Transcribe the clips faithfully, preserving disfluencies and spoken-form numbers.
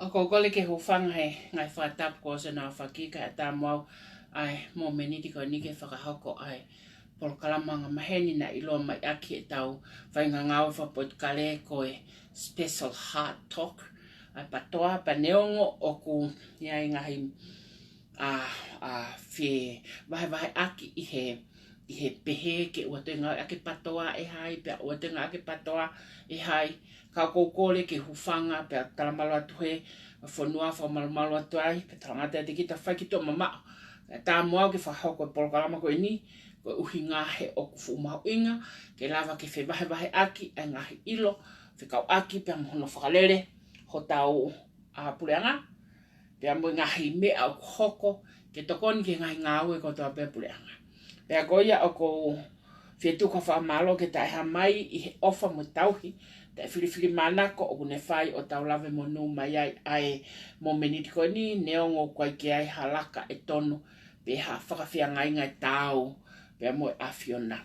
ʻOku ou kole ke hūfanga he ngaahi fakatapu kuo ʻosi hono fakahoko, kae ʻatā mo au ʻa e mōmeniti ko eni ke fakahoko ʻa e polokalama anga maheni naʻe ʻiloa mai ʻaki ʻetau faʻahinga ngāue fakapolitikale ko e Special Hard Talk, ʻa e PATOA. Pea neongo ʻoku ʻi ai e ngaahi ʻa, ʻa fevahevaheʻaki ʻi he, ʻi he pehē ke ʻoua toe ngāueʻaki e PATOA ʻe hai, pea ʻoua toe ngāueʻaki e PATOA ʻe hai. Ka ʻoku ou kole ke hūfanga pea talamalo atu he fonua, fakamalumalu atu ai, pea talangata ʻiate kita, fai ki tuʻa mamaʻo. Kae ʻatā mo au ke fakahoko e polokalama ko eni, ko e ʻuhinga he ʻoku fuʻu mahuʻinga ke lava ke fevahevaheʻaki ʻa e ngaahi ʻilo fekauʻaki pea mo hono fakalele hotau ʻa puleʻanga, pea mo e ngaahi meʻa ʻoku hoko ke tokoni ki he ngaahi ngāue kotoa pē ʻa e puleʻanga. Pea ko ia ʻoku ou fie tuku ha fakamālō ki he taʻehāmai ʻi he ʻofa mo e tauhi taʻefilifilimānako ʻoku ne fai ʻo tau lave monū mai ai ʻa e mōmeniti ko eni, neongo ʻoku ʻikai ke ʻi ai ha laka ʻe tonu pe ha fakafeangainga ʻe taau pea mo e ʻAfiona.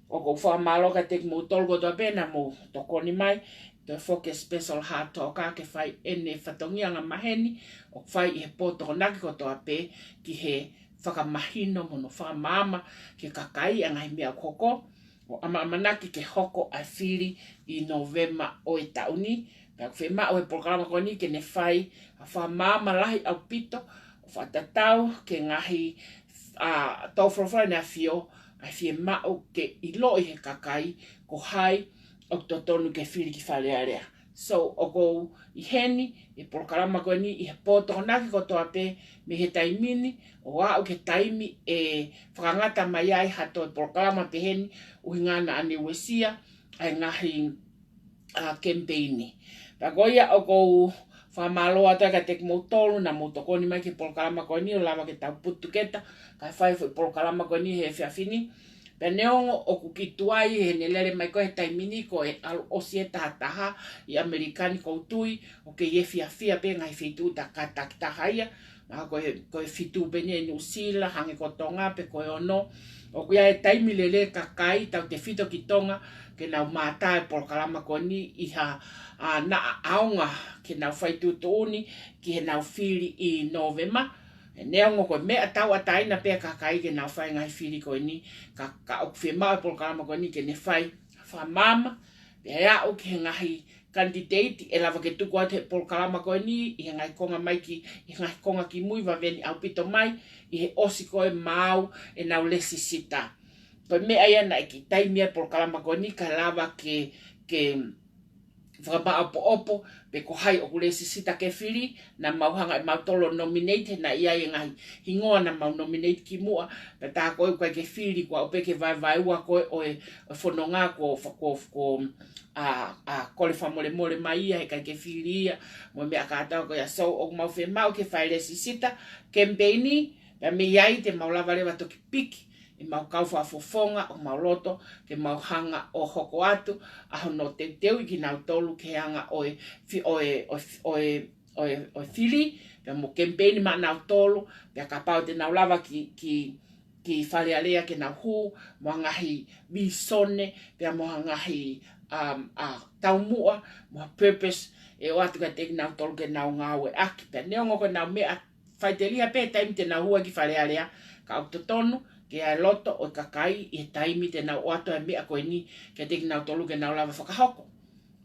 ʻOku ou fakamālō kiate kimoutolu kotoa pē naʻa mou tokoni mai, toe foki e Special Hard Talk ke fai ʻene fatongia anga maheni, ʻoku fai ʻi he pō Tokonaki kotoa pē ki he fakamahino mo hono fakamaama ki he kakai ʻa e ngaahi meʻa ʻoku hoko, ʻo ʻamaʻamanaki ke hoko ʻa e fili ʻi Nōvema ʻo e taʻu ni. Pea ʻoku fiemaʻu he polokalama ko eni ke ne fai ha fakamaama lahi ʻaupito, ʻo fakatatau ki he ngaahi, ʻa, tau folofola ʻEne ʻAfio, ʻa e fiemaʻu ke ʻiloʻi he kakai ko hai ʻoku totonu ke fili ki Fale Alea. So, ʻoku ou ʻi heni, ʻi he polokalama ko eni, ʻi he pō Tokonaki kotoa pē mei he taimi ni, ʻo aʻu ki he taimi ʻe fakangata mai ai ha toe polokalama pehē ni, ʻuhinga naʻa ne uesia ʻa e ngaahi ʻa, kemipeini. Pea ko ia ʻoku ou fakamālō atu ai kiate kimoutolu naʻa mou tokoni mai ki he polokalama ko eni ʻo lava ke tau put together, kae fai e foʻi polokalama ko eni he efiafi ni. Pea neongo ʻoku kei tuai heʻene lele mai ko ē he taimi ni ko e ʻalu ʻosi e taha taha ʻi ʻAmelika ni, ʻoku ou tui ʻoku kei efiafi pē ngaahi feituʻu takitaha ia. Mahalo ko e, ko e fitu pē eni ʻi Nuʻusila, hangē ko Tonga, pe ko e ono. ʻOku ʻi ai e taimi lelei kakai tautefito ki Tonga ke nau mātā e polokalama ko eni ʻi ha, ʻa, naʻa ʻaonga ke nau fai tuʻutuʻuni ki heʻenau fili ʻi Nōvema. Neongo ko e meʻa tauʻatāina pē ʻa e kakai ke nau fai e ngaahi fili ko eni, ka, ka ʻoku fiemaʻu e polokalama ko eni ke ne fai fakamaama, pea ʻe aʻu ki he ngaahi kanititeiti ʻe lava ke tuku atu he polokalama ko eni ʻi he ngaahi konga mai ki, ʻi he ngaahi konga kimui, vave ni ʻaupito mai ʻi he ʻosi ko ē maʻu ʻenau lēsisita. Ko e meʻa ia naʻe kei taimi ai e polokalama ko eni kae lava ke, ke fakamaʻopoʻopo pe ko hai ʻoku lēsisita ke fili, naʻa mau hanga ʻe mautolu ʻo nominate, he naʻe ʻi ai e ngaahi hingoa naʻa mau nominate kimuʻa, pea tā ko ē ʻoku ʻikai ke fili, kuo aʻu pē ki he vaevaeua ko ē ʻo e, ʻo e fononga kuo fa-, kuo, kuo, ʻa, ʻa, kole fakamolemole mai ia, he ʻikai ke fili ia, mo e meʻa kātoa ko ia. So, ʻoku mau fiemaʻu ke fai lēsisita, kemipeini, pea mei ai te mau lava leva toki piki ʻemau kau fakafofonga ʻoku mau loto ke mau hanga ʻo hoko atu ʻa hono teuteuʻi kinautolu ki he anga ʻo e fi-, ʻo e, ʻo e, ʻo e, ʻo e, ʻo e fili, pea mo kemipeini maʻanautolu, pea kapau te nau lava ki, ki, ki Fale Alea ke nau hū mo ha ngaahi vīsone, pea mo ha ngaahi, um, ʻa, taumuʻa, mo ha purpose ʻe ʻoatu kiate kinautolu ke nau ngāueʻaki. Pea neongo ko ʻenau meʻa faʻiteliha pē taimi te nau hū ai ki Fale Alea, ka ʻoku totonu ke ʻi ai e loto ʻo e kakai ʻi he taimi te nau ʻoatu ai e meʻa ko eni kiate kinautolu ke nau lava fakahoko.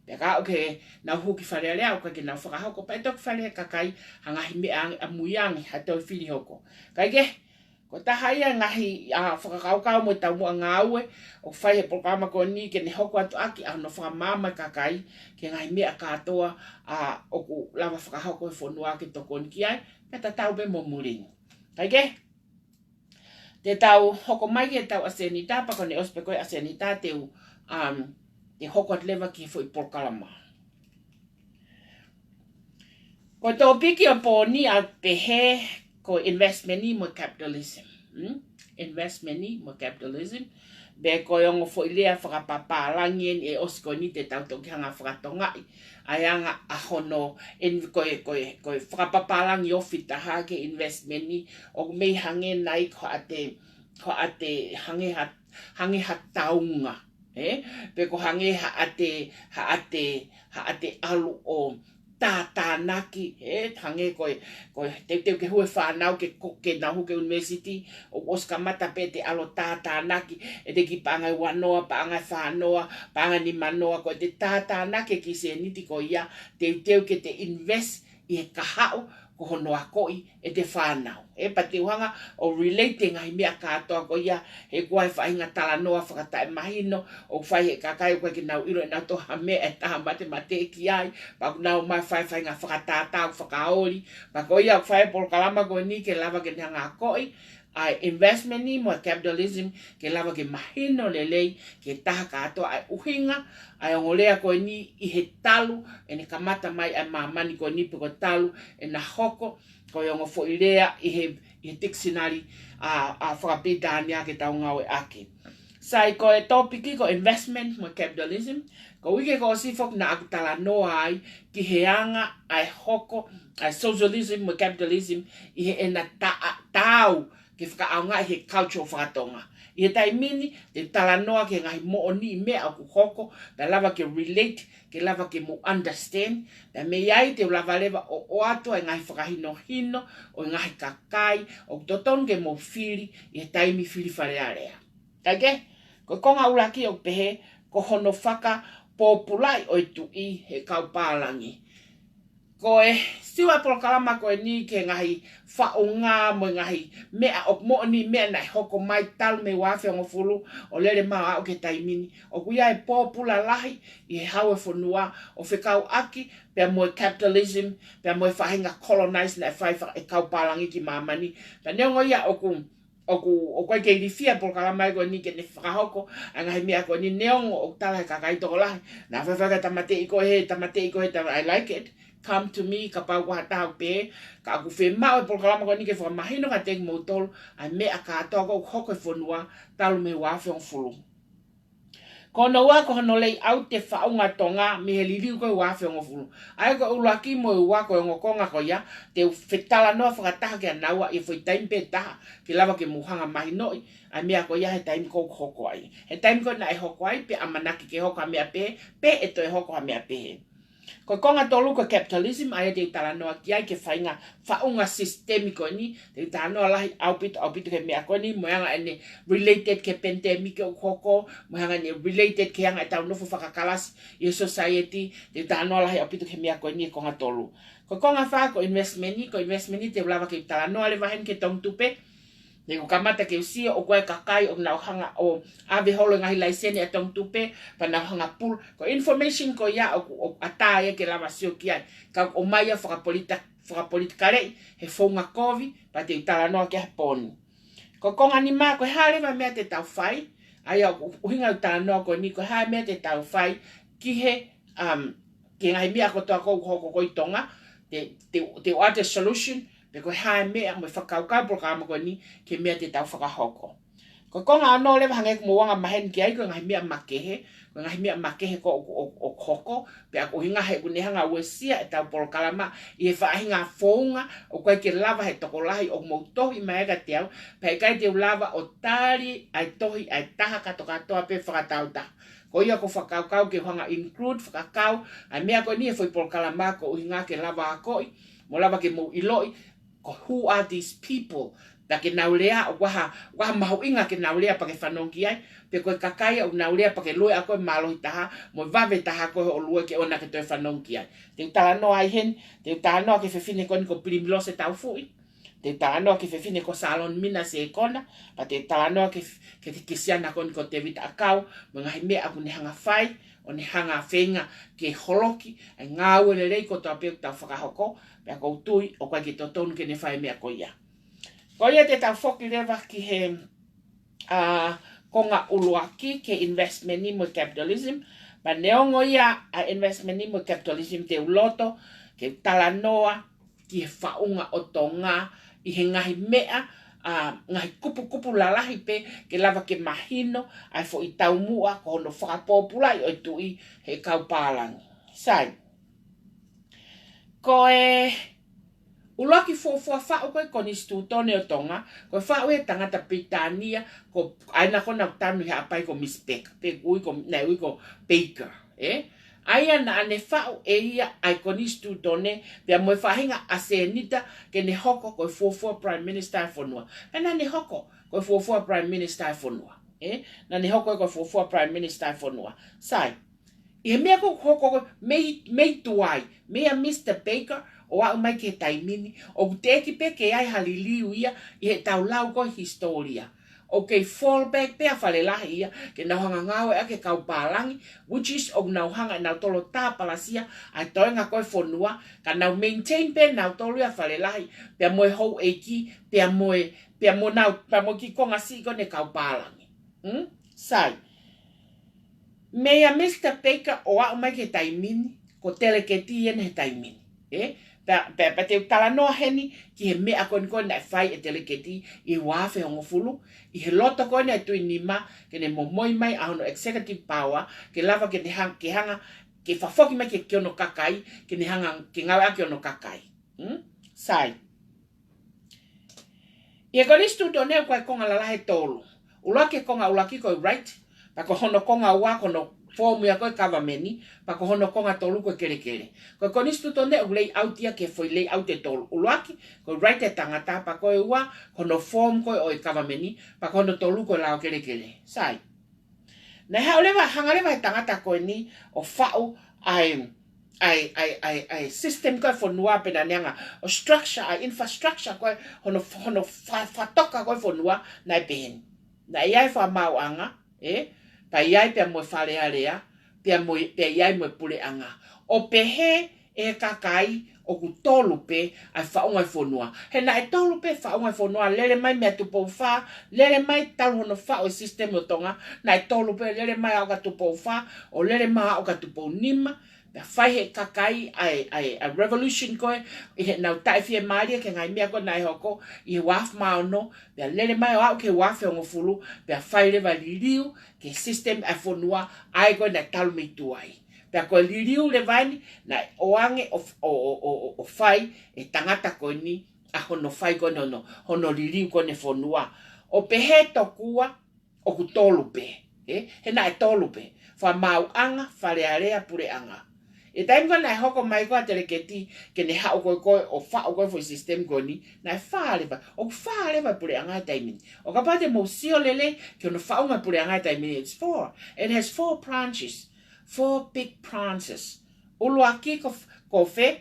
Pea ka ʻoku ʻikai ke nau hū ki Fale Alea, ʻoku ʻikai ke nau fakahoko, pea ʻe toki fai ʻe he kakai ha ngaahi meʻa ange ʻamui ange ha toe fili hoko. Kae kehe, ko e taha ia e ngaahi, ʻa, fakakaukau mo e taumuʻa ngāue ʻoku fai he polokalama ko eni ke ne hoko atu ʻaki ʻa hono fakamaama e kakai ki he ngaahi meʻa kātoa, ʻa, ʻoku lava fakahoko he fonua ke tokoni ki ai, pea tatau pē mo muli ni. Kae kehe, te tau hoko mai ki heʻetau ʻasenita, pea ko ʻene ʻosi pē ko ē ʻasenita te u, um, te u hoko atu leva ki he foʻi polokalama. Ko e tōpiki ʻo e pō ni ʻoku pehē ko e investment ni mo e capitalism. Hmm? Investment ni mo e capitalism. Pea ko e ongo foʻi lea fakapapālangi eni ʻe ʻosi ko eni te tau toki hanga ʻo fakatongaʻi ʻa e anga ʻa hono, en-, ko e, ko e, ko e fakapapālangi ofi taha ki he investment ni, ʻoku mei hangē nai ko haʻate, ko haʻate hangē ha, hangē ha taunga, ē? Pe ko e hangē haʻate, haʻate, haʻate ʻalu ʻo, tātānaki, ē, hangē ko e, ko e teuteu ke hū e fānau ke, ko, ke nau hū ki he university, ʻoku ʻosi kamata pē ʻete ʻalu ʻo tātānaki ʻete kiʻi paʻanga ʻe ua noa, paʻanga ʻe fā noa, paʻanga ʻe nima noa, ko ʻete tātānaki e kiʻi sēniti ko ia, teuteu ke te invest ʻi he kahaʻu ko hono akoʻi ʻete fānau. Ē, pea te u hanga ʻo relate e ngaahi meʻa kātoa ko ia, he ʻoku ʻi ai e faʻahinga talanoa fakataʻemahino ʻoku fai ʻe he kakai ʻoku ʻikai ke nau ʻilo ʻe nautolu ha meʻa ʻe taha matematiki ai, pea ʻoku nau ō mai ʻo fai e faʻahinga fakatātā ʻoku fakaoli. Pea ko ia ʻoku fai e polokalama ko eni ke lava ke ne hanga ʻo akoʻi ʻa e investment ni mo e capitalism ke lava ke mahino lelei ki he taha kātoa ʻa e ʻuhinga ʻa e ongo lea ko eni ʻi he talu ʻene kamata mai ʻa e māmani ko eni pe ko e talu ʻena hoko, ko e ongo foʻi lea ʻi he, ʻi he dictionary ʻa, ʻa fakapilitānia ke tau ngāueʻaki. Sai, ko e tōpiki ko e investment mo e capitalism, ko e uike kuo ʻosi foki naʻá ku talanoa ai ki he anga ʻa e hoko ʻa e socialism mo e capitalism ʻi heʻena taʻa, taau ke fakaʻaongaʻi he culture faka-Tonga. ʻI he taimi ni, te u talanoa ki he ngaahi moʻoniʻi meʻa ʻoku hoko, pea lava ke relate, ke lava ke mou understand, pea mei ai te u lava leva ʻo, ʻoatu ʻa e ngaahi fakahinohino ʻo e ngaahi kakai ʻoku totonu ke mou fili ʻi he taimi fili Fale Alea. Kae kehe, ko e konga ʻuluaki ʻoku pehē, ko hono fakapōpulaʻi ʻo e tuʻi he kau pālangi. Ko e sio ʻa e polokalama ko eni ki he ngaahi faʻunga mo e ngaahi meʻa ʻoku moʻoniʻi meʻa naʻe hoko mai talu mei he ua afe hongofulu ʻo lele mai ʻo aʻu ki he taimi ni. ʻOku ʻi ai e pōpula lahi ʻi he hau ʻo e fonua ʻo fekauʻaki pea mo e capitalism, pea mo e faʻahinga colonize naʻe fai faka-, ʻe he kau pālangi ki māmani. Pea neongo ia ʻoku ʻoku, ʻoku ʻikai ke ilifia e polokalama ko eni ke ne fakahoko ʻa e ngaahi meʻa ko eni, neongo ʻoku tala ʻe he kakai tokolahi, naʻa faifai ka tāmateʻi koe hē, tāmateʻi koe hē, tā-, I like it. Come to me, kapau ko ha taha ʻoku pehē, ka ʻoku fiemaʻu e polokalama ko eni ke fakamahino kiate kimoutolu ʻa e meʻa kātoa ko ē ʻoku hoko he fonua talu mei he ua afe hongofulu. Ko hono ua ko hono layout e faʻunga Tonga mei he liliu ko ē ua afe hongofulu. ʻA ia ko e ʻuluaki mo e ua ko e ongo konga ko ia, te u fetalanoa fakataha kia naua ʻi he foʻi taimi pē taha, ke lava ke mou hanga ʻo mahinoʻi ʻa e meʻa ko ia he taimi ko ē ʻoku hoko ai. He taimi ko ē naʻe hoko ai, pe ʻamanaki ke hoko ha meʻa pehē, pe ʻe toe hoko ha meʻa pehē. Ko e konga tolu ko e capitalism, ʻa ia te u talanoa ki ai ki he faʻahinga faʻunga sisitemi ko eni, te u talanoa lahi ʻaupito, ʻaupito ki he meʻa ko eni, mo e anga ʻene related ki he pandemic ʻoku hoko, mo e anga ʻene related ki he anga ʻetau nofo fakakalasi ʻi he society, te u talanoa lahi ʻaupito ki he meʻa ko eni he konga tolu. Ko e konga fā ko e investment ni, ko e investment ni te u lava ke u talanoa leva heni ki he Tongitupe, ne u kamata ke u sio ʻoku ʻi ai e kakai ʻoku nau hanga ʻo ʻave holo e ngaahi laiseni ʻa e Tongitupe, pea nau hanga ʻo pull. Ko e information ko ia ʻoku, ʻoku ʻatā ia ke lava sio ki ai. Ka ʻoku ʻomai ia ʻo fakapolita-, fakapolitikaleʻi he founga kovi, pea te u talanoa ki ai he pō ni. Ko e konga nima, ko e hā leva e meʻa te tau fai, ʻa ia ʻoku ʻuhinga ʻeku talanoa ko eni, ko e hā e meʻa te tau fai ki he, um, ki he ngaahi meʻa kotoa ko ē ʻoku hoko ko ē ʻi Tonga, te, te, te u ʻoatu e solution, pe ko e hā e meʻa mo e fakakaukau e polokalama ko eni ki he meʻa te tau fakahoko. Ko e konga ono leva hangē ko ʻeku anga maheni ki ai, ko e ngaahi meʻa makehe, ko e ngaahi meʻa makehe ko ē ʻoku, ʻoku, ʻoku hoko, pea ko e ʻuhinga he ʻoku ne hanga ʻo uesia ʻetau polokalama ʻi he faʻahinga founga ʻoku ʻikai ke lava ʻe he tokolahi ʻoku mou tohi mai kiate au, pea ʻikai te u lava ʻo tali ʻa e tohi ʻa e taha kātokātoa pe fakataautaha. Ko ia ko e fakakaukau ke u hanga ʻo include, fakakau ʻa e meʻa ko eni he foʻi polokalama ko e ʻuhinga ke lava akoʻi, mo lava ke mou ʻiloʻi, ko who are these people? Pea ke nau lea, ʻoku ʻi ai ha, ʻoku ʻi ai ha mahuʻinga ke nau lea pea ke fanongo ki ai, pe ko e kakai ʻoku nau lea pea ke lue ʻa koe mālohi taha, mo vave taha ko ē hoʻo lue ke ʻoua naʻá ke toe fanongo ki ai. Te u talanoa ai heni, te u talanoa ki he fefine ko eni ko Pilimilose Taufuʻi, te u talanoa ki he fefine ko Salon Mina Sekona, pea te u talanoa ki he, ki he, ki he siana ko eni ko Tevita ʻAkau, mo e ngaahi meʻa ʻoku ne hanga ʻo fai, ʻo ne hanga ʻo feinga ke holoki ʻa e ngāue lelei kotoa pē ʻoku tau fakahoko, pea ʻoku ou tui ʻoku ʻikai ke totonu ke ne fai e meʻa ko ia. Ko ia te tau foki leva ki he, ʻa, konga ʻuluaki ki he investment ni mo e capitalism, pea neongo ia ʻa e investment ni mo e capitalism te u loto ke u talanoa ki he faʻunga ʻo Tonga ʻi he ngaahi meʻa, ʻa, ngaahi kupukupu lalahi pē ke lava ke mahino ʻa e foʻi taumuʻa ko hono fakapōpulaʻi ʻo e tuʻi he kau pālangi. Sai. Ko e ʻuluaki fuofua faʻu ko ē e Konisitūtone ʻo Tonga, ko e faʻu ʻe he tangata Pilitānia, ko ʻena ko ʻena ʻoku tanu ʻi Haʻapai ko Miss Baker, pe ʻoku ui ko, naʻe ui ko Baker, ē? ʻA ia naʻa ne faʻu ʻe ia ʻa e konisitūtone, pea mo e faʻahinga ʻa Sēnita ke ne hoko ko e fuofua Prime Minister ʻo e fonua. Pea naʻa ne hoko ko e fuofua Prime Minister ʻo e fonua. Ē? Naʻa ne hoko ko e fuofua Prime Minister ʻo e fonua. Sai. ʻI he meʻa ko ē ʻoku hoko ko ē mei, mei tuai, meia Mr Baker ʻo aʻu mai ki he taimi ni, ʻoku teʻeki pē ke ʻi ai ha liliu ia ʻi heʻetau lau ko ē hisitōlia. ʻOku kei fall back pē ʻa Falelahi ia ke nau hanga ʻo ngāueʻaki e kau pālangi, which is ʻoku nau hanga ʻe nautolu ʻo tāpalasia ʻa e toenga ko ē ʻo e fonua, ka nau maintain pē nautolu ia ʻa Falelahi, pea mo e houʻeiki, pea mo e, pea mo nau, pea mo e kiʻi konga siʻi ko ē ʻo e kau pālangi. Hmm? Sai. Meia Mr Baker ʻo aʻu mai ki he taimi ni, ko e teleketi ʻeni he taimi ni. Ē? Pea, pea, pea te u talanoa heni ki he meʻa ko eni ko ē naʻe fai ʻe he teleketi ʻi he ua afe hongofulu, ʻi he loto ko eni ʻa e Tuʻi Nima, ke ne momoi mai ʻa hono executive power, ke lava ke ne hang-, ke hanga, ke fafoki mai ki he, ki hono kakai, ke ne hanga, ke ngāueʻaki hono kakai. Hmm? Sai. ʻI he konisitūtone ʻoku ʻi ai e konga lalahi ʻe tolu. ʻUluaki, konga ʻuluaki ko e right, pea ko hono konga ua ko hono foomu ia ko ē ʻo e kavameni, pea ko hono konga tolu ko e kelekele. Ko e konisitūtone ʻoku layout ia ki he foʻi layout ʻe tolu. ʻUluaki, ko e right ʻa e tangata, pea ko e ua, ko hono foomu ko ē ʻo e kavameni, pea ko hono tolu ko e lao kelekele. Sai. Naʻe haʻu leva, hanga leva ʻe he tangata ko eni ʻo faʻu ʻa e, ʻa e, ʻa e, ʻa e, ʻa e system ko ē ʻo e fonua, pea naʻa ne hanga ʻo structure ʻa e infrastructure ko ē hono, hono fa-, fakatoka ko ē ʻo e fonua, naʻe pehē ni. Naʻe ʻi ai e fakamaauʻanga, ē, pea ʻi ai pea mo e Fale Alea, pea mo e, pea ʻi ai mo e puleʻanga. ʻO pehē ʻe he kakai ʻoku tolu pē ʻa e faʻunga ʻo e fonua. He naʻe tolu pē faʻunga ʻo e fonua, lele mai meia Tupou Fā, lele mai talu hono faʻu e system ʻo Tonga, naʻe tolu pē, lele mai aʻu kia Tupou Fā, ʻo lele mai aʻu kia Tupou Nima, pea fai ʻe he kakai ʻa e, ʻa e, ʻa e revolution ko ē, ʻi heʻenau taʻefiemālie ki he ngaahi meʻa ko ē naʻe hoko ʻi he ua afe mā ono, pea lele mai ʻo aʻu ki he ua afe hongofulu, pea fai leva e liliu ki he system ʻa e fonua, ʻa ia ko ē naʻe talu mei tuai. Pea ko e liliu leva eni naʻe ʻoange ʻo, ʻo, ʻo, ʻo, ʻo fai ʻe he tangata ko eni ʻa hono fai ko eni hono, hono liliu ko eni e fonua. ʻO pehē tokua ʻoku tolu pē, ē? He naʻe tolu pē. Fakamaauʻanga, Fale Alea, puleʻanga. ʻI he taimi ko ē naʻe hoko mai ko ē ʻa e teleketi ke ne haʻu ko ē ko ē ʻo faʻu ko ē e foʻi system ko eni, naʻe fā leva, ʻoku fā leva e puleʻanga he taimi ni. ʻO kapau te mou sio lelei ki hono faʻunga e puleʻanga he taimi ni, it's four. It has four branches. Four big branches. ʻUluaki ko, ko fē?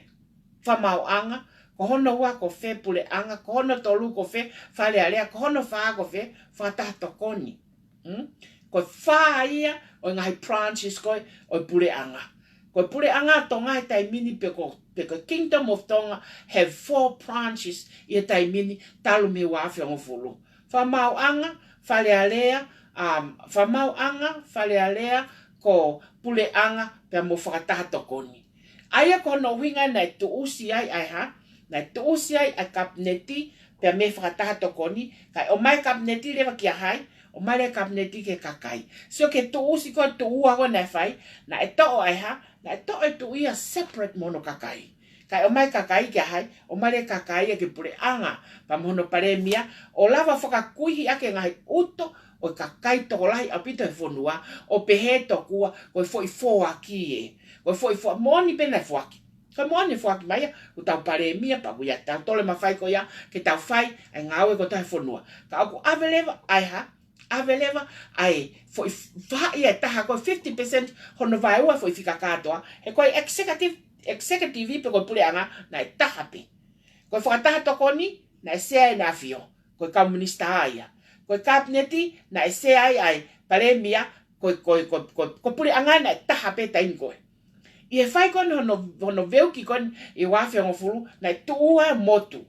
Fakamaauʻanga. Ko hono ua ko fē? Puleʻanga. Ko hono tolu ko fē? Fale Alea. Ko hono fā ko fē? Fakataha tokoni. Hmm? Ko e fā ia ʻo e ngaahi branches ko ē ʻo e puleʻanga. Ko e puleʻanga ʻo Tonga he taimi ni pe ko, pe ko e Kingdom of Tonga have four branches ʻi he taimi ni talu mei he ua afe hongofulu. Fakamaauʻanga, Fale Alea, um, Fakamaauʻanga, Fale Alea, ko Puleʻanga, pea mo Fakataha Tokoni. ʻA ia ko hono ʻuhinga naʻe tuʻusi ai ʻa e hā, naʻe tuʻusi ai ʻa e kapineti, pea mei he Fakataha Tokoni, kae ʻomai e kapineti leva kia hai, ʻomai leva e kapineti ki he kakai. Sio ki he tuʻusi ko ē, tuʻu ua ko ē naʻe fai, naʻe toʻo ʻa e hā, naʻe toʻo e tuʻi ia separate mo hono kakai. Kae ʻomai e kakai kia hai, ʻomai leva e kakai ia ki he puleʻanga, pea mo hono palēmia, ʻo lava fakakuihi ʻaki e ngaahi ʻuto ʻo e kakai tokolahi ʻaupito he fonua, ʻo pehē tokua ko e foʻi foaki ē. Ko e foʻi foa-, moʻoni pē naʻe foaki. Ko e moʻoni e foaki mai ia, ko ʻetau palēmia, pea ko ia ʻetau tole mafai ko ia ke tau fai ʻa e ngāue kotoa he fonua. Ka ʻoku ʻave leva ʻa e hā, ʻave leva ʻa e foʻi f-, faʻahi ʻe taha ko e fifty percent hono vaeua e foʻi fika kātoa, he ko e executive, executive pe ko e puleʻanga naʻe taha pē. Ko e Fakataha Tokoni naʻe sea ʻEne ʻAfio, ko e kau minisitā ia. Ko e kapineti naʻe sea ai ʻa e palēmia, ko e, ko e, ko e, ko e, ko e puleʻanga naʻe taha pē taimi ko ē. ʻI he fai ko eni hono, hono veuki ko eni ʻi he ua afe hongofulu, naʻe tuʻu ua e motu.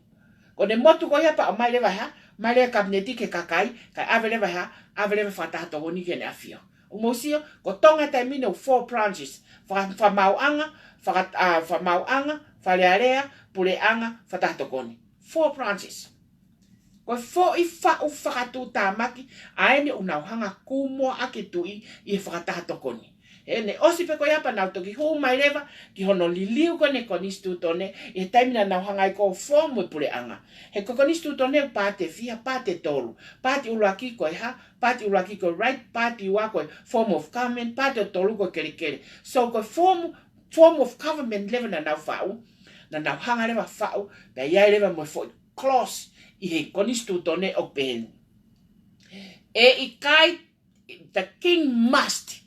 Ko ʻene motu ko ia pea ʻomai leva e hā, ʻomai leva e kapineti ki he kakai, kae ʻave leva e hā, ʻave leva e Fakataha Tokoni ki heʻene ʻafio. ʻOku mou sio, ko Tonga he taimi ni ʻoku four branches, Faka-, Fakamaauʻanga, Faka-, ʻa, Fakamaauʻanga, Fale Alea, Puleʻanga, Fakataha Tokoni. Four branches. Ko e foʻi faʻu fakatuʻutāmaki ʻa eni ʻoku nau hanga ʻo kū muʻa ʻaki e tuʻi ʻi he Fakataha Tokoni. He ne ʻosi pē ko ia pea nau toki hū mai leva ki hono liliu ko eni e konisitūtone, ʻi he taimi naʻa nau hanga ai ko e foomu e puleʻanga. He ko e konisitūtone ʻoku paati ʻe fiha? Paati ʻe tolu. Paati ʻuluaki ko e hā? Paati ʻuluaki ko e right, paati ua ko e form of government, paati ʻe tolu ko e kelekele. So ko e form, form of government leva naʻa nau faʻu, naʻa nau hanga leva faʻu, pea ʻi ai leva mo e foʻi clause ʻi he konisitūtone ʻoku pehē ni, ʻe ʻikai, the king must,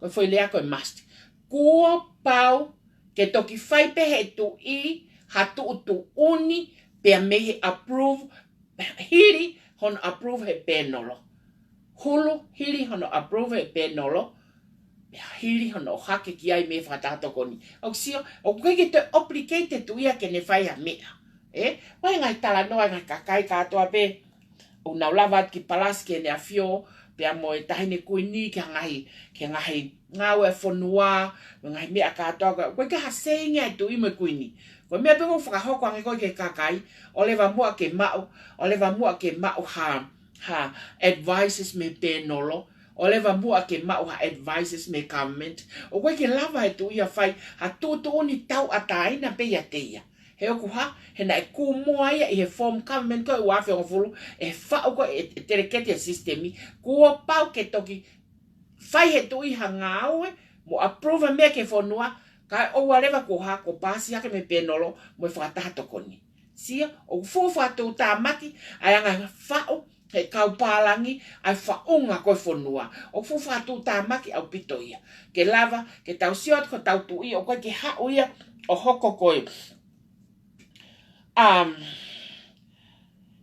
ko e foʻi lea ko e must, kuo pau ke toki fai pē ʻe he tuʻi ha tuʻutuʻuni pea mei he approve, hili hono approve ʻe he pēnolo. Hulu, hili hono approve ʻe he pēnolo, pea hili hono ʻohake ki ai mei he Fakataha Tokoni. ʻOku sio, ʻoku ʻikai ke toe obligate e tuʻi ia ke ne fai ha meʻa. Ē? Ko e ngaahi talanoa e ngaahi kakai kātoa pē ʻoku nau lava atu ki Palasi ki Heʻene ʻAfio, pea mo e Taʻahine Kuini ki he ngaahi, ki he ngaahi ngāue ʻa e fonua, mo e ngaahi meʻa kātoa ko ē. ʻOku ʻikai ke ʻi ai ha say ʻa e tuʻi mo e kuini. Ko e meʻa pē ʻoku fakahoko ange ko ē ki he kakai, ʻoua leva muʻa ke maʻu, ʻoua leva muʻa ke maʻu ha, ha advices mei he pēnolo, ʻoua leva muʻa ke maʻu ha advices mei he government. ʻOku ʻikai ke lava ʻe he tuʻi ia ʻo fai ha tuʻutuʻuni tauʻatāina pē ʻiate ia. He ʻoku hā? He naʻe kū moa ia ʻi he form government ko ē ua afe hongofulu, ʻe faʻu ko ē ʻe he teleketi e sisitemi, kuo pau ke toki fai ʻe he tuʻi ha ngāue mo approve ha meʻa ki he fonua, kae ʻoua leva kuo hā? Kuo paasi hake mei he pēnolo mo e Fakataha Tokoni. Sio, ʻoku fuʻu fakatuʻutāmaki ʻa e anga e faʻu ʻe he kau pālangi ʻa e faʻunga ko ē e fonua. ʻOku fuʻu fakatuʻutāmaki ʻaupito ia. Ke lava ke tau sio atu ko hotau tuʻi, ʻoku ʻikai ke haʻu ia ʻo hoko ko e, um,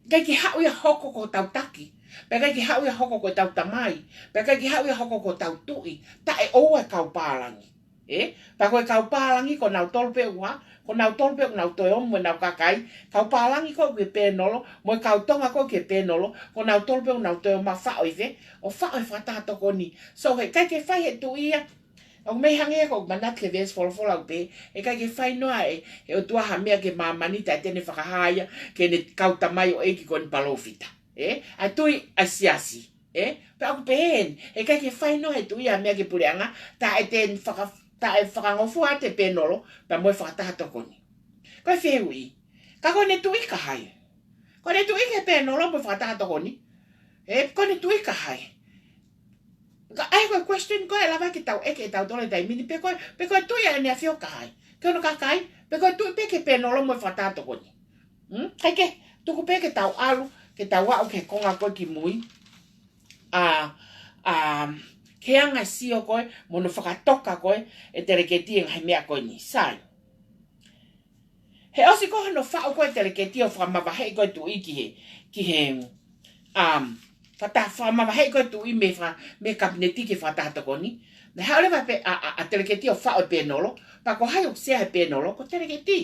ʻikai ke haʻu ia ʻo hoko ko hotau taki, pea ʻikai ke haʻu ia ʻo hoko ko hotau tamai, pea ʻikai ke haʻu ia ʻo hoko ko hotau tuʻi, taʻeʻoua e kau pālangi. Ē? Pea ko e kau pālangi ko nautolu pē ʻoku hā? Ko nautolu pē ʻoku nau toe ō mo ʻenau kakai. Kau pālangi ko ē ʻoku ʻi he pēnolo, mo e kau Tonga ko ē ʻoku ʻi he pēnolo, ko nautolu pē ʻoku nau toe ō mai ʻo faʻo ʻi fē? ʻO faʻo he Fakataha Tokoni. So he ʻikai ke fai ʻe he tuʻi ia, ʻoku mei hangē ia ko e manatu ki he veesi folofola ʻoku pehē, he ʻikai ke fai noa ʻe he ʻOtua ha meʻa ki he māmani taʻe te ne fakahā ia ki heʻene kau tamaioʻeiki ko eni palōfita. Ē? ʻA e tui ʻa e siasi. Ē? Pea ʻoku pehē eni, he ʻikai ke fai noa ʻe he tuʻi ia ha meʻa ki he puleʻanga, taʻe te ne faka-, taʻe fakangofua atu e pēnolo pea mo e Fakataha Tokoni. Ko e fehuʻi, ka ko ʻene tuʻi kia hai? Ko ʻene tuʻi ki he pēnolo mo e Fakataha Tokoni? Ē, ko ʻene tuʻi kia hai? Ka ʻa ia ko e question ko ē ʻe lava ke tau ʻeke ʻe tautolu he taimi ni, pe ko e, pe ko e tuʻi ʻa ʻEne ʻAfio kia hai? Ki hono kakai, pe ko e tuʻi pē ki he pēnolo mo e Fakataha Tokoni? Hmm? ʻIkai ke, tuku pē ke tau ʻalu, ke tau aʻu ki he konga ko ē ki mui. ʻA, ʻa, ki he anga e sio ko ē mo hono fakatoka ko ē ʻe he teleketi e ngaahi meʻa ko eni. Sai. He ʻosi ko ē hono faʻu ko ē ʻe he teleketi ʻo fakamavaheʻi ko ē e tuʻi ki he, ki he, um, fata-, fakamavaheʻi ko ē e tuʻi mei he fa-, mei he kapineti ki he Fakataha Tokoni, naʻe haʻu leva pē ʻa, ʻa, ʻa e teleketi ʻo faʻu e pēnolo, pea ko hai ʻoku sea he pēnolo? Ko e teleketi.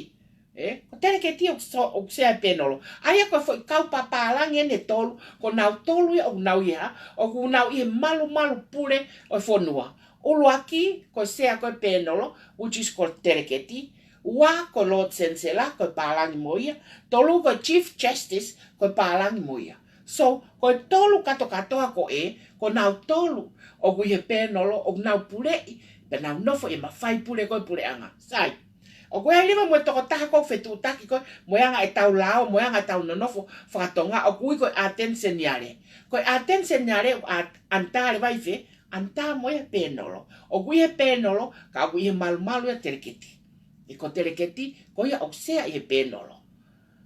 Ē, ko e teleketi ʻoku so-, ʻoku sea he pēnolo. ʻA ia ko e foʻi kau pālangi eni ʻe tolu, ko nautolu ia ʻoku nau ʻi he hā? ʻOku nau ʻi he malumalu pule ʻo e fonua. ʻUluaki, ko e sea ko ē e pēnolo, which is ko e teleketi. Ua, ko e Lord Chancellor, ko e pālangi mo ia. Tolu, ko e Chief Justice, ko e pālangi mo ia. So, ko e tolu kātoa kātoa ko ē, ko nautolu ʻoku ʻi he pēnolo, ʻoku nau puleʻi, pea nau nofo ʻi he mafai pule ko ē e puleʻanga. Sai. ʻOku ʻi ai leva mo e tokotaha ko ē fetuʻutaki ko ē mo e anga ʻetau lao, mo e anga ʻetau nonofo fakatonga, ʻoku ui ko e ʻAteni Seniale. Ko e ʻAteni Seniale ʻoku ʻa-, under leva ʻi fē? Under mo ia e pēnolo. ʻOku ʻi he pēnolo, ka ʻoku ʻi he malumalu ia e teleketi. Ē, ko e teleketi, ko ia ʻoku sea ʻi he pēnolo.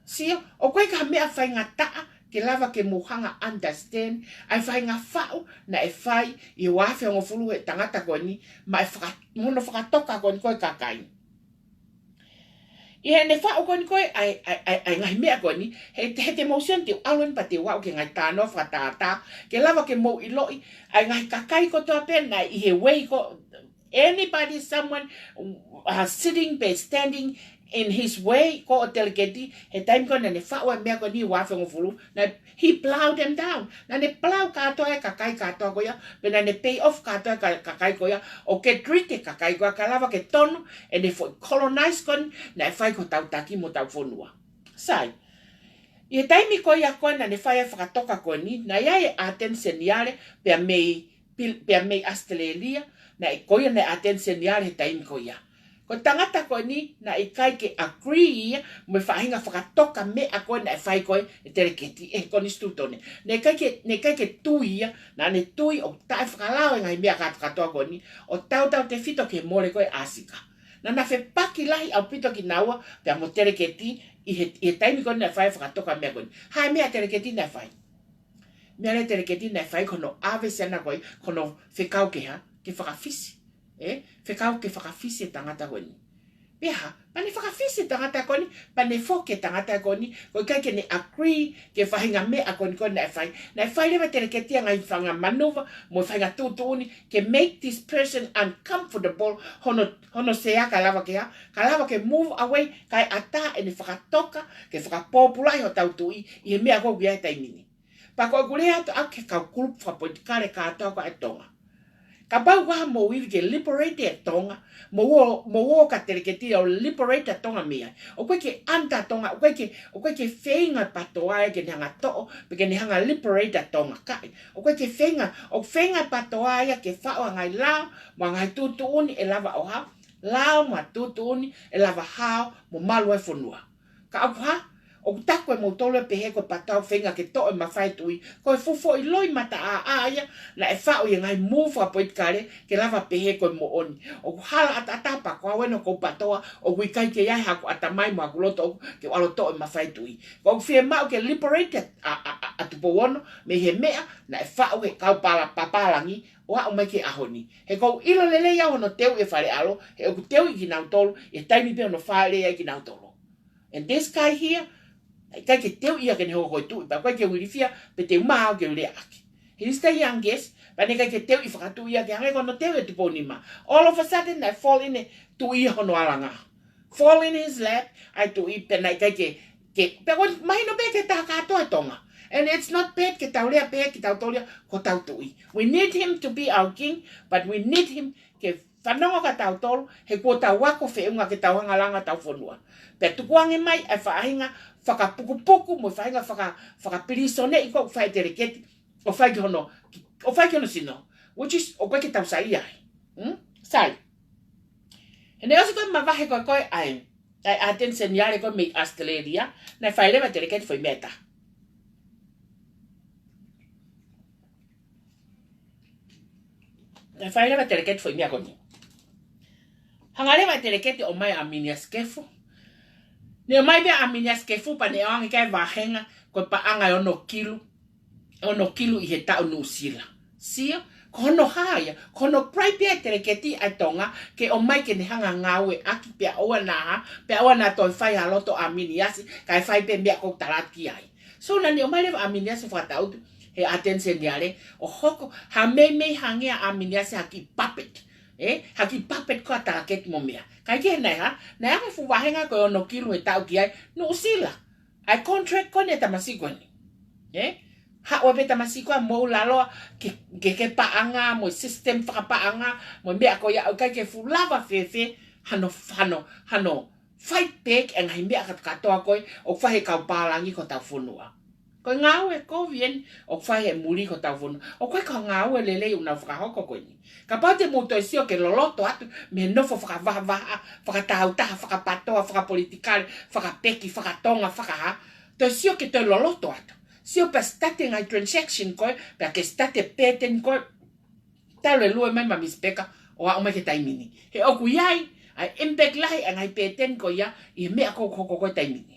Sio, ʻoku ʻikai ko ha meʻa faingataʻa ke lava ke mou hanga ʻo understand ʻa e faʻahinga faʻu naʻe fai ʻi he ua afe hongofulu ʻe he tangata ko eni, maʻa e faka-, mo hono fakatoka ko eni ko ē e kakai. ʻI heʻene faʻu ko eni ko ē ʻa e, ʻa e, ʻa e, ʻa e ngaahi meʻa ko eni, he te, he te mou sio eni te u ʻalu eni pea te u aʻu ki he ngaahi talanoa fakatātā, ke lava ke mou ʻiloʻi ʻa e ngaahi kakai kotoa pē naʻe ʻi he way ko ē, anybody, someone, uh, sitting pe standing in his way, ko e teleketi, he taimi ko ē naʻa ne faʻu ʻa e meʻa ko eni ua afe hongofulu, naʻe, he plowed them down. Naʻa ne plow kātoa e kakai kātoa ko ia, pea naʻa ne pay off kātoa e ka-, kakai ko ia, ʻo ke treat e kakai ko ia, kae lava ke tonu ʻene foʻi colonize ko eni naʻe fai ko hotau taki mo hotau fonua. Sai. ʻI he taimi ko ia ko ē naʻa ne fai e fakatoka ko eni, naʻe ʻi ai e ʻAteni Seniale, pea mei Pil-, pea mei ʻAositelēlia, Naʻe ko ia naʻe ʻAteni Seniale he taimi ko ia. Ko e tangata ko eni naʻe ʻikai ke agree ia mo e faʻahinga fakatoka meʻa ko ē naʻe fai ko ē ʻe Teleketi ʻe he konisitūtone. Naʻe ʻikai ke, naʻe ʻikai ke tui ia, naʻa ne tui ʻoku taʻefakalao e ngaahi meʻa kātoa ko eni, ʻo tautautefito ki he mole ko ē ʻa Sika. Naʻa na fepaki lahi ʻaupito kinaua pea mo Teleketi ʻi he, ʻi he taimi ko ē naʻe fai fakatoka meʻa ko eni. Hā e meʻa Teleketi naʻe fai? Meʻa leva Teleketi naʻe fai ko hono ʻave siana ko ē, ko hono fekau ke hā, ke fakafisi. ʻE, fekau ke fakafisi e tangata ko eni. Pea hā, pea ne fakafisi e tangata ko eni, pea ne foki e tangata ko eni, ko e ʻikai ke ne agree ki he faʻahinga meʻa ko eni ko ē naʻe fai. Naʻe fai leva Teleketi ʻa e ngaahi faʻahinga manuva, mo e faʻahinga tuʻutuʻuni, ke make this person uncomfortable, hono, hono sea kae lava ke hā, kae lava ke move away, kae ʻatā ʻene fakatoka, ke fakapōpulaʻi hotau tuʻi, ʻi he meʻa ko ē ʻoku ʻi ai he taimi ni. Pea ko ʻeku lea atu ʻaʻaku ki he kau kulupu fakapolitikale kātoa ko ē ʻa Tonga. Kapau ʻoku ʻi ai haʻamou ivi ke liberate ʻa Tonga, mou ō, mou ō kia Teleketi ʻo liberate ʻa Tonga mei ai. ʻOku ʻikai ke under Tonga, ʻoku ʻikai ke, ʻoku ʻikai ke feinga PATOA ia ke ne hanga toʻo, pe ke ne hanga liberate ʻa Tonga. ʻIkai, ʻoku ʻikai ke feinga, ʻoku feinga PATOA ia ke faʻu ʻa e ngaahi lao, mo e ngaahi tuʻutuʻuni ʻe lava ʻo hao, lao mo e tuʻutuʻuni ʻe lava hao, mo malu ai e fonua. Ka ʻoku hā, ʻoku taku ʻe moutolu ʻe pehē ko e PATOA ʻoku feinga ke toʻo e mafai tuʻi, ko e fuʻu foʻi loi mataʻāʻā ia, naʻe faʻu ʻi he ngaahi move fakapolitikale, ke lava pehē ko e moʻoni. ʻOku hala ʻataʻatā pea ko au ʻeni ko e PATOA, ʻoku ʻikai ke ʻi ai haku ʻatamai mo haku loto ʻoku ke u ʻalu ʻo toʻo e mafai tuʻi. Ko ʻeku fiemaʻu ke liberate ʻa, ʻa, ʻa, ʻa Tupou Ono, mei he meʻa, naʻe faʻu ʻe he kau pāla-, pālangi, ʻo aʻu mai ki he ʻaho ni. He ʻoku ou ʻilo lelei au hono teuʻi e Fale ʻAlo, he ʻoku teuʻi kinautolu, ʻi he taimi pē hono fāʻeleʻi ai kinautolu. And this guy here, naʻe ʻikai ke teuʻi ia ke ne hoko ko e tuʻi, pea ʻoku ʻikai ke u ilifia, pe te u mā au ke u lea ʻaki. He is the youngest, pea naʻe ʻikai ke teuʻi fakatuʻi ia ke hangē ko hono teuʻi ʻe Tupou Nima. All of a sudden, naʻe fall in e tuʻi ia hono alanga. Fall in his lap, ʻa e tuʻi pea naʻe ʻikai ke, ke, pea ʻoku mahino pē ki he taha kātoa ʻi Tonga. And it's not bad ke tau lea pē kitautolu ia ko hotau tuʻi. We need him to be our king, but we need him ke fanongo kia tautolu, he kuo tau ako feʻunga ke tau hanga ʻo langa hotau fonua. Pea tukuange mai ʻa e faʻahinga fakapukupuku mo e faʻahinga faka-, fakapilisoneʻi ko ē ʻoku fai ʻe Teleketi, ʻo fai ki hono, ʻo fai ki hono sino, which is, ʻoku ʻikai ke tau saiʻia ai. Hmm? Sai. He naʻe ʻosi ko ē mavahe ko ē ko ē ʻa e, ʻa e ʻAteni Seniale ko ē mei ʻAositelēlia, naʻe fai leva ʻe Teleketi foʻi meʻa ʻe taha. Naʻe fai leva ʻe Teleketi foʻi meʻa ko eni. Hanga leva ʻe Teleketi ʻo ʻomai ʻa Aminiasi Kefu. Naʻe ʻomai pē ʻa Aminiasi Kefu pea naʻe ʻoange ki ai e vāhenga ko e paʻanga ʻe ono kilu. Ono kilu ʻi he taʻu Nuʻusila. Sio, ko hono hā ia, ko hono bribe ia ʻe Teleketi ʻa Tonga, ke ʻomai ke ne hanga ʻo ngāueʻaki pea ʻoua naʻa, pea ʻoua naʻa toe fai ha loto ʻa Aminiasi, kae fai pē meʻa ʻoku ou tala atu ki ai. So naʻa ne ʻomai leva ʻa Aminiasi fakatautu, he ʻAteni Seniale, ʻo hoko, ha meimei hangē ʻa Aminiasi ha kiʻi puppet. ʻE, ha kiʻi puppet ko ē ʻa Teleketi mo meʻa. Kae kehe naʻe hā, naʻe ʻoange e fuʻu vāhenga ko e ono kilu he taʻu ki ai, Nuʻusila. ʻA e contract ko eni ʻa e tamasiʻi ko eni. ʻE? Haʻu pē tamasiʻi ko ē ʻo moʻulaloa ke, ke, ke paʻanga, mo e system fakapaʻanga, mo e meʻa ko ia ʻoku ʻikai ke fuʻu lava fēfē, hano, hano, hano fight back e ngaahi meʻa kātoa ko ē, ʻoku fai ʻe he kau pālangi ki hotau fonua. Ko e ngāue kovi eni, ʻoku fai ʻe he muli ki hotau fonua. ʻOku ʻikai ko ha ngāue lelei ʻoku nau fakahoko ko eni. Kapau te mou toe sio ke loloto atu, mei he nofo fakavahavaha, fakatāutaha, fakapatoa, fakapolitikale, fakapeki, fakatonga, fakahā. Toe sio ke toe loloto atu. Sio pea start e ngaahi transaction ko ē, pea ke start e pattern ko ē. Talu e lue mai ʻa Misi Peka, ʻo aʻu mai ki he taimi ni. He ʻoku ʻi ai, ʻa e impact lahi ʻa e ngaahi pattern ko ia, ʻi he meʻa ʻoku hoko ko ē he taimi ni.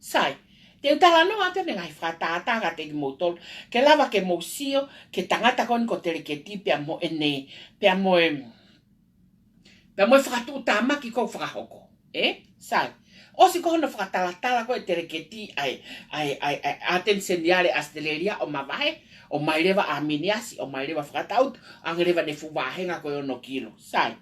Sai, te u talanoa atu ʻeni e ngaahi fakatātā kiate kimoutolu, ke lava ke mou sio, ki he tangata ko eni ko Teleketi pea mo ʻene, pea mo e, pea mo e fakatuʻutāmaki ʻoku fakahoko. ʻE? Sai. ʻOsi ko hono fakatalatala ko ē ʻe Teleketi ʻa e, ʻa e, ʻa e, ʻa e, ʻAteni Seniale ʻAositelēlia ʻo mavahe, ʻomai leva ʻa Aminiasi, ʻomai leva fakatautu, ʻoange leva ʻene fuʻu vāhenga ko e ono kilu. Sai.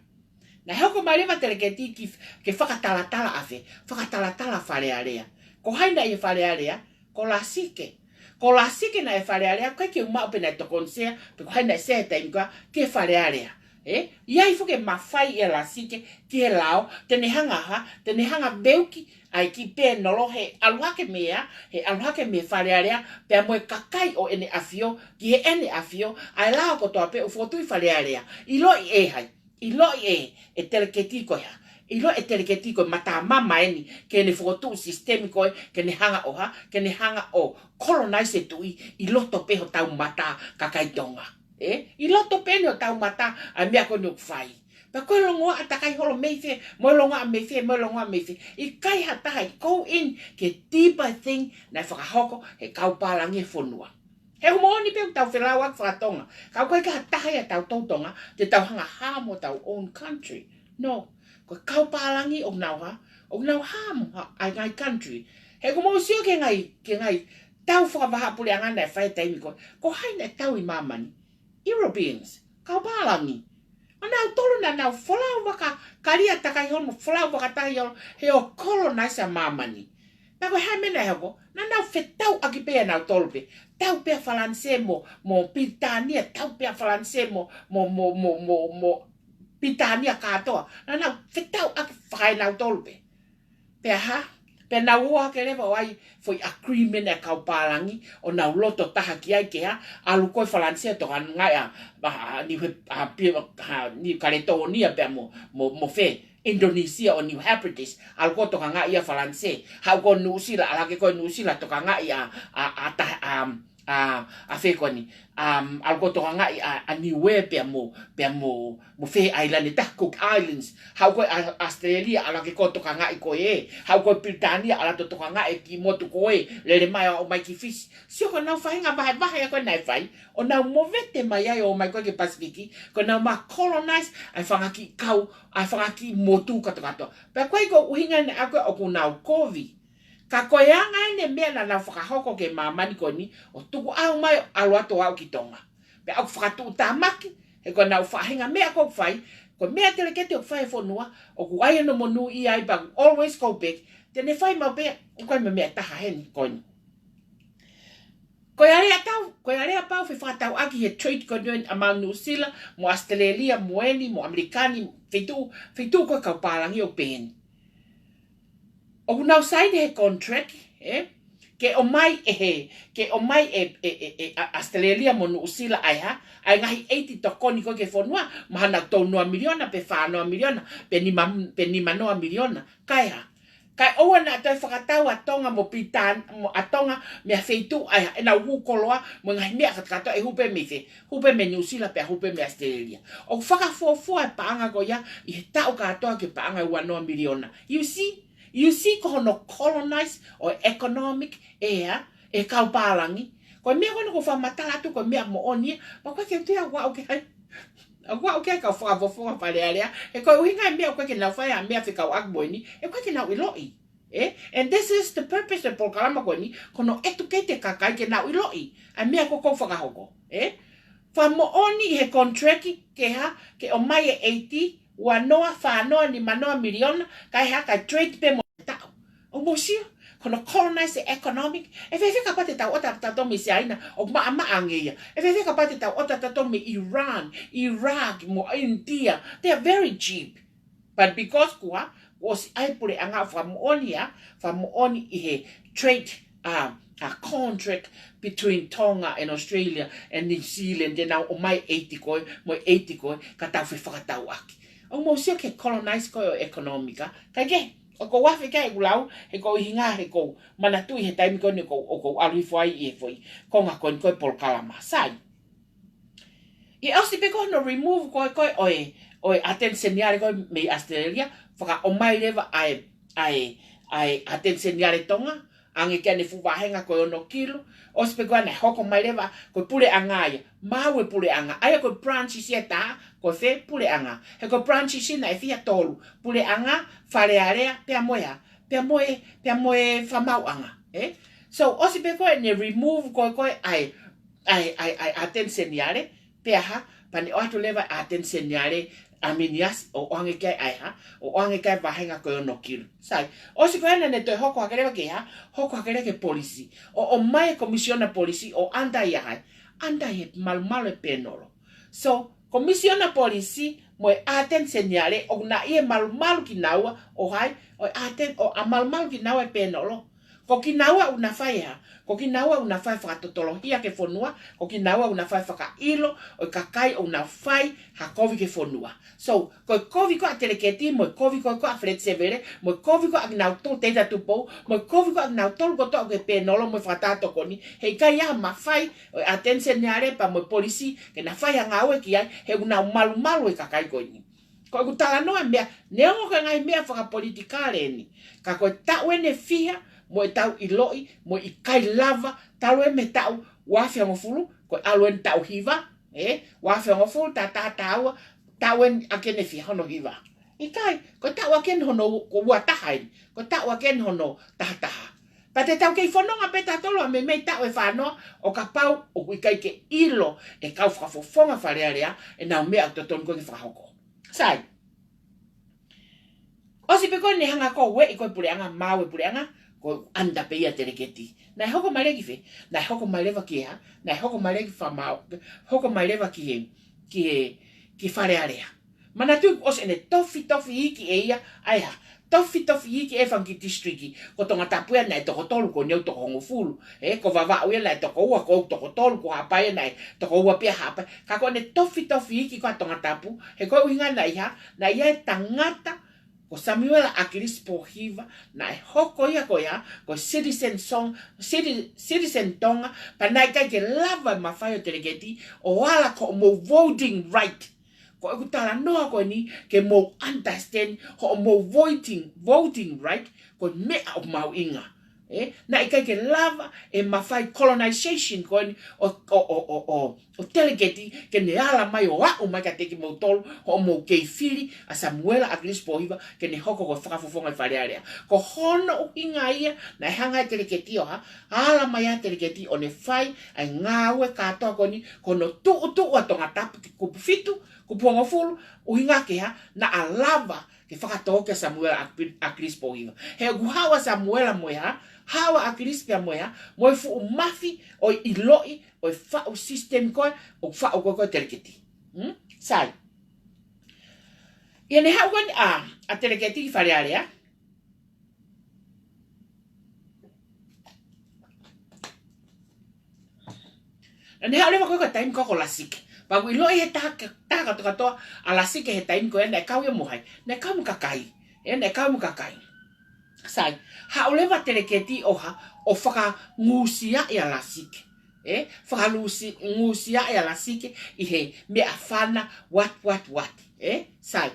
Naʻe hoko mai leva ʻa Teleketi ki, ke fakatalatala ʻa fē, fakatalatala Fale Alea. Ko hai naʻe ʻi Fale Alea, ko Lasike. Ko Lasike naʻe ʻi Fale Alea, ʻikai ke u maʻu pe naʻe tokoni sea, pe ko hai naʻe sea he taimi ko ia, ki Fale Alea. ʻE, ʻi ai foki e mafai ʻe Lasike ki he lao, te ne hanga ha, te ne hanga veuki ʻa e kiʻi pēnolo he ʻalu hake mei ai, he ʻalu hake mei Fale Alea, pea mo e kakai ʻo ʻEne ʻAfio, ki heʻEne ʻAfio, ʻa e lao kotoa pē ʻoku fokotuʻu ʻi Fale Alea. ʻIloʻi ʻe hai, ʻiloʻi ʻe, ʻe Teleketi ko e hā, ʻiloʻi ʻe Teleketi ko e mata mama eni, ke ne fokotuʻu sisitemi ko ē, ke ne hanga ʻo hā, ke ne hanga ʻo colonize e tuʻi, ʻi loto pē hotau mata kakai Tonga. ʻE, ʻi loto pē eni hotau mata, ʻa e meʻa ko eni ʻoku fai. Pea ko e longoaʻa takai holo mei fē, mo e longoaʻa mei fē, mo e longoaʻa mei fē. ʻIkai ha taha ʻe go in ki he deeper thing naʻe fakahoko he kau pālangi e fonua. He ʻoku moʻoni pē ʻoku tau felauʻaki faka-Tonga. Ka ʻoku ʻikai ke ha taha ia ʻo tautolu Tonga, te tau hanga harm hotau own country. No, ko e kau pālangi ʻoku nau hā, ʻoku nau harm ha, ʻa e ngaahi country. He ʻoku mou sio ki he ngaahi, ki he ngaahi tau fakavahaʻapuleʻanga naʻe fai he taimi ko ē, ko hai naʻe tau ʻi māmani? Europeans, kau pālangi. ʻO nautolu naʻa nau folau vaka, kalia takai holo mo folau vakatahi holo, he ʻo colonize ʻa māmani. Pea ko e hā e meʻa naʻe hoko, naʻa nau fetauʻaki pē ʻa nautolu pē. Tau pē ʻa Falanisē mo, mo Pilitānia, tau pē ʻa Falanisē mo, mo, mo, mo, mo, mo Pilitānia kātoa. Naʻa nau fetauʻaki fakaenautolu pē. Pea hā, pea nau ō hake leva ʻo ʻai foʻi agreement ʻa e kau pālangi, ʻo nau loto taha ki ai ke hā, ʻalu ko ē Falanisē ʻo tokangaʻi ʻa, ʻa, ʻa Niu He, ʻa, Pia-, ʻa, Niu Kaletōnia pea mo, mo, mo fē, Indonesia ʻo New Hebrides, ʻalu ko ē ʻo tokangaʻi ʻa Falanisē, haʻu ko ē Nuʻusila, ʻalu hake ko ē Nuʻusila ʻo tokangaʻi ʻa, ʻa, ʻa, ta-, ʻa, ʻa, ʻa fē ko eni, um, ʻalu ko ē ʻo tokangaʻi ʻa, ʻa Niuē pea mo, pea mo, mo fē ʻailani, ʻa e Cook Islands, haʻu ko ē ʻa, ʻAositelēlia, ʻalu hake ko ē ʻo tokangaʻi ko ē, haʻu ko ē Pilitānia, ʻalu atu ʻo tokangaʻi e kiʻi motu ko ē, lele mai ʻo ʻomai ki Fisi. Sio ko ʻenau faʻahinga vahevahe ko ē naʻe fai, ʻo nau movete mai ai ʻo ʻomai ko ē ki Pasifiki, ko ʻenau ma colonize ʻa e fanga kiʻi kau, ʻa e fanga kiʻi motu kātoa kātoa. Pea ko e ʻuhinga eni ʻa ko ē ʻoku nau kovi. Ka ko e anga eni e meʻa naʻa nau fakahoko ki he māmani ko eni, ʻo tukuʻau mai ʻo ʻalu atu ʻo aʻu ki Tonga. Pea ʻoku fakatuʻutāmaki, he ko ʻenau faʻahinga meʻa ʻoku fai, ko e meʻa Teleketi ʻoku fai he fonua, ʻoku ʻai hono monūʻia ai pea ʻoku always go back, te ne fai maʻu pē, ʻoku ʻai meʻa taha heni ko eni. Ko e aleapau, ko e aleapau fefakatauʻaki he trade ko eni ʻa Nuʻusila, mo ʻAositelēlia, mo eni, mo ʻAmelika ni, feituʻu, feituʻu ko ē kau pālangi ʻoku pehē ni. ʻOku nau saini he contract, ē? Ke ʻomai ʻe he, ke ʻomai ʻe, ʻe, ʻe, ʻe, ʻa, ʻAositelēlia mo Nuʻusila ʻa e hā, ʻa e ngaahi ʻeiti tokoni ko ē ki he fonua, mahalo ʻe tolunoa miliona, pe fānoa miliona, pe nima, pe nimanoa miliona, kae hā. Kae ʻoua naʻa toe fakatau ʻa Tonga mo Pilitān-, mo ʻa Tonga mei ha feituʻu ʻa e hā, ʻenau hū koloa, mo e ngaahi meʻa kātoa ʻe hū pē mei fē, hū pē mei Nuʻusila pea hū pē mei ʻAositelēlia. ʻOku fakafuofua e paʻanga ko ia ʻi he taʻu kātoa ki he paʻanga ʻe uanoa miliona. You see? You see ko hono colonize ʻo e economic ʻe hā, ʻe he kau pālangi. Ko e meʻa ko ena ʻoku ou fakamatala atu ko e meʻa moʻoni ia, pea ʻoku ʻikai ke u toe ʻalu ʻo aʻu ki ai. ʻAlu ʻo aʻu ki ai kau fakafofonga Fale Alea. He ko e ʻuhinga e meʻa ʻoku ʻikai ke nau fai ha meʻa fekauʻaki mo eni, he ʻoku ʻikai ke nau ʻiloʻi. Ē? And this is the purpose of the polokalama ko eni, ko hono educate e kakai ke nau ʻiloʻi ʻa e meʻa ko ē ʻoku fakahoko. Ē? Fakamoʻoni he contract ke hā, ke ʻomai e ʻeiti, uanoa, fānoa, nimanoa miliona, kae hā, kae trade pē mo e taʻu. ʻOku mou sio, ko hono colonize e economic, ʻe fēfē kapau te tau ʻoatu ʻa tautolu mei Siaina, ʻoku maʻamaʻa ange ia. ʻE fēfē kapau te tau ʻoatu ʻa tautolu mei Iran, Iraq, mo India, they are very cheap. But because kuo hā, kuo ʻosi ʻai e puleʻanga ʻo fakamoʻoni ʻa, fakamoʻoni ʻi he trade, uh, a contract between Tonga and Australia and New Zealand, te nau ʻomai e ʻeiti ko ē, mo e ʻeiti ko ē, ka tau fefakatauʻaki. ʻOku mou sio ki he colonize ko ē ʻo e economic, ā? Kae kehe, ʻoku ou afe ki ai ʻeku lau, he ko e ʻuhinga, he ʻoku ou manatuʻi he taimi ko eni ʻoku ou, ʻoku ou ʻalu hifo ai ʻi he foʻi konga ko eni ko ē polokalama. Sai. ʻI he ʻosi pē ko ē hono remove ko ē ko ē ʻo e, ʻo e ʻAteni Seniale ko ē mei ʻAositelēlia, fakaʻomai leva ʻa e, ʻa e, ʻa e ʻAteni Seniale Tonga, ʻoange ki ai ʻene fuʻu vāhenga ko e ono kilu, ʻosi pē ko ē naʻe hoko mai leva, ko e puleʻanga ia, maʻu e puleʻanga, ʻa ia ko e branch ia ʻe taha, ko e fē, puleʻanga. He ko e branch ia naʻe fiha, tolu, puleʻanga, Fale Alea, pea mo e hā, pea mo e, pea mo e fakamaauʻanga, ē? So, ʻosi pē ko ē ne remove ko ē ko ē ʻa e, ʻa e, ʻa e, ʻa e ʻAteni Seniale, pea hā, pea ne ʻoatu leva e ʻAteni Seniale ʻAminiasi, ʻo ʻoange ki ai ʻa e hā, ʻo ʻoange ki ai e vāhenga ko e ono kilu. Sai, ʻosi ko ē naʻa ne toe hoko hake leva ki he hā, hoko hake leva ki he polisi. ʻO, ʻomai e komisiona polisi, ʻo under ia hai, under he malumalu e pēnolo. So, Komisiona Polisi mo e ʻAteni Seniale ʻoku na ʻi he malumalu kinaua ʻo hai, ʻo e ʻAteni, ʻo ʻa malumalu kinaua e pēnolo. Ko kinaua ʻoku na fai ʻa, ko kinaua ʻoku na fai fakatotoloʻi ʻa e fonua, ko kinaua ʻoku na fai fakaʻilo ʻo e kakai ʻoku na fai ha kovi ki he fonua. So, ko e kovi ko ē ʻa Teleketi, mo e kovi ko ē ko ē ʻa Feleti Sevele, mo e kovi ko ē ʻa kinautolu Teita Tupou, mo e kovi ko ē ʻa kinautolu kotoa ʻoku pēnolo mo e fakataha tokoni, he ʻikai ha mafai ʻo e ʻAteni Seniale pea mo e polisi ke na fai ha ngāue ki ai, he ʻoku nau malumalu e kakai ko eni. Ko ʻeku talanoa e meʻa, neongo ko e ngaahi meʻa fakapolitikale eni. Ka ko e taʻu eni ʻe fiha, mo ʻetau ʻiloʻi, mo e ʻikai lava, talu eni mei he taʻu ua afe hongofulu, ko e ʻalu eni taʻu hiva, ē, ua afe hongofulu, taha taha taha ua, taʻu eni ʻaki eni ʻe fiha, hono hiva. ʻIkai, ko e taʻu ʻaki eni hono u-, ko e ua taha eni, ko e taʻu ʻaki eni hono taha taha. Pea te tau kei fononga pē tautolu ʻa meimei taʻu ʻe fā noa, ʻo kapau ʻoku ʻikai ke ʻilo ʻe he kau fakafofonga Fale Alea ʻenau meʻa ʻoku totonu ko ē ke fakahoko. Sai. ʻOsi pē ko ē ne hanga ko ē ʻo ueʻi ko ē puleʻanga, maʻu e puleʻanga, ko e ʻanita pē ia ʻa Teleketi. Naʻe hoko mai leva ki fē, naʻe hoko mai leva ki he hā, naʻe hoko mai leva ki Fakamaau, hoko mai leva ki he, ki he, ki Fale Alea. Manatuʻi ʻosi ʻene tofi tofi iiki ʻe ia, ʻa e hā, tofi tofi iiki e fanga kiʻi tisilitiki, ko Tongatapu ia naʻe toko tolu, ko Niue toko hongofulu, ē, ko Vavaʻu ia naʻe toko ua, ko au toko tolu, ko Haʻapai ia naʻe toko ua pē ʻa Haʻapai. Ka ko ʻene tofi tofi iiki ko ē ʻa Tongatapu, he ko e ʻuhinga naʻe ʻi ai, naʻe ʻi ai e tangata, ko Samuela ʻAkilisi Pōhiva, naʻe hoko ia ko ia, ko e citizen song, citi-, citizen Tonga, pea naʻe ʻikai ke lava e mafai ʻo Teleketi, ʻo ala ko hoʻomou voting right. Ko ʻeku talanoa ko eni ke mou understand hoʻomou voting, voting right, ko e meʻa ʻoku mahuʻinga. Ē, naʻe ʻikai ke lava e mafai colonization ko eni ʻo, ʻo, ʻo, ʻo, ʻo, ʻo Teleketi ke ne ala mai ʻo aʻu mai kiate kimoutolu, hoʻomou kei fili ʻa Samuela ʻAkilisi Pōhiva ke ne hoko ko e fakafofonga ʻo e Fale Alea. Ko hono ʻuhinga ia naʻe hanga ʻe Teleketi ʻo hā, ala mai ʻa Teleketi ʻo ne fai ʻa e ngāue kātoa ko eni, ko hono tuʻutuʻu ʻa Tongatapu ki he kupu fitu, kupu hongofulu, ʻuhinga ke hā, naʻa lava ke fakatō kia Samuela ʻAki-, ʻAkilisi Pōhiva. He ʻoku haʻu ʻa Samuela mo e hā, haʻu ʻa ʻAkilisi pea mo e hā, mo e fuʻu mafi ʻo e ʻiloʻi ʻo e faʻu system ko ē, ʻo e faʻu ko ē ko ē ʻa Teleketi. Hmm? Sai. ʻI heʻene haʻu ko eni ʻa, ʻa Teleketi ki Fale Alea, naʻa ne haʻu leva ko ē ko e taimi ko ē ko Lasike. Pea ʻoku ʻiloʻi ʻe he taha, taha kātoa kātoa ʻa Lasike he taimi ko ē naʻe kau ia mo hai. Naʻe kau mo e kakai. Ē, naʻe kau mo e kakai. Sai, haʻu leva Teleketi ʻo hā, ʻo fakangusiaʻi ʻa Lasike. Ē, fakalusi-, ngusiaʻi ʻa Lasike ʻi he meʻa fana, what, what, what. Ē, sai.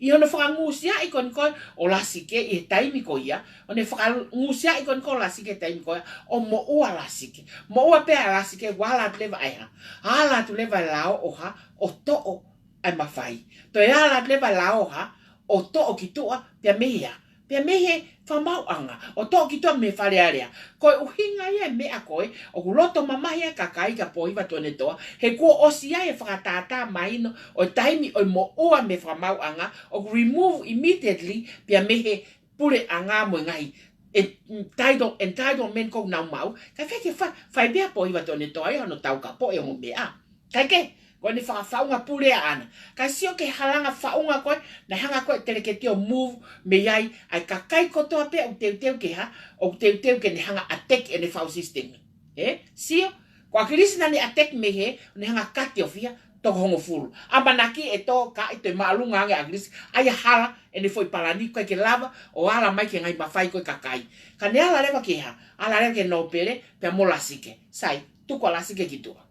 ʻI hono fakangusiaʻi ko eni ko ē ʻo Lasike ʻi he taimi ko ia, ʻo ne fakangusiaʻi ko eni ko ē ʻo Lasike he taimi ko ia, ʻo moʻua Lasike. Moʻua pē ʻa Lasike, ʻoku ala atu leva ʻa e hā. Ala atu leva e lao ʻo hā, ʻo toʻo ʻa e mafai. Toe ala atu leva e lao ʻo hā, ʻo toʻo ki tuʻa, pea mei he hā, pea mei he fakamaauʻanga, ʻo toʻo ki tuʻa mei Fale Alea. Ko e ʻuhinga ia e meʻa ko ē, ʻoku loto mamahi ʻa e kakai kia Pōhiva Tuʻiʻonetoa, he kuo ʻosi ʻi ai e fakatātā mahino ʻo e taimi ʻo e moʻua mei he fakamaauʻanga, ʻoku remove immediately, pea mei he puleʻanga mo e ngaahi, e, entitle-, entitlement ʻoku nau maʻu, kae fai ke fa-, fai pē ʻa Pōhiva Tuʻiʻonetoa ia hono taukapoʻi e ongo meʻa. Kae kehe, ko ʻene fakafaʻunga pule ʻaʻana. Kae sio ki he halanga faʻunga ko ē, naʻe hanga ko ē ʻe Teleketi ʻo move mei ai, ʻa e kakai kotoa pē ʻoku teuteu ke hā, ʻoku teuteu ke ne hanga ʻo attack ʻene faʻu system. Ē? Sio, ko ʻAkilisi naʻa ne attack mei hē, ne hanga ʻo kati ʻo fiha, toko hongofulu. ʻAmanaki ʻe tō, ka ʻi he toe māʻolunga ange ʻa ʻAkilisi, ʻa ia hala ʻene foʻi palani ko ē ke lava, ʻo ala mai ki he ngaahi mafai ko ē ʻa e kakai. Ka ne ala leva ki he hā, ala leva ki he nōpele, pea mo Lasike. Sai, tuku ʻa Lasike ki tuʻa.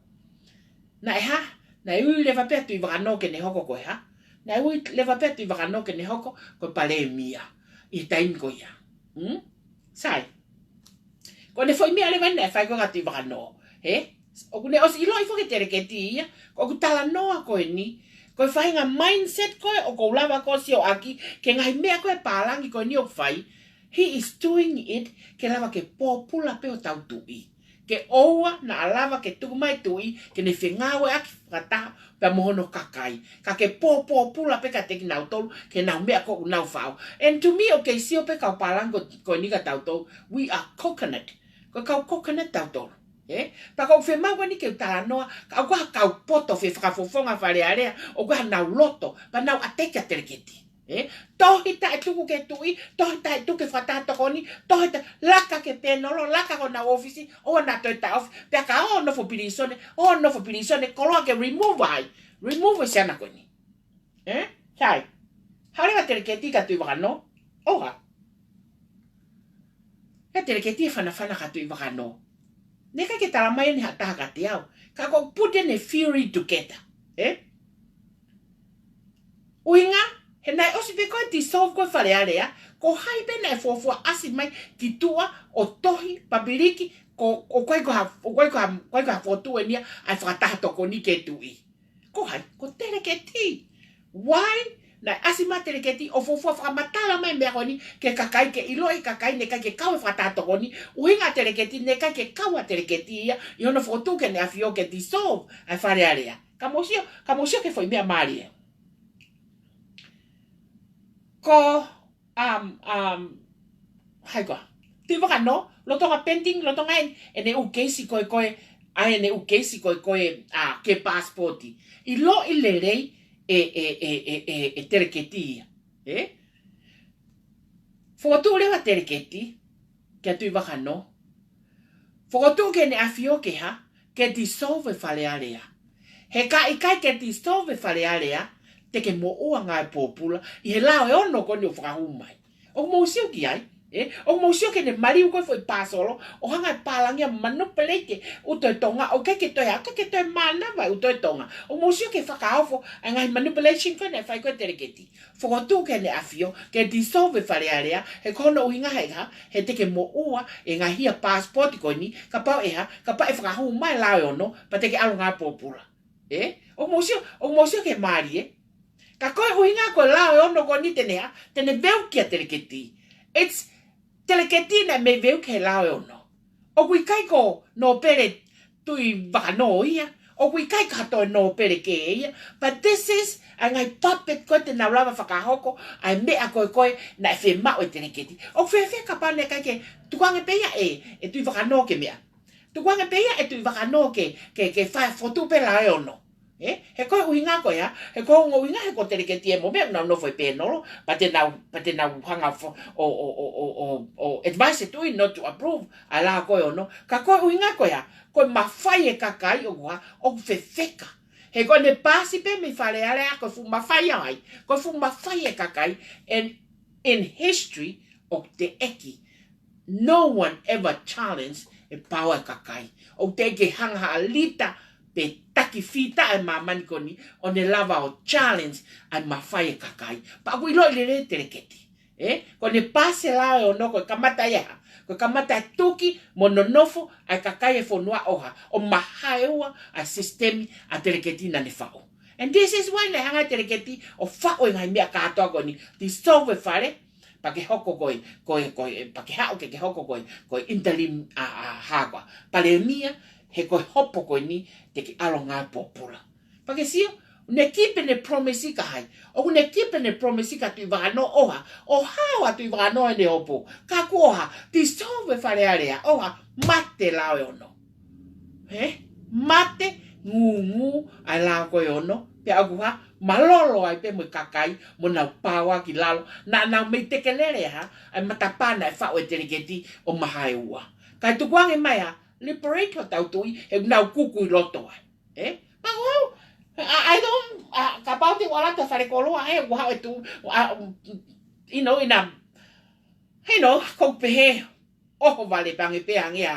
Naʻe hā, naʻe ui leva pē ʻa Tuʻivakanō ke ne hoko ko e hā. Naʻe ui leva pē ʻa Tuʻivakanō ke ne hoko ko e palēmia ʻi he taimi ko ia. Hmm? Sai. Ko ʻene foʻi meʻa leva naʻe fai ko ē kia Tuʻivakanō. Hē? ʻOku ne ʻosi ʻiloʻi foki ʻe Teleketi ia, ko ʻeku talanoa ko eni, ko e faʻahinga mindset ko ē ʻoku ou lava ko ē ʻo sio ʻaki, ki he ngaahi meʻa ko ē pālangi ko eni ʻoku fai, he is doing it ke lava ke pōpula pē hotau tuʻi. Ke ʻoua naʻa lava ke tuku mai e tuʻi ke ne fengāueʻaki fakataha pea mo hono kakai. Ka ke pōpōpula pē kiate kinautolu, ki heʻenau meʻa ko ē ʻoku nau faʻu. And to me, ʻoku kei sio pē kau pālangi ko, ko eni kia tautolu, we are coconut. Ko e kau coconut tautolu. Ē? Pea ʻoku ou fiemaʻu ko eni ke u talanoa, ka ʻoku ʻi ai ha kau poto fefakafofonga Fale Alea, ʻoku ʻi ai hanau loto, pea nau ʻateki ʻa Teleketi. Ē? Tohi taʻetuku ki he tuʻi, tohi taʻetuku ki he fakataha tokoni, tohi ta-, laka ki he pēnolo, laka ki honau ʻōfisi, ʻoua naʻa toe taʻofi, pea ka ō ʻo nofo pilīsone, ō ʻo nofo pilīsone, koloa ke remove ai, remove e siana ko eni. Ē? Sai. Haʻu leva Teleketi kia Tuʻivakanō. ʻOha. ʻE Teleketi ʻe fanafana kia Tuʻivakanō. Naʻe ʻikai ke tala mai ʻe ha taha kiate au. Ka ʻoku ou put ʻene theory together. Ē? ʻUhinga, he naʻe ʻosi pē ko e dissolve ko ē Fale Alea, ko hai pē naʻe fuofua ʻasi mai ki tuʻa ʻo tohi, pāpiliki, ko, ʻoku ʻikai ko ha, ʻoku ʻikai ko ha, ʻoku ʻikai ko ha fokotuʻu eni ia ʻa e fakataha tokoni ki he tuʻi. Ko hai, ko Teleketi. Why? Naʻe ʻasi mai Teleketi ʻo fuofua fakamatala mai e meʻa ko eni ki he kakai ke ʻiloʻi e kakai naʻe ʻikai ke kau he fakataha tokoni, ʻuhinga Teleketi, naʻe ʻikai ke kau ʻa Teleketi ia ʻi hono fokotuʻu ki heʻene ʻafio ke dissolve ʻa e Fale Alea. Ka mou sio, ka mou sio ki he foʻi meʻa mālie. Ko um, um, hai koā. Tuʻivakanō, lolotonga pending, lolotonga ʻene, ʻene ʻū keisi ko ē ko ē, ʻa ʻene ʻū keisi ko ē ko ē, ʻa, ki he passport. ʻIloʻi lelei ʻe, ʻe, ʻe, ʻe, ʻe, ʻe Teleketi ia. Ē? Fokotuʻu leva Teleketi, kia Tuʻivakanō. Fokotuʻu ki heʻene ʻafio ke hā, ke dissolve e Fale Alea. He ka ʻikai ke dissolve e Fale Alea, te ke moʻua ngāue pōpula, ʻi he lao ʻe ono ko eni ʻoku fakahū mai. ʻOku mou sio ki ai, ē? ʻOku mou sio ki heʻene maliu ko ē foʻi pāsolo, ʻo hanga ʻe he pālangi ʻo manipulate e ʻuto e Tonga, ʻoku ʻikai ke toe, ʻoku ʻikai ke toe mānava e ʻuto e Tonga. ʻOku mou sio ki he fakaofo, ʻa e ngaahi manipulation ko ē naʻe fai ko ē ʻe Teleketi. Fokotuʻu ki heʻene ʻafio, ke dissolve e Fale Alea, he ko hono ʻuhinga he hā, he te ke moʻua e ngaahi hia passport ko eni, kapau ʻe hā, kapau ʻe fakahū mai e lao ʻe ono, pea te ke ʻalu ngāue pōpula. Ē? ʻOku mou sio, ʻoku mou sio ki he mālie. Ka ko e ʻuhinga ko e lao ʻe ono ko eni te ne hā, te ne veuki ʻa Teleketi. It's Teleketi naʻe mei veuki he lao ʻe ono. ʻOku ʻikai ko Nōpele Tuʻivakanō ia. ʻOku ʻikai ko ha toe Nōpele kehe ia. But this is ʻa e ngaahi puppet ko ē te nau lava fakahoko ʻa e meʻa ko ē ko ē naʻe fiemaʻu ʻe Teleketi. ʻOku fēfē kapau naʻe ʻikai ke tukuange pē ia ʻe, ʻe Tuʻivakanō ke meʻa. Tukuange pē ia ʻe Tuʻivakanō ke, ke, ke fai fokotuʻu pē lao ʻe ono. Ē? He ko e ʻuhinga ko ia, he ko e ongo ʻuhinga he ko Teleketi ē mo meʻa ʻoku nau nofo he pēnolo, pea te nau, pea te nau hanga fo-, ʻo, ʻo advise e tuʻi not to approve ʻa e lao ko ē ʻe ono. Ka ko e ʻuhinga ko ia, ko e mafai e kakai ʻoku hā, ʻoku fefeka. He ko ʻene paasi pē mei Fale Alea, ko e fuʻu mafai ʻa hai, ko e fuʻu mafai e kakai, and in history, ʻoku teʻeki, no one ever challenge e paoa e kakai. ʻOku teʻeki ke hanga ha lita pe taki fita e māmani ko eni ʻo ne lava ʻo challenge ʻa e mafai e kakai. Pea ʻoku ʻiloʻi lelei ʻe Teleketi. Ē? Ko ʻene paasi e lao ʻe ono ko e kamata ia, ko e kamata e tuki mo nonofo ʻa e kakai e fonua ʻoha, ʻo mahaeua ʻa e sisitemi ʻa Teleketi naʻa ne faʻu. And this is why naʻe hanga ʻe Teleketi ʻo faʻu e ngaahi meʻa kātoa ko eni, dissolve e Fale, pea ke hoko ko e, ko e, ko e, pea ke haʻu ke ke hoko ko e, ko e interim, ʻa, ʻa, hā koā, palēmia, he ko e hopo ko eni te ke ʻalu ngāue pōpula. Pea ke sio, ne keep ʻene promise kia hai. ʻOku ne keep ʻene promise kia Tuʻivakanō ʻoha, ʻo hao ʻa Tuʻivakanō ʻene hopo. Ka kuo hā, dissolve e Fale Alea, ʻoha, mate lao ʻe ono. Ē? Mate ngūngū ʻa e lao ko ē ʻe ono. Pea ʻoku hā, mālōlō ai pē mo e kakai, mo nau paoa ki lalo. Naʻa nau mei tekelele hā, ʻa e matapā naʻe faʻu ʻe Teleketi ʻo mahaeua. Kae tukuange mai hā, liberate hotau tuʻi, he nau kuku ʻi loto ai. Ē? Pea ko au, I, I don't, ʻa, kapau te u ʻalu atu ʻo fale koloa, he ʻoku hā e tuʻi, ʻa, you know, ina, you know, ʻoku ou pehē, ʻohovale pē ange pē ange ʻa,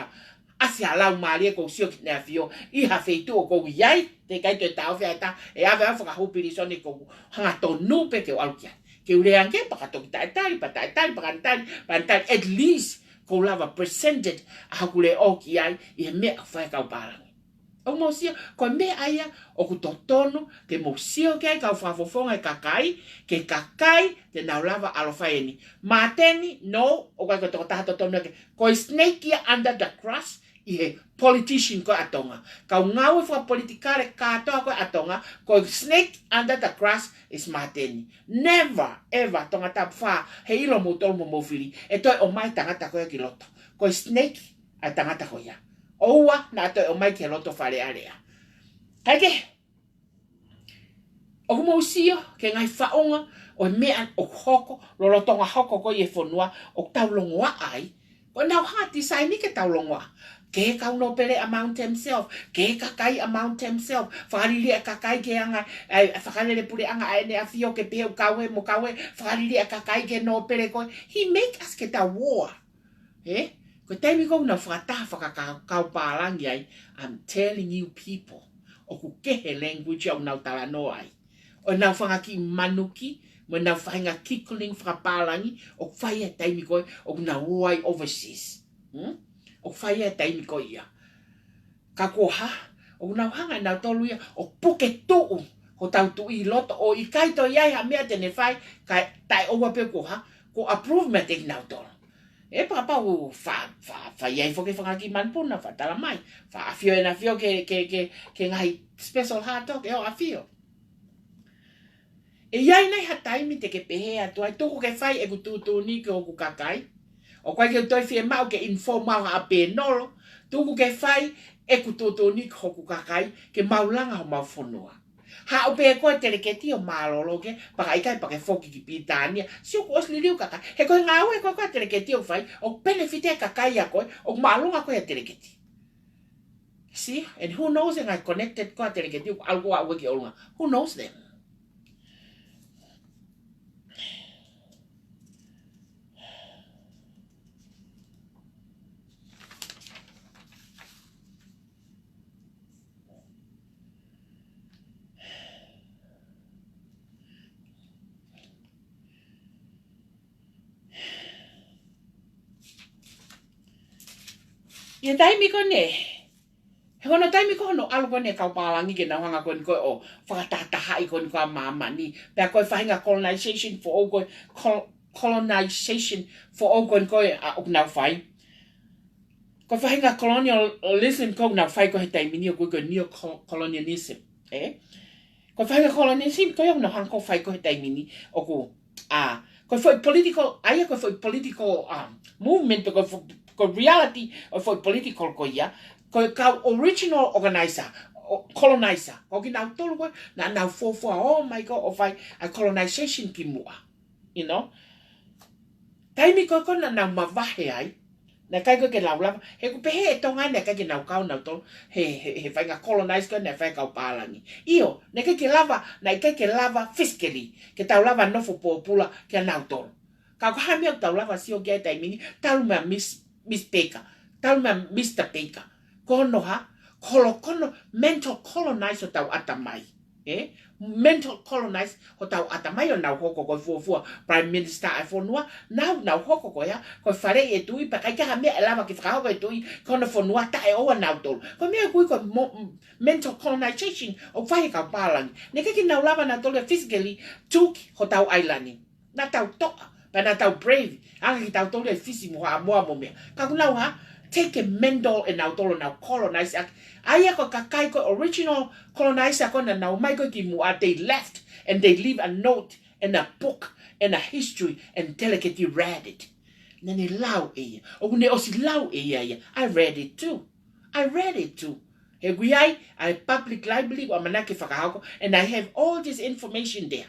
ʻasi ha lau mālie ʻoku ou sio ki heʻene ʻafio, ʻi ha feituʻu ʻoku ou ʻi ai, teʻeki ai toe taʻofi ʻe ha taha, ʻe ʻave au fakahū pilīsone ʻoku ou hanga tonu pē ke u ʻalu ki ai. Ke u lea ange pea ka toki taʻetali, pea taʻetali, pea ka ne tali, pea ne tali, at least, ʻoku ou lava presented ʻa hoku leʻo ki ai, ʻi he meʻa ʻoku fai ʻe he kau pālangi. ʻOku mou sio, ko e meʻa ia ʻoku totonu ke mou sio ki ai kau fakafofonga e kakai, ke kakai te nau lava ʻaloʻofa eni. Māteni, no, ʻoku ʻikai ko e tokotaha totonu ia ke, ko e snake ia under the grass ʻi he politician ko ē ʻa Tonga. Kau ngāue fakapolitikale kātoa ko ē ʻa Tonga, ko e snake under the grass is Māteni. Never, ever, Tongatapu fā, heiʻilo moutolu mo mou fili, ʻe toe ʻomai e tangata ko ia ki loto. Ko e snake ʻa e tangata ko ia. ʻOua naʻa toe ʻomai ki he loto Fale Alea. Kae kehe, ʻoku mou sio ki he ngaahi faʻunga ʻo e meʻa ʻoku hoko, lolotonga hoko ko ē ʻi he fonua, ʻoku tau longoaʻa ai. Ko ʻenau hati saini ke tau longoaʻa. Ke kau nōpele amount himself, ke kakai amount himself, fakaliliʻa kakai ke anga, ʻai, fakalele puleʻanga ʻa ʻEne ʻAfio ke pehē ʻoku kau ē mo kau ē, fakaliliʻa kakai ke nōpele ko ē. He make us ke tau war. Ē? Ko e taimi ko ē ʻoku nau fakataha fakakau pālangi ai, I'm telling you people, ʻoku kehe language ʻoku nau talanoa ai. ʻO ʻenau fanga kiʻi manuki, mo ʻenau faʻahinga kikiling fakapālangi, ʻoku fai he taimi ko ē ʻoku nau ō ai overseas. Hmm? ʻOku fai he taimi ko ia. Ka ko e hā, ʻoku nau hanga ʻe nautolu ia ʻo puke tuʻu hotau tuʻi ʻi loto ʻo ʻikai toe ʻi ai ha meʻa te ne fai, kae taʻeʻoua pē ko e hā, ko e approve meiate kinautolu. Ē, pea kapau fa, fa, fai ai foki e fanga kiʻi manupuna, fa tala mai, fa ʻafio ʻEna ʻAfio ke, ke, ke, ke ngaahi special hard talk ʻe ʻo ʻafio. ʻE ʻi ai nai ha taimi te ke pehē atu ai, tuku ke fai ʻeku tuʻutuʻuni ki hoku kakai? ʻOku ʻikai ke u toe fiemaʻu ke inform au ha ʻapi nolo, tuku ke fai ʻeku tuʻutuʻuni ki hoku kakai, ke mau langa homau fonua. Haʻu pē koe teleketi ʻo mālōlō ki ai, pea ka ʻikai pea ke foki ki Pilitānia. Sio kuo ʻosi liliu kakai. He ko e ngāue ko ē ʻa e teleketi ʻoku fai, ʻoku benefit e kakai ʻa koe, ʻoku māʻolunga koe ʻa e teleketi. See? And who knows e ngaahi connected ko ē ʻa e teleketi ʻoku ʻalu ko ē ʻo aʻu ki ʻolunga. Who knows them? ʻI he taimi ko eni, he ko hono taimi ko ē hono ʻalu ko eni e kau pālangi ke nau hanga ko eni ko ē ʻo fakatahatahaʻi ko eni ko ē ʻa māmani. Pea ko e faʻahinga colonization foʻou ko ē, col-, colonization foʻou ko eni ko ē ʻa ʻoku nau fai. Ko e faʻahinga colonialism ko ē ʻoku nau fai ko ē he taimi ni ʻoku ui ko e neo-colonialism. Ē? Ko e faʻahinga colonization ko ia ʻoku nau hanga ko ē ʻo fai ko ē he taimi ni ʻoku, ā, ko e foʻi political, ʻa ia ko e foʻi political, um, movement, ko e fo-, ko e reality ʻo e foʻi political ko ia, ko e kau original organizer, ʻo, colonizer, ko kinautolu ko ē naʻa nau fuofua ō mai ko ē ʻo fai ʻa e colonization kimuʻa. You know? Taimi ko ē ko ē naʻa nau mavahe ai, naʻe ʻikai ko ē ke nau lava, he ʻoku pehē ʻe Tonga naʻe ʻikai ke nau kau nautolu he, he, he faʻahinga colonize ko ē naʻe fai ʻe he kau pālangi. ʻIo, naʻe ʻikai ke lava, naʻe ʻikai ke lava physically ke tau lava nofo pōpula kia nautolu. Ka ko e hā e meʻa ʻoku tau lava sio ki ai he taimi ni, talu meia Miss, Miss Baker, talu meia Mister Baker, ko hono hā, ko hono, ko hono mental colonize hotau ʻatamai. Ē? Mental colonize hotau ʻatamai ʻo nau hoko ko e fuofua Prime Minister ʻa e fonua, nau, nau hoko ko ia ko e faleʻi e tuʻi, pea ʻikai ke ʻi ai ha meʻa ʻe lava ke fakahoko e tuʻi ki hono fonua taʻeʻoua nautolu. Ko e meʻa ʻoku ui ko e mo-, mental colonization ʻoku fai ʻe he kau pālangi. Naʻe ʻikai ke nau lava nautolu ia physically tuki hotau ʻailani. Naʻa tau toʻa, pea naʻa tau brave, ʻa kitautolu ʻi Fisi mo Haʻamoa mo meʻa. Ka ʻoku nau hā, take e mental ʻe nautolu ʻo nau colonize ʻaki. ʻA ia ko e kakai ko e original colonizer ko ē naʻa nau ō mai ko ē kimuʻa, they left and they leave a note and a book and a history and teleketi read it. Naʻa ne lau ʻe ia. ʻOku ne ʻosi lau ʻe ia ia. I read it too. I read it too. He ʻoku ʻi ai ʻa e public library ʻoku ʻamanaki ke fakahoko, and I have all this information there.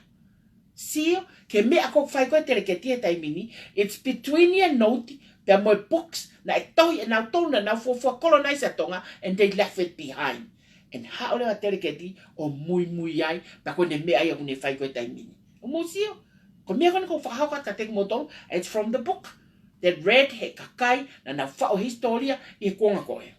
Sio, ki he meʻa ʻoku fai ko ē ʻe he teleketi he taimi ni, it's between ia note, pea mo e books, naʻe tohi ʻe nautolu naʻa nau fuofua colonize ʻa Tonga, and they left it behind. And haʻu leva e teleketi ʻo muimui ai, pea ko ʻene meʻa ia ʻoku ne fai ko ē he taimi ni. ʻOku mou sio, ko e meʻa ko eni ʻoku ou fakahoko atu kiate kimoutolu, it's from the book that read ʻe he kakai naʻa nau faʻu hisitōlia ʻi he kuonga ko ē.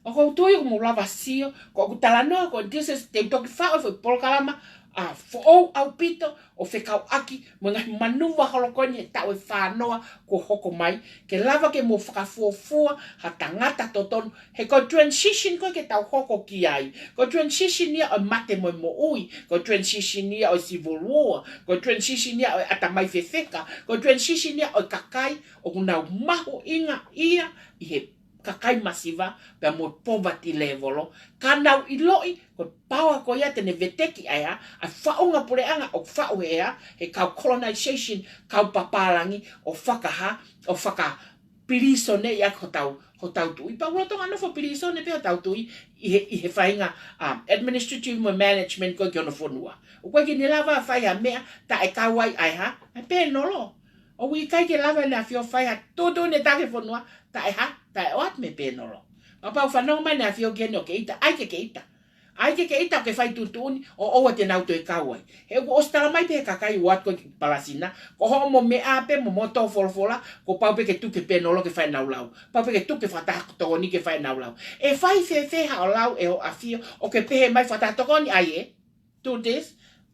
ʻOku ou tui ʻoku mou lava sio, ko ʻeku talanoa ko eni, this is, te u toki faʻu e foʻi polokalama, ā, foʻou ʻaupito, ʻo fekauʻaki mo e ngaahi manuva holo ko eni he taʻu ʻe fānoa kuo hoko mai, ke lava ke mou fakafuofua ha tangata totonu. He ko e transition ko ē ke tau hoko ki ai, ko e transition ia ʻo e mate mo e moʻui, ko e transition ia ʻo e civil war, ko e transition ia ʻo e ʻatamai fefeka, ko e transition ia ʻo e kakai ʻoku nau mahuʻinga ia ʻi he kakai masiva, pea mo e poverty level, ka nau ʻiloʻi ko e paoa ko ia te ne veteki ai ʻa e faʻunga puleʻanga ʻoku faʻu ʻe he, he kau colonization, kau papālangi, ʻo fakahā, ʻo fakapilīsone ia hotau, hotau tuʻi. Pea ʻoku lolotonga nofo pilīsone pē hotau tuʻi ʻi he, ʻi he faʻahinga, um, administrative mo e management ko ē ki hono fonua. ʻOku ʻikai ke ne lava fai ha meʻa taʻe kau ai ʻa e hā, ʻa e pēnolo. ʻOku ʻikai ke lava ʻEne ʻAfio fai ha tuʻutuʻuni ʻe taha ki he fonua taʻe hā, taʻe ʻoatu mei he pēnolo. Kapau ʻe fanongo mai ʻEne ʻAfio ki heni ʻo ke ʻita, ʻai ke ke ʻita. ʻAi ke ke ʻita ʻo ke fai tuʻutuʻuni ʻo ʻoua te nau toe kau ai. He ʻoku ʻosi tala mai pē he kakai ʻoku ʻoatu ko ē ki Palesina, ko hoʻomo meʻa pē mo hoʻomo tō folofola, kuo pau pē ke tuku ki he pēnolo ke fai ʻenau lau. Pau pē ke tuku ki he fakataha tokoni ke fai ʻenau lau. ʻE fai fēfē haʻo lau ʻe hoʻo ʻAfio ʻo ke pehē mai fakataha tokoni ʻai ē? Do this,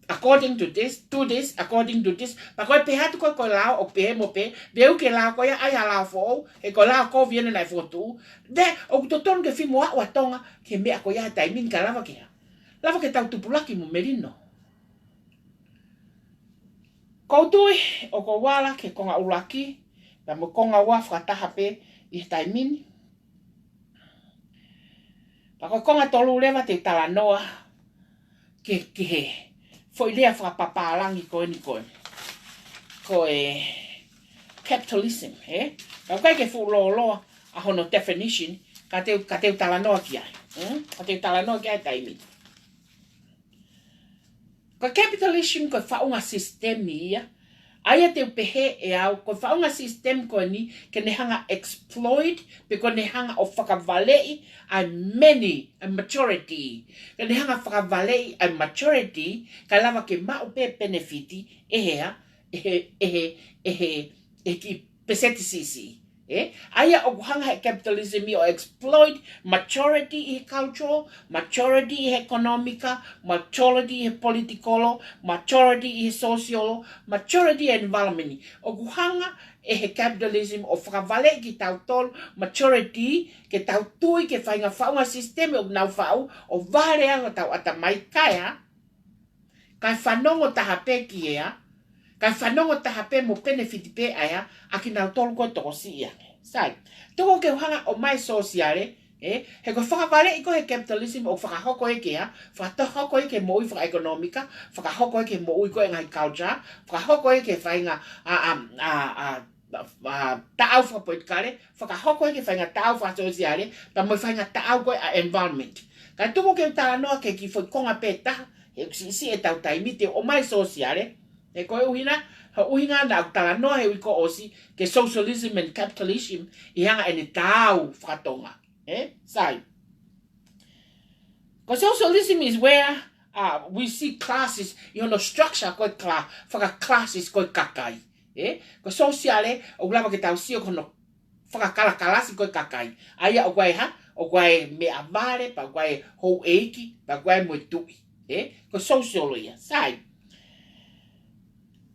according to this, do this, according to this. Pea ko e pehē atu ko ē ko e lao ʻoku pehē mo pehē, pea ʻoku ke lao ko ia ʻai ha lao foʻou, he ko e lao ko Viena naʻe fokotuʻu. Pea ʻoku totonu ke fai mo aʻu ʻa Tonga ki he meʻa ko ia he taimi ni ka lava ke hā. Lava ke tau tupulaki mo melino. Ko u tui, ʻoku ou ala ki he konga ʻuluaki, pea mo e konga ua fakataha pē ʻi he taimi ni. Pea ko e konga tolu leva te u talanoa ki, ki he foʻi lea fakapapālangi ko eni ko e, ko e capitalism, ē? Pea ʻoku ʻikai ke fuʻu lōloa ʻa hono definition, ka te u, ka te u talanoa ki ai. Hmm? Ka te u talanoa ki ai he taimi ni. Ko e capitalism ko e faʻunga sisitemi ia. ʻA ia te u pehē ʻe au, ko e faʻunga sisitemi ko eni, ke ne hanga exploit, pe ko ʻene hanga ʻo fakavaleʻi ʻa e many, ʻa e majority. Ke ne hanga fakavaleʻi ʻa e majority, kae lava ke maʻu pē penefiti ʻe he hā, ʻe he, ʻe he, ʻe he, ʻe he kiʻi peseti siʻisiʻi. Ē? ʻA ia ʻoku hanga he capitalism ia ʻo exploit majority ʻi he culture, majority ʻi he economic, majority ʻi he political, majority ʻi he social, majority ʻi he environment. ʻOku hanga ʻe he capitalism ʻo fakavaleʻi kitautolu majority ke tau tui ki he faʻahinga faʻunga sisitemi ʻoku nau faʻu ʻo vale ai hotau ʻatamai kae hā, kae fanongo taha pē ki ai, kae fanongo taha pē mo penefiti pē ʻa ia, ʻa kinautolu ko ē tokosiʻi ange. Sai, tuku ke u hanga ʻo ʻomai sōsiale, ē, he ko e fakavaleʻi ko ē he capitalism ʻoku fakahoko ia ke hā, fakahoko ia ke moʻui fakaʻekonōmika, fakahoko ia ke moʻui ko ē ngaahi culture, fakahoko ia ke faʻahinga, ʻa, ʻa, ʻa, ʻa, ʻa, taʻau fakapolitikale, fakahoko ia ke faʻahinga taʻau fakasōsiale, pea mo e faʻahinga taʻau ko ē ʻa environment. Ka tuku ke u talanoa ki he kiʻi foʻi konga pē taha, he ʻoku siʻisiʻi ʻetau taimi te u ʻomai sōsiale, he ko e ʻuhinga, he ʻuhinga naʻa ku talanoa he uike kuo ʻosi, ki he socialism and capitalism, ʻi he anga ʻene taʻau fakatonga. Ē? Sai. Ko e socialism is where, uh, we see classes, ʻi hono structure ko e cla-, faka-classes ko e kakai. Ē? Ko e sōsiale, ʻoku lava ke tau sio ki hono fakakalakalasi ko e kakai. ʻA ia ʻoku ʻi ai hā, ʻoku ʻi ai e meʻavale, pea ʻoku ʻi ai e houʻeiki, pea ʻoku ʻi ai mo e tuʻi. Ē? Ko e sōsiale ia. Sai.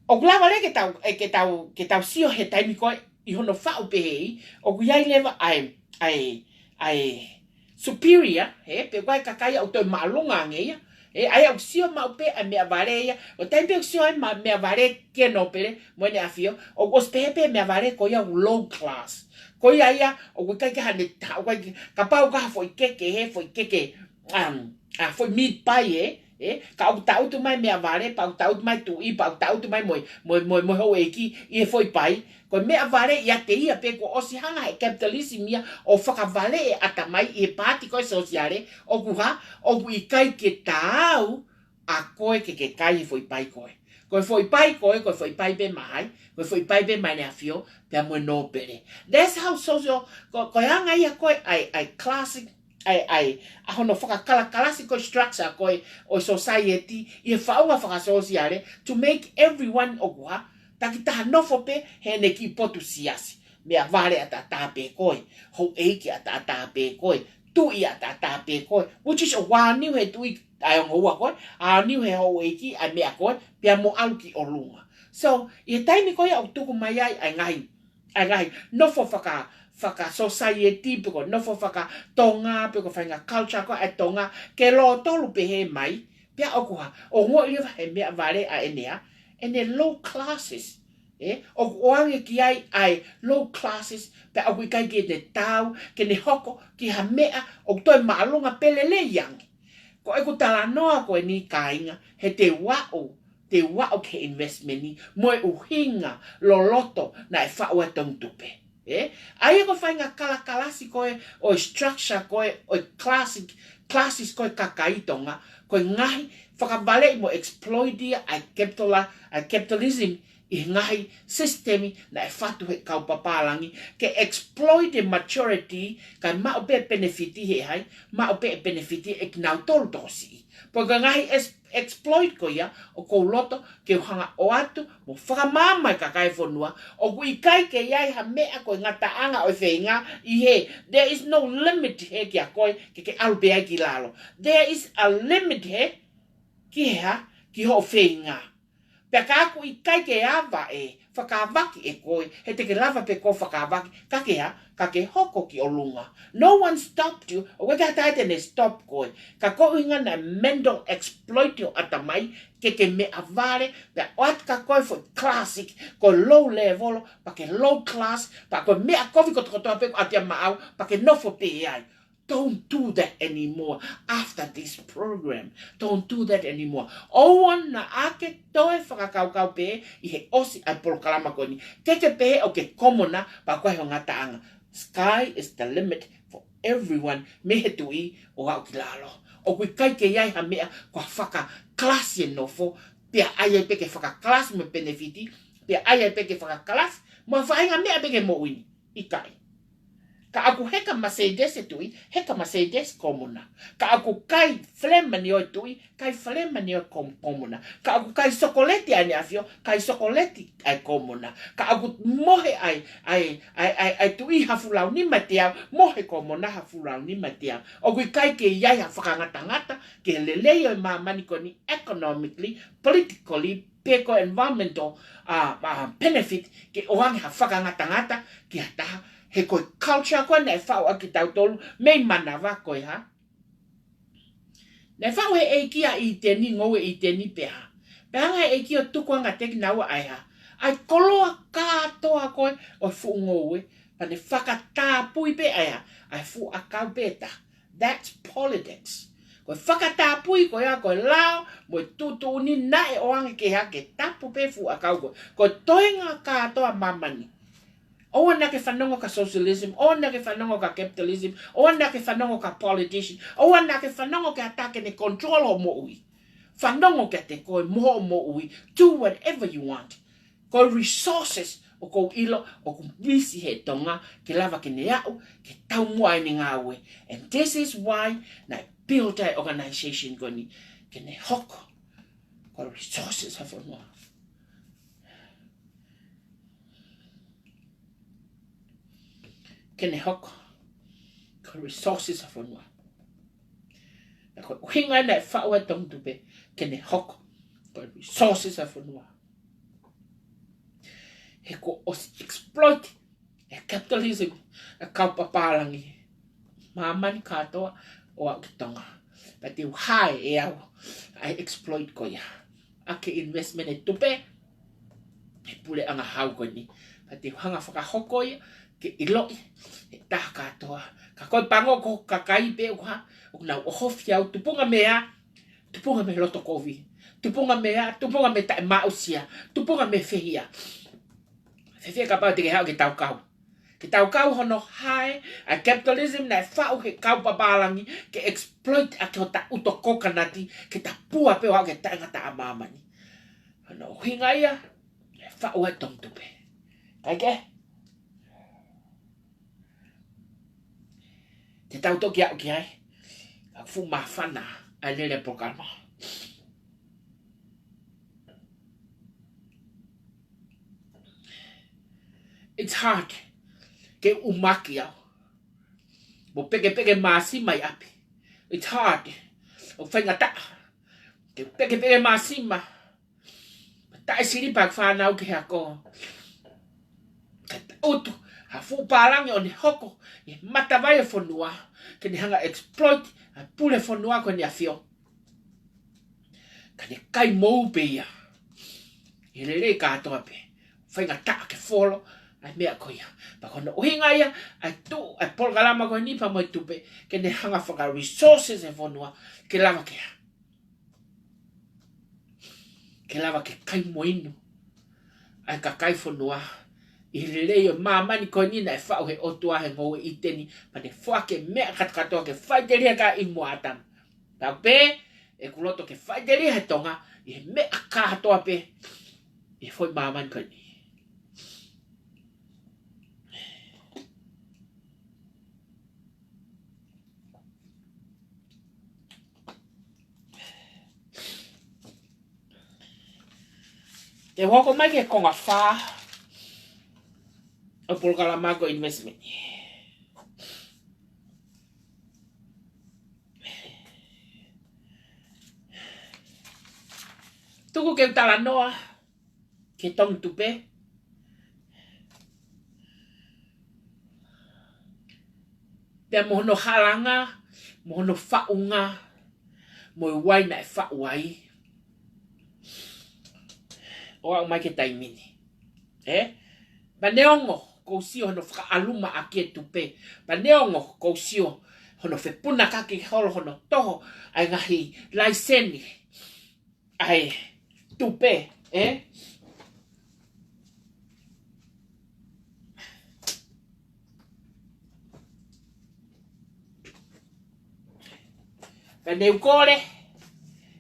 ʻOku lava leva ke tau, ē, ke tau, ke tau sio he taimi ko ē ʻi hono faʻu pehē, ʻoku ʻi ai leva ʻa e, ʻa e, ʻa e superior, ē, pe ko e kakai ʻoku toe māʻolunga ange ia. Ē, ʻa ia ʻoku sio maʻu pē ʻa e meʻavale ia. ʻO taimi pē ʻoku sio ai mo e meʻavale ki he nōpele mo ʻEne ʻAfio, ʻoku ʻosi pehē pē meʻavale ko ia ʻoku low class. Ko ia ia, ʻoku ʻikai ke hane ta-, ʻoku ʻikai ke, kapau ko ha foʻi keke, he foʻi keke, um, ʻa, foʻi meat pie, ē? Ē, ka ʻoku tangutu mai meʻavale, pea ʻoku tangutu mai tuʻi, pea ʻoku tangutu mai mo e, mo e, mo e, mo e houʻeiki ʻi he foʻi pai. Ko e meʻavale ia te ia pē kuo ʻosi hanga he capitalism ia ʻo fakavaleʻi e ʻatamai ʻi he paati ko e sōsiale, ʻoku hā, ʻoku ʻikai ke taau ʻa koe ke ke kai he foʻi pai ko ē. Ko e foʻi pai ko ē, ko e foʻi pai pē maʻa hai, ko e foʻi pai pē maʻa ʻEne ʻAfio, pea mo e nōpele. That's how social, ko, ko e anga ia ko ē ʻa e, ʻa e classic, ʻa e, ʻa e, ʻa hono fakakalakalasi ko e structure ko ē ʻo e society, ʻi he faʻunga fakasōsiale, to make everyone ʻoku hā, takitaha nofo pē heʻene kiʻi potu siasi. Meʻavale ʻataʻatā pē koe, houʻeiki ʻataʻatā pē koe, tuʻi ʻataʻatā pē koe, which is ʻoku ʻaoniu he tuʻi ʻa e ongo ua ko ē, ʻaoniu he houʻeiki ʻa e meʻa ko ē, pea mo ʻalu ki ʻolunga. So, ʻi he taimi ko ia ʻoku tuku mai ai ʻa e ngaahi, ʻa e ngaahi nofo faka, faka-society, pe ko e nofo faka-Tonga, pe ko e faʻahinga culture ko ē ʻa e Tonga, ke lōtolu pehē mai, pea ʻoku hā, ʻo ongoʻi leva he meʻavale ʻa ʻene hā, ʻene low classes. ʻE, ʻoku ʻoange ki ai ʻa e low classes, pea ʻoku ʻikai ke ne taau ke ne hoko ki ha meʻa ʻoku toe māʻolunga pe lelei ange. Ko ʻeku talanoa ko eni kāinga, he te u aʻu, te u aʻu ki he investment ni, mo e ʻuhinga loloto naʻe faʻu ʻe Tongitupe. ʻE, ʻa ia ko e faʻahinga kalakalasi ko ē ʻo e structure ko ē ʻo e classic, classes ko ē kakai Tonga, ko e ngaahi fakavaleʻi mo exploit ia ʻa e capital, ʻa e capitalism ʻi he ngaahi sisitemi naʻe fatu ʻe he kau papālangi, ke exploit e majority, kae maʻu pē penefiti ʻe hai, maʻu pē penefiti ʻe kinautolu tokosiʻi. Pea ko e ngaahi es-, exploit ko ia, ʻoku ou loto ke u hanga ʻo ʻoatu mo fakamaama e kakai e fonua, ʻoku ʻikai ke ʻi ai ha meʻa ko e ngataʻanga ʻo e feinga ʻi he, there is no limit he kia koe ke ke ʻalu pē ai ki lalo. There is a limit he ki he hā, ki hoʻo feinga. Pea ka ʻoku ʻikai ke ava e fakaavaki ʻe koe, he te ke lava pē koe ʻo fakaavaki, ka ke hā, ka ke hoko ki ʻolunga. No one stopped you, ʻoku ʻikai ha taha te ne stop koe. Ka ko e ʻuhinga naʻe mental exploit hoʻo ʻatamai, ke ke meʻavale, pea ʻoatu kia koe e foʻi classic, ko e low level, pea ke low class, pea ko e meʻa kovi kotokotoa pē ʻoku ʻatea maʻau, pea ke nofo pē ai. Don't do that anymore after this program. Don't do that anymore. ʻOua naʻa ke toe fakakaukau pē ʻi he ʻosi ʻa e polokalama ko eni. Ke ke pehē ʻoku ke komona pea ko e hoʻo ngataʻanga. Sky is the limit for everyone. Mei he tuʻi ʻo aʻu ki lalo. ʻOku ʻikai ke ʻi ai ha meʻa ko ha fakakalasi e nofo. Pea ʻai ai pē ke fakakalasi mo e penefiti. Pea ʻai ai pē ke fakakalasi mo e faʻahinga meʻa pē ke moʻui ni. ʻIkai. Ka ʻoku heka Mercedes e tuʻi, heka Mercedes komona. Ka ʻoku kai Filemani ʻo e tuʻi, kai Filemani ʻo e kom-, komona. Ka ʻoku kai sokoleti ʻa ʻEne ʻAfio, kai sokoleti ʻa e komona. Ka ʻoku mohe ʻa e, ʻa e, ʻa e, ʻa e, ʻa e tuʻi hafulauni mateau, mohe komona hafulauni mateau. ʻOku ʻikai ke ʻi ai ha fakangatangata, ke lelei ʻo e māmani ko eni economically, politically, pe ko e environmental, uh, uh, benefit, ke ʻoange ha fakangatangata ki ha taha, he ko e culture ko ē naʻe faʻu ʻaki kitautolu, mei manava ko e hā. Naʻe faʻu ʻe he ʻEiki ʻa ʻĪteni, ngoue ʻĪteni pea hā. Pea hanga ʻe he ʻEiki ʻo tuku ange kiate kinaua ʻa e hā. ʻA e koloa kātoa ko ē ʻo e fuʻu ngoue, pea ne fakatapui pē ʻa e hā. ʻA e fuʻu ʻakau pē ʻe taha. That's politics. Ko e fakatapui ko ia ko e lao mo e tuʻutuʻuni naʻe ʻoange ke hā, ke tapu pē fuʻu ʻakau ko ē. Ko e toenga kātoa māmani. ʻOua naʻa ke fanongo ki he socialism, ʻoua naʻa ke fanongo ki he capitalism, ʻoua naʻa ke fanongo ki he politician, ʻoua naʻa ke fanongo ki ha taha ke ne control hoʻo moʻui. Fanongo kiate koe mo hoʻo moʻui. Do whatever you want. Ko e resources ʻoku ou ʻilo ʻoku misi he Tonga ke lava ke ne aʻu ke taumuʻa ʻene ngāue. And this is why naʻe build ai e organization ko eni, ke ne hoko ko e resources ʻa e fonua. Ke ne hoko ko e resources ʻa e fonua. Pea ko e ʻuhinga naʻe faʻu ai e Tongitupe, ke ne hoko ko e resources ʻa e fonua. He kuo ʻosi exploit ʻe he capitalism ʻa e kau papālangi māmani kātoa ʻo aʻu ki Tonga. Pea te u hae ʻe au ʻa e exploit ko ia ʻaki e investment ʻa e tupe he puleʻanga hau ko eni. Pea te u hanga ʻo fakahoko ia ke ʻiloʻi ʻe he taha kātoa. Ka ko e pango ko e kakai pē ʻoku hā, ʻoku nau ʻohofi au, tupunga mei he hā, tupunga mei he loto kovi. Tupunga mei he hā, tupunga mei he taʻemāʻusia. Tupunga mei he fehia. Fēfē kapau te ke haʻu ke tau kau. Ke tau kau hono hae ʻa e capitalism naʻe faʻu ʻe he kau papālangi ke exploit ʻaki hota ʻuto kokonati ke ta pua pē ʻo aʻu ki he taʻengata ʻa māmani. Hono ʻuhinga ia naʻe faʻu ai e Tongitupe. Kae kehe, te tau toki aʻu ki ai, ka ʻoku fuʻu māfana ʻa e lele polokalama. It's hard ke u ʻumaki au mo pekepeke māsima ʻi ʻapi. It's hard. ʻOku faingataʻa ke u pekepeke māsima, taʻe silipa ʻeku fānau ki he ako. Kae tangutu ha fuʻu pālangi ʻo ne hoko ʻi he matavai ʻo e fonua, ke ne hanga ʻo exploit ʻa e pule fonua ko ʻEne ʻAfio. Ka ne kai mou pē ia ʻi he lelei kātoa pē. faingataʻa ke folo ʻa e meʻa ko ia. Pea ko hono ʻuhinga ia ʻa e tuʻu ʻa e polokalama ko eni pea mo e tupe, ke ne hanga faka-resources e fonua ke lava ke ke lava ke kai mo inu ʻa e kakai fonua ʻi he lelei ʻo māmani ko eni naʻe faʻu he ʻOtua he ngoue ʻi ʻĪteni, pea ne foaki e meʻa kātoa ke faʻiteliha ka ʻi muʻa ʻa ʻĀtama. Pea pē ʻeku loto ke faʻiteliha he Tonga ʻi he meʻa kātoa pē ʻi he foʻi māmani ko eni. Te u hoko mai ki he konga fā ʻo e polokalama ko e investment. Tuku ke u talanoa ki he tongi tupe, pea mo hono halanga, mo hono faʻunga, mo e ʻuhinga naʻe faʻu ai, ʻo aʻu mai ki he taimi ni. Ē? Pea neongo ʻoku ou sio hono fakaʻaluma ʻaki e tupe, pea neongo ʻoku ou sio hono fepunakaki holo hono toho ʻa e ngaahi laiseni ʻa e tupe, ē? Pea ne u kole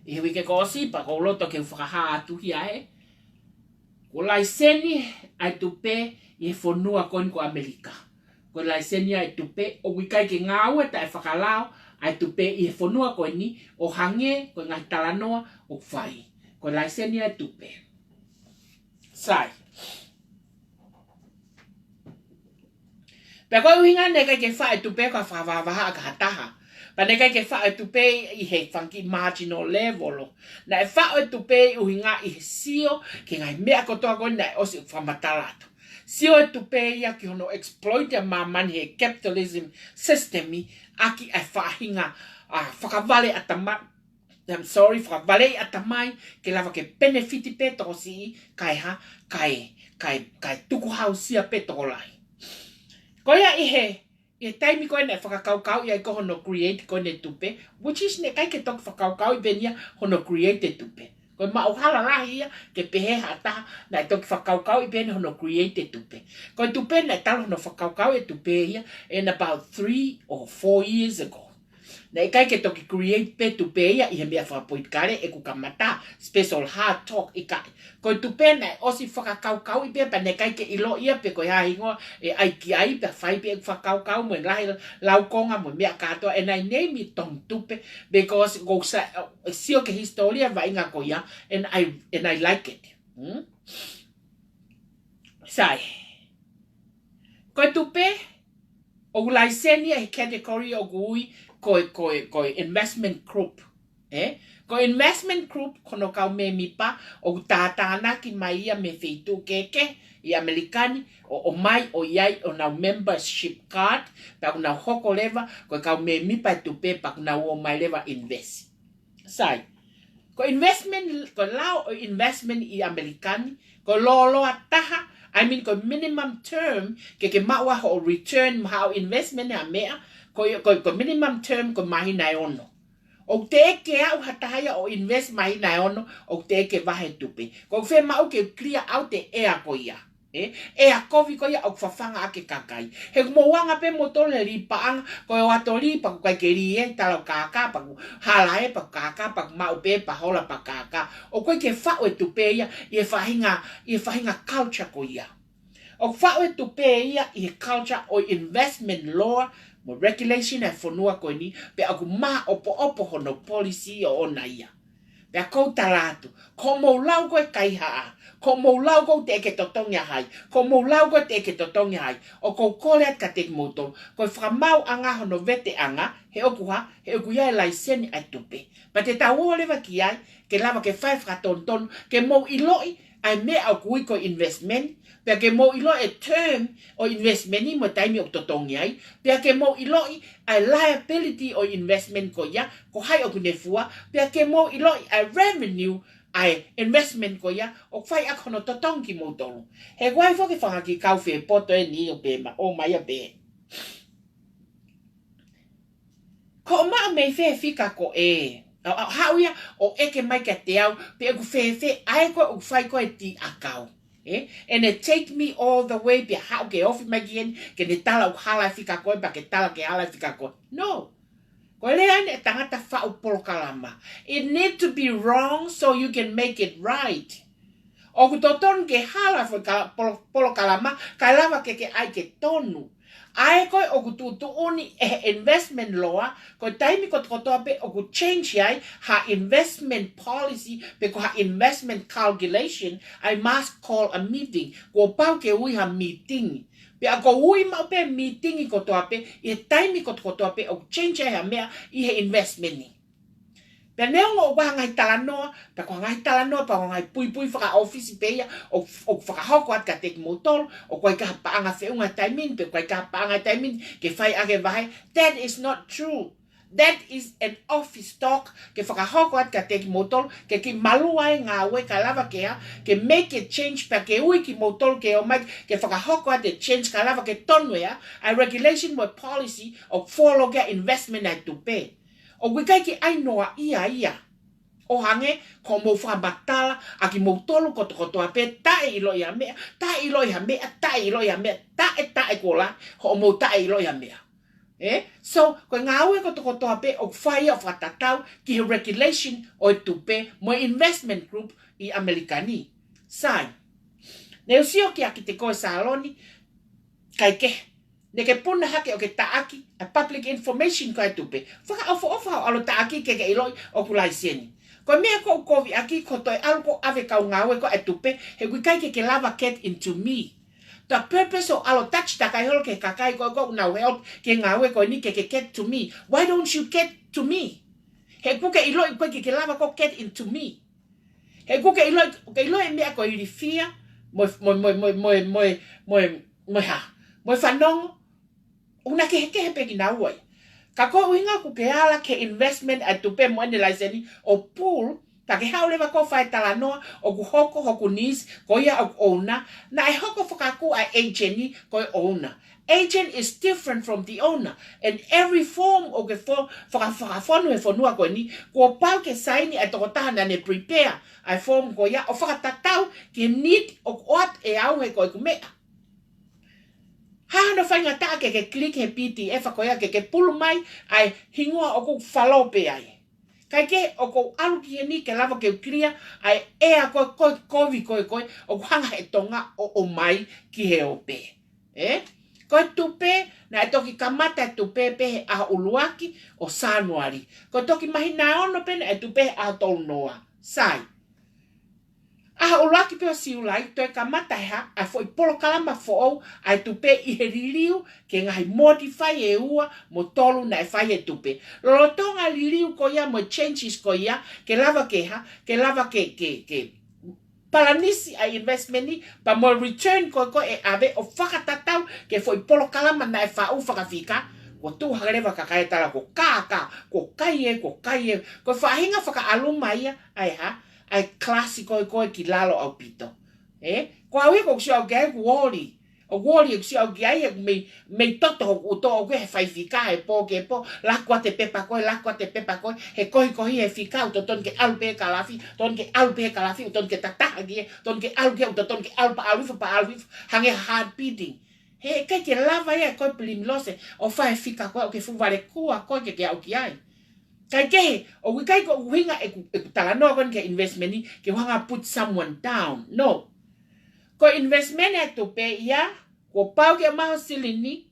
ʻi he uike kuo ʻosi, pea ʻoku ou loto ke u fakahā atu ia, ē? Ko e laiseni ʻa e tupe ʻi he fonua ko eni ko ʻAmelika. Ko e laiseni ʻa e tupe, ʻoku ʻikai ke ngāue taʻefakalao ʻa e tupe ʻi he fonua ko eni, ʻo hangē ko e ngaahi talanoa ʻoku fai. Ko e laiseni ʻa e tupe. Sai. Pea ko e ʻuhinga naʻe ʻikai ke faʻu e tupe ko e fakavahavahaʻa ki ha taha. Pea naʻe ʻikai ke faʻu e tupe ʻi he fanga kiʻi marginal level. Naʻe faʻu e tupe ʻuhinga ʻi he sio ki he ngaahi meʻa kotoa ko eni naʻe ʻosi fakamatala atu. Sio e tupe ia ki hono exploit ʻa māmani he capitalism system ʻaki ʻa e faʻahinga, ʻa, fakavale ʻatamai, I'm sorry, fakavaleʻi ʻatamai ke lava ke penefiti pē tokosiʻi, kae hā, kae, kae, kae tukuhausia pē tokolahi. Ko ia ʻi he, ʻi he taimi ko ē naʻe fakakaukauʻi ai ko hono create ko eni e tupe, which is naʻe ʻikai ke toki fakakaukauʻi pē eni ia hono create e tupe. Ko e maʻuhala lahi ia ke pehē ha taha naʻe toki fakakaukauʻi pē eni hono create e tupe. Ko e tupe naʻe talu hono fakakaukauʻi e tupe ia in about three or four years ago. Naʻe ʻikai ke toki create pē tupe ia ʻi he meʻa fakapolitikale ʻeku kamata, special hard talk, ʻikai. Ko e tupe naʻe ʻosi fakakaukauʻi pē, pea naʻe ʻikai ke ʻiloʻi ia pe ko e hā e hingoa ʻe ʻai ki ai, pea fai pē ʻeku fakakaukau mo e lahi laukonga mo e meʻa kātoa, and I name it tongi tupe, because ʻoku ou sa-, sio ki he hisitōlia vaʻinga ko ia, and I, and I like it. Hmm? Sai. Ko e tupe, ʻoku laiseni ia he category ʻoku ui ko e, ko e, ko e investment group. Ē? Ko e investment group, ko hono kau mēmipa, ʻoku tātānaki mai ia mei he feituʻu kehekehe ʻi ʻAmelika ni, ʻo, ʻomai ʻo ʻi ai honau membership card, pea ʻoku nau hoko leva ko e kau mēmipa e tupe, pea ʻoku nau ō mai leva invest. Sai. Ko e investment, ko e lao ʻo e investment ʻi ʻAmelika ni, ko e lōloa taha, I mean, ko e minimum term ke ke maʻu ai hoʻo return mo haʻo investment ha meʻa, ko e, ko e, ko e minimum term ko e māhina ʻe ono. ʻOku teʻeki ke aʻu ha taha ia ʻo invest māhina ʻe ono, ʻoku teʻeki ke vahe tupe. ʻOku fiemaʻu ke clear out e ʻea ko ia. Ē, ʻea kovi ko ia ʻoku fafanga ʻaki e kakai. He ʻoku mou anga pē moutolu he lī paʻanga, ko e ʻoatu lī pea ʻoku ʻikai ke lī ʻe talau kākā, pea ʻoku hala ē, pea ʻoku kākā, pea ʻoku maʻu pē, pea hola, pea kākā. ʻOku ʻikai ke faʻu e tupe ia ʻi he faʻahinga, ʻi he faʻahinga culture ko ia. ʻOku faʻu e tupe ia ʻi he culture ʻo e investment law mo e regulation ʻa e fonua ko eni, pea ʻoku māʻopoʻopo hono policy ʻoʻona ia. Pea ʻoku ou tala atu, ko hoʻomou lau ko e kaihaʻa, ko hoʻomou lau ʻoku teʻeki ke totongi ʻa hai, ko hoʻomou lau ʻoku teʻeki ke totongi ʻa hai, ʻoku ou kole atu kiate kimoutolu, ko e fakamaauʻanga hono veteʻanga, he ʻoku hā, he ʻoku ʻi ai e laiseni ʻa e tupe. Pea te tau ō leva ki ai, ke lava ke fai fakatonutonu, ke mou ʻiloʻi ʻa e meʻa ʻoku ui ko e investment, pea ke mou ʻiloʻi e term ʻo e investment ni mo e taimi ʻoku totongi ai, pea ke mou ʻiloʻi ʻa e liability ʻo e investment ko ia, ko hai ʻoku ne fua, pea ke mou ʻiloʻi ʻa e revenue ʻa e investment ko ia ʻoku fai ʻaki hono totongi kimoutolu. He ʻoku ʻi ai foki e fanga kiʻi kau fie poto ʻeni ʻo pehē mai, ʻomai ia pehē, ko hoʻo maʻu mei fē e fika ko ē? ʻO, ʻo haʻu ia ʻo ʻeke mai kiate au pe ʻoku fēfē ʻa ē ko ē ʻoku fai ko ē he T account. Ē? And it take me all the way, pea haʻu ke ofi mai ki heni ke ne tala ʻoku hala e fika ko ē, pea ke tala ʻoku hala e fika ko ē. No. Ko e lea ʻeni ʻa e tangata faʻu polokalama. It need to be wrong so you can make it right. ʻOku totonu ke hala e foʻi ka-, polo-, polokalama, kae lava ke ke ʻai ke tonu. ʻA ē ko ē ʻoku tuʻutuʻuni ʻe he investment law, ko e taimi kotokotoa pē ʻoku change ai ha investment policy, pe ko ha investment calculation, I must call a meeting. Kuo pau ke ui ha meeting. Pea ʻoku ui maʻu pē meeting kotoa pē, ʻi he taimi kotokotoa pē ʻoku change ai ha meʻa ʻi he investment ni. Pea neongo ʻoku ʻi ai ha ngaahi talanoa, pea ko e ngaahi talanoa, pea ko e ngaahi puipui fakaʻōfisi pē ia, ʻo, ʻoku fakahoko atu kiate kimoutolu, ʻoku ʻikai ha paʻanga feʻunga he taimi ni, pe ʻoku ʻikai ha paʻanga he taimi ni, ke fai ʻaki e vahe. That is not true. That is an office talk, ke fakahoko atu kiate kimoutolu, ke kiʻi malua e ngāue kae lava ke hā, ke make a change pea ke ui kimoutolu ke ō mai, ke fakahoko atu e change kae lava ke tonu e hā, ʻa e regulation mo e policy ʻoku follow ki ai e investment ʻa e tupe. ʻOku ʻikai ke ʻai noaʻia ia. ʻO hangē ko hoʻomou fakamatala ʻa kimoutolu kotokotoa pē, taʻeʻiloʻi ha meʻa, taʻeʻiloʻi ha meʻa, taʻeʻiloʻi ha meʻa, taʻe, taʻe kola, hoʻomou taʻeʻiloʻi ha meʻa. Ē? So, ko e ngāue kotokotoa pē ʻoku fai ia ʻo fakatatau ki he regulation ʻo e tupe mo e investment group ʻi ʻAmelika ni. Sai. Ne u sio ki ai kiate koe Saloni, kae kehe, ne ke puna hake ʻo ke taʻaki ʻa e public information ko ē ʻa e tupe. Fakaʻofoʻofa hoʻo ʻalu ʻo taʻaki ke ke ʻiloʻi ʻoku laiseni. Ko e meʻa ʻoku ou kovi ʻaki ko e toe ʻalu ʻo ʻave e kau ngāue ko ē ʻa e tupe, he ʻoku ʻikai ke ke lava get into me. The purpose ʻo ʻalu ʻo touch takai holo ki he kakai ko ē ʻoku nau help ki he ngāue ko eni ke ke get to me. Why don't you get to me? He ʻoku ke ʻiloʻi ʻoku ʻikai ke ke lava ʻo get into me. He ʻoku ke ʻiloʻi, ke ʻiloʻi e meʻa ko e ilifia, mo e, mo e, mo e hā, mo e fanongo, ʻoku na kehekehe pē kinaua ia. Ka ko e ʻuhinga ʻoku ke ala ki he investment ʻa e tupe mo ʻene laiseni ʻo pool, pea ke haʻu leva ʻo fai e talanoa ʻoku hoko hoku niece, ko ia ʻoku ʻouna, naʻe hoko fakaku ʻa e agent ni ko e ʻouna. Agent is different from the owner. And every form ʻoku ke fo-, faka-, fakafonu he fonua ko eni, kuo pau ke saini ʻa e tokotaha naʻa ne prepare ʻa e form ko ia ʻo fakatatau ki he need ʻoku ʻoatu ʻe au he ko ʻeku meʻa. Hā hono faingataʻa ke ke click he P D F ko ia ke ke pulu mai ʻa e hingoa ʻoku falō pē ai. Kae kehe ʻoku ou ʻalu ki heni ke lava ke u clear ʻa e ʻea ko ē, ko e kovi ko ē ko ē ʻoku hanga he Tonga ʻo ʻomai ki he ope. Ē? Ko e tupe, naʻe toki kamata e tupe pē he ʻaho ʻuluaki ʻo Sānuali. Ko e toki māhina ʻe ono pē naʻe tupe he ʻaho tolu noa. Sai. ʻAho ʻuluaki pē ʻo Siulai, toe kamata e hā, ʻa e foʻi polokalama foʻou ʻa e tupe ʻi he liliu ki he ngaahi modify ʻe ua mo tolu naʻe fai he tupe. Lolotonga e liliu ko ia mo e changes ko ia, ke lava ke hā, ke lava ke, ke, ke palanisi ʻa e investment ni, pea mo e return ko ē ko ē ʻe ʻave ʻo fakatatau ki he foʻi polokalama naʻe faʻu fakafika, kuo tuʻu hake leva e kakai ʻo tala ko e kākā, ko e kai ē, ko e kai ē, ko e faʻahinga fakaʻaluma ia ʻa e hā, ʻa e kalasi ko ē ko ē ki lalo ʻaupito. Ē? Ko au ia ʻoku ou sio au ki ai ʻoku ʻoli. ʻOku ʻoli ʻeku sio au ki ai ʻoku mei, mei toto hoku ʻuto ʻoku ʻi he fai fika he pō ki he pō. Laku atu e pepa ko ē, laku atu e pepa ko ē. He kohikohi e fika ʻoku totonu ke ʻalu pē he kalafi, totonu ke ʻalu pē he kalafi, ʻoku totonu ke tataha ki ai, totonu ke ʻalu ki ai, ʻoku totonu ke ʻalu pē ʻalu hifo, pē ʻalu hifo. Hangē ha hard bidding. He ʻikai ke lava ia ʻe koe Pilimilose ʻo fai e fika ko ē ʻoku ke fuʻu vale kua koe ke ke aʻu ki ai. Kae kehe, ʻoku ʻikai ko e ʻuhinga ʻeku, ʻeku talanoa ko eni ki he investment ni, ke u hanga ʻo put someone down. No. Ko e investment ʻa e tupe ia, kuo pau ke maʻu ho silini,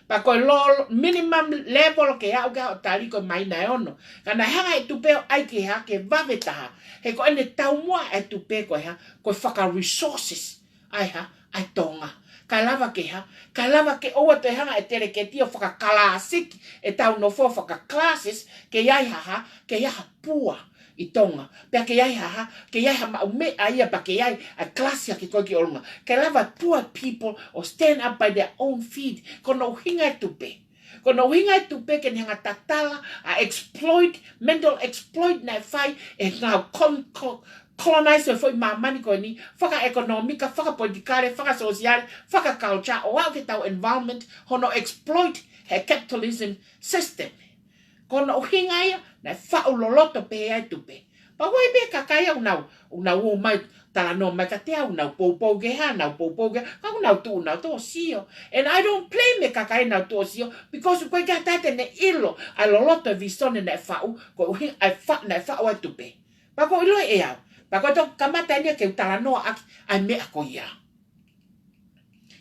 pea ko e lo-, minimum level ke aʻu ki ai hoʻo tali ko e māhina ʻe ono. Ka naʻe hanga ʻe he tupe ʻo ʻai ke hā, ke vave taha. He ko ʻene taumuʻa ʻa e tupe ko e hā, ko e faka-resources ʻa e hā, ʻa e Tonga. Kae lava ke hā, kae lava ke ʻoua toe hanga ʻe he teleketi ʻo fakakalāsiki ʻetau nofo faka-classes, ke ʻi ai ha hā, ke ʻi ai ha poor ʻi Tonga. Pea ke ʻi ai ha hā, ke ʻi ai ha maʻu meʻa ia pea ke ʻi ai ʻa e kalasi hake ko ē ki ʻolunga. Kae lava poor people ʻo stand up by their own feet. Ko hono ʻuhinga e tupe. Ko hono ʻuhinga e tupe ke ne hanga tatala ʻa e exploit, mental exploit naʻe fai ʻe he ngāue con-, co-, colonize ʻo e foʻi māmani ko eni, fakaʻekonōmika, fakapolitikale, fakasōsiale, fakaculture, ʻo aʻu ki heʻetau environment, hono exploit ʻe he capitalism system. Ko hono ʻuhinga ia naʻe faʻu loloto pehē ai e tupe. Pea ʻoku ʻi ai pē kakai ʻoku nau, ʻoku nau ō mai, talanoa mai kiate au, nau poupou ki he hā, nau poupou ki he hā, ka ʻoku nau tuʻu, nau tuʻu ʻo sio. And I don't blame e kakai ʻoku nau tuʻu ʻo sio, because ʻoku ʻikai ke ha taha te ne ʻilo ʻa e loloto e visone naʻe faʻu, ko e ʻuhi-, ʻa e fa-, naʻe faʻu ai e tupe. Pea ʻoku ou ʻilo ʻe au. Pea ko e toki kamata eni ia ke u talanoa ʻaki ʻa e meʻa ko ia.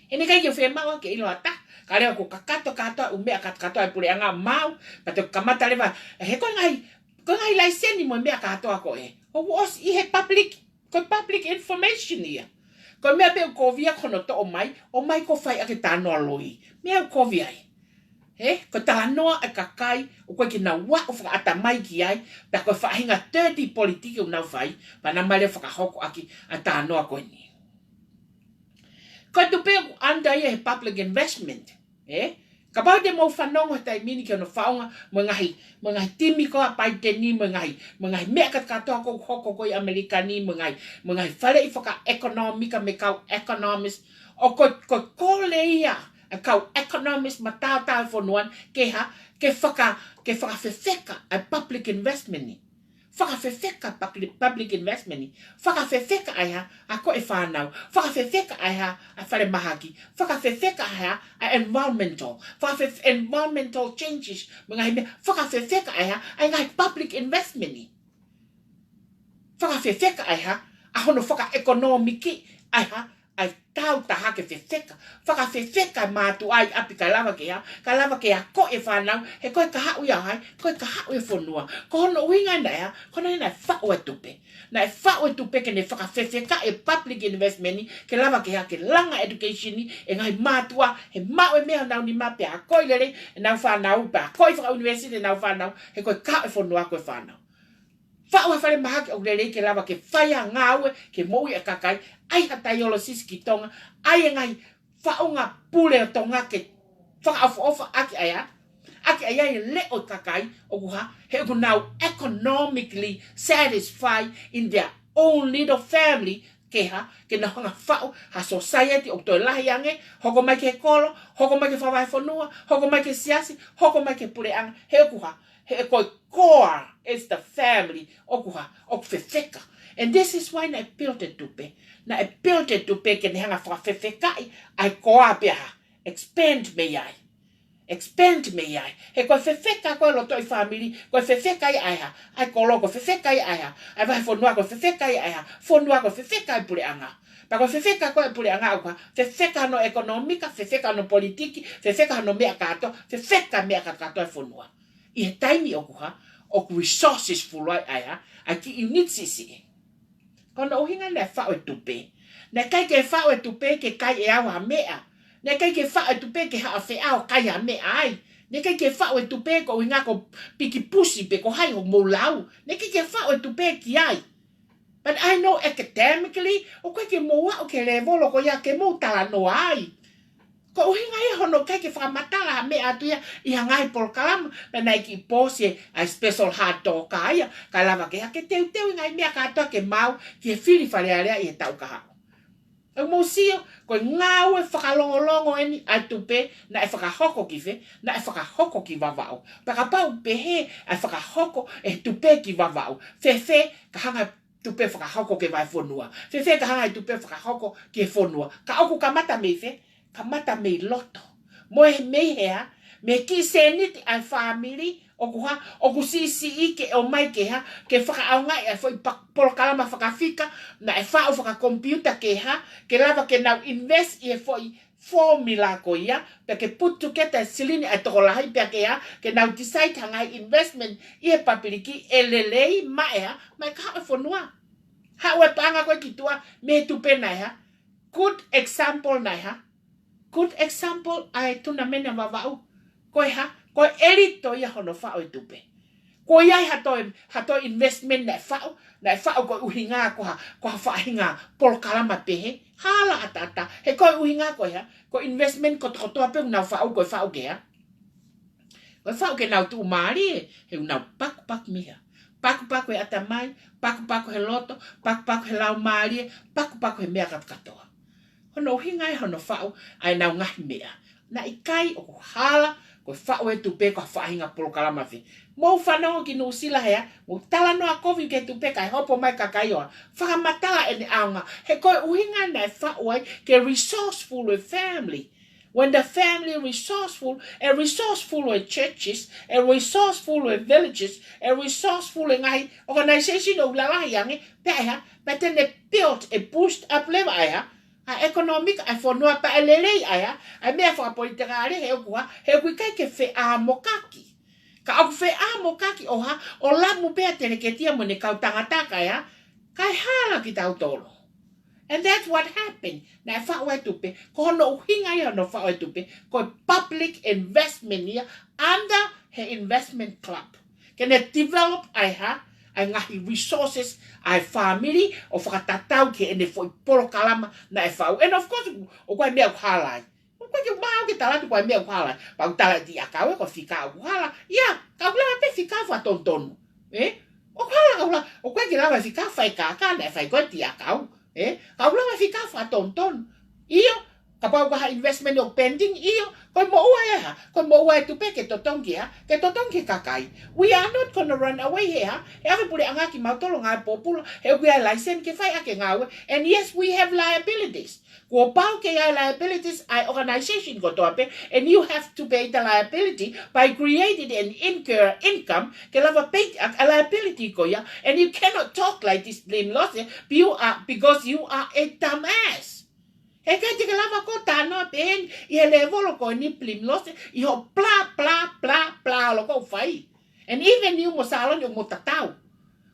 He naʻe ʻikai ke u fiemaʻu ke ʻilo ʻe ha taha, ka leva kuo kakato kātoa e ʻū meʻa, kakato kātoa e puleʻanga maʻu, pea toki kamata leva, he ko e ngaahi, ko e ngaahi laiseni mo e meʻa kātoa ko ē, ʻoku ʻosi ʻi he public, ko e public information ia. Ko e meʻa pē ʻoku kovi ai ko hono toʻo mai, ʻomai ʻo fai ʻaki e talanoa loi. Meʻa ʻoku kovi ai. He, ko e talanoa ʻa e kakai ʻoku ʻikai ke nau aʻu fakaʻatamai ki ai, pea ko e faʻahinga dirty politiki ʻoku nau fai, pea nau ō mai leva ʻo fakahoko ʻaki ʻa e talanoa ko eni. Ko e tupe ʻoku under ia he public investment, ē? Kapau te mou fanongo he taimi ni ki hono faʻunga, mo e ngaahi, mo e ngaahi timi ko ē ʻa Paiteni, mo e ngaahi, mo e ngaahi meʻa kātoa ʻoku hoko ko ē ʻi ʻAmelika ni, mo e ngaahi, mo e ngaahi faleʻi fakaʻekonōmika mei he kau economist, ʻoku, ko e kole ia ʻa e kau economist mataotao e fonua ni, ke hā, ke faka-, ke fakafefeka ʻa e public investment ni. Fakafefeka public, public investment ni. Fakafefeka ʻa e hā, ʻa ko ē fānau. Fakafefeka ʻa e hā, ʻa e falemahaki. Fakafefeka ʻa e hā, ʻa e environmental. Fakafe-, environmental changes. Mo e ngaahi meʻa, fakafefeka ʻa e hā, ʻa e ngaahi public investment ni. Fakafefeka ʻa e hā, ʻa hono fakaʻekonōmiki ʻa e hā, ʻa e tau taha ke fefeka. Fakafefeka e mātuʻa ʻi ʻapi kae lava ke hā, kae lava ke akoʻi e fānau, he ko e kahaʻu ia ʻo hai, ko e kahaʻu e fonua. Ko hono ʻuhinga naʻe hā, ko hono ʻuhinga naʻe faʻu e tupe. Naʻe faʻu e tupe ke ne fakafefeka e public investment ni, ke lava ke hā, ke langa education ni, e ngaahi mātuʻa, he maʻu e meʻa ʻi honau nima pea akoʻi lelei ʻenau fānau, pea akoʻi fakaʻunivēsiti ʻenau fānau, he ko e kahaʻu e fonua ko e fānau. Faʻu ha falemahaki ʻoku lelei ke lava ke fai ha ngāue ke moʻui e kakai, ʻai ha taiolo sisi ki Tonga, ʻai e ngaahi faʻunga pule ʻo Tonga ke fakaʻofoʻofa ʻaki ʻa e hā, ʻaki ʻa e leʻo e kakai ʻoku hā, he ʻoku nau economically satisfied in their own little family, ke hā, ke nau hanga ʻo faʻu ha society ʻoku toe lahi ange, hoko mai ki he kolo, hoko mai ki he fakavahefonua, hoko mai ki he siasi, hoko mai ki he puleʻanga, he ʻoku hā, he ko e core is the family ʻoku hā, ʻoku fefeka. And this is why naʻe build e tupe. Naʻe build e tupe ke ne hanga ʻo fakafefekaʻi ʻa e koa pea hā, expand mei ai. Expand mei ai. He ko e fefeka ko ē loto ʻi fāmili, ko e fefeka ia ʻa e hā, ʻa e kolo, ko e fefeka ia ʻa e hā, ʻa e vahefonua, ko e fefeka ia ʻa e hā, fonua, ko e fefeka e puleʻanga. Pea ko e fefeka ko ē e puleʻanga ʻoku hā, fefeka hono ekonōmika, fefeka hono politiki, fefeka hono meʻa kātoa, fefeka meʻa kātoa e fonua. ʻI he taimi ʻoku hā, ʻoku resources fulu ai ʻa e hā, ʻa e kiʻi unit siʻisiʻi. Ko hono ʻuhinga naʻe faʻu e tupe. Naʻe ʻikai ke faʻu e tupe ke kai ʻe au ha meʻa. Naʻe ʻikai ke faʻu e tupe ke haʻu ʻo feʻao ʻo kai ha meʻa ai. Naʻe ʻikai ke faʻu e tupe ko e ʻuhinga ko e pikipusi pe ko hai hoʻomou lau. Naʻe ʻikai ke faʻu e tupe ki ai. But I know academically, ʻoku ʻikai ke mou aʻu ki he lēvolo ko ia ke mou talanoa ai. Ko e ʻuhinga ia hono ʻikai ke fakamatala ha meʻa atu ia ʻi ha ngaahi polokalama, pea naʻe kiʻi pō ʻa e special hard talk ia, kae lava ke hā, ke teuteu e ngaahi meʻa kātoa ke maʻu ki he fili Fale Alea ʻi he taʻu kahaʻu. ʻOku mou sio, ko e ngāue fakalongolongo eni ʻa e tupe, naʻe fakahoko ki fē, naʻe fakahoko ki Vavaʻu. Pea kapau pehē ʻa e fakahoko e tupe ki Vavaʻu, fēfē ka hanga tupe fakahoko ki he vahefonua. Fēfē ka hanga e tupe fakahoko ki he fonua. Ka ʻoku kamata mei fē, kamata mei loto. Mo e mei hea, mei he kiʻi sēniti ʻa e fāmili, ʻoku hā, ʻoku siʻisiʻi ke ʻomai ke hā, ke fakaʻaongaʻi ʻa e foʻi pa-, polokalama fakafika, naʻe faʻu fakakomipiuta ke hā, ke lava ke nau invest ʻi he foʻi formula ko ia, pea ke put together e silini ʻa e tokolahi, pea ke hā, ke nau decide ha ngaahi investment ʻi he pāpiliki ʻe lelei maʻa e hā, maʻa e kahaʻu e fonua. Haʻu e paʻanga ko ē ki tuʻa, mei he tupe naʻe hā. Good example naʻe hā. Good example ʻa e tunamene ʻa Vavaʻu. Ko e hā, ko e ʻelito ia hono faʻu e tupe. Ko ia ʻi ha toe, ha toe investment naʻe faʻu, naʻe faʻu ko e ʻuhinga ko ha, ko ha faʻahinga polokalama pehē, hala ʻataʻatā, he ko e ʻuhinga ko e hā, ko e investment kotokotoa pē ʻoku nau faʻu ko e faʻu ke hā. ʻE faʻu ke nau tuʻumālie, he ʻoku nau pakupaku mei hā? Pakupaku he ʻatamai, pakupaku he loto, pakupaku he laumālie, pakupaku he meʻa kātoa. Hono ʻuhinga ia hono faʻu ʻa ʻenau ngaahi meʻa. Naʻe ʻikai, ʻoku hala, ko e faʻu e tupe ko ha faʻahinga polokalama fē. Mou fanongo ki Nuʻusila hea, mou talanoa kovi ki he tupe kae hopo mai kakai ʻo fakamatala ʻene ʻaonga. He ko e ʻuhinga naʻe faʻu ai ke resourceful e family. When the family resourceful, ʻe resourceful e churches, ʻe resourceful e villages, ʻe resourceful e ngaahi organization ʻoku lalahi ange, pea ʻe hā, pea te ne build, ʻe boost up leva ʻa e hā, ʻa e economic ʻa e fonua pea ʻe lelei ʻa e hā, ʻa e meʻa fakapolitikale he ʻoku hā, he ʻoku ʻikai ke feʻamokaki. Ka ʻoku feʻamokaki ʻo hā, ʻo lamu pea teleketia mo ʻene kau tangata kae hā, kae hala kitautolu. And that's what happened. Naʻe faʻu e tupe, ko hono ʻuhinga ia hono faʻu e tupe, ko e public investment ia under he investment club. Ke ne develop ʻa e hā, ʻa e ngaahi resources ʻa e family ʻo fakatatau ki heʻene foʻi polokalama naʻe faʻu. And of course, ʻoku ʻi ai e meʻa ʻoku hala ai. ʻOku ʻikai ke u maau ke tala atu ko e meʻa ʻoku hala. Pea u tala ʻe he tiʻakau ē ko e fika ʻoku hala. ʻIa, ka ʻoku lava pē fika fakatonutonu. Ē? ʻOku hala, ka ʻoku lava. ʻOku ʻikai ke lava fika fai kākā naʻe fai ko e tiʻakau. Ē? Ka ʻoku lava fika fakatonutonu. ʻIo, kapau ko ha investment ʻoku pending, ʻio, ko e moʻua ē hā. Ko e moʻua e tupe ke totongi hā. Ke totongi kakai. We are not gonna run away he hā. He ʻave puleʻanga kimautolu ngāue pōpula. He ʻoku ʻi ai e license ke fai ʻaki e ngāue. And yes, we have liabilities. Kuo pau ke ʻi ai e liabilities ʻa e organization kotoa pē, and you have to pay the liability by creating an incur income ke lava pay ʻa e liability ko ia, and you cannot talk like this, Plimlose, you are, because you are a dumbass. He ʻikai te ke lava ʻo talanoa pehē ni ʻi he lēvolo ko eni, Plimlose, ʻi hoʻo blah, blah, blah, blah ʻoku ke fai. And even you mo Saloni ʻoku mou tatau.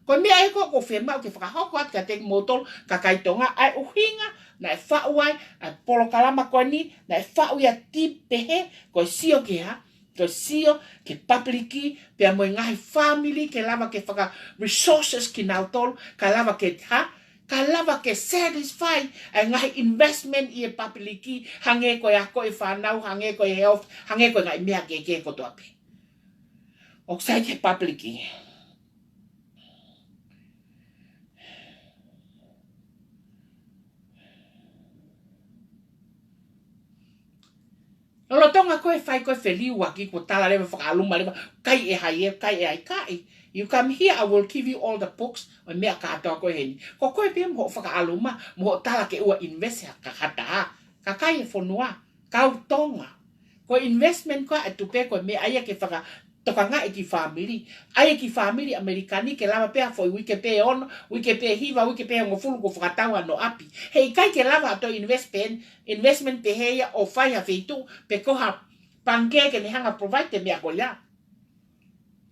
Ko e meʻa ia ʻoku ou fiemaʻu ke fakahoko atu kiate kimoutolu kakai Tonga, ʻa e ʻuhinga naʻe faʻu ai ʻa e polokalama ko eni, naʻe faʻu ia ʻo pehē, ko e sio ki hā, ko e sio ki he public, pea mo e ngaahi family ke lava ke faka-resources kinautolu, kae lava ke hā, kae lava ke satisfy ʻa e ngaahi investment ʻi he public, hangē ko e ako e fānau, hangē ko e health, hangē ko e ngaahi meʻa kehekehe kotoa pē. ʻOku sai ki he public. Lolotonga ko e fai ko e feliuaki, kuo tala leva fakaʻaluma leva, kai e hai e, kai e hai kai. You come here, I will give you all the books, ʻo e meʻa kātoa ko ē heni. Ko koe pē mo hoʻo fakaʻaluma, mo hoʻo tala ke ʻoua invest ha ka hata. Kakai e fonua, kau Tonga. Ko e investment ko ē ʻa e tupe ko e meʻa ia ke fakatokangaʻi ki he family. ʻA ia ki he family ʻAmelika ni ke lava pē ha foʻi uike pē ono, uike pē hiva, uike pē hongofulu kuo fakatau hono ʻapi. He ʻikai ke lava ʻo toe invest pē, investment pehē ia ʻo fai ha feituʻu, pe ko ha pangikē ke ne hanga ʻo provide e meʻa ko ia.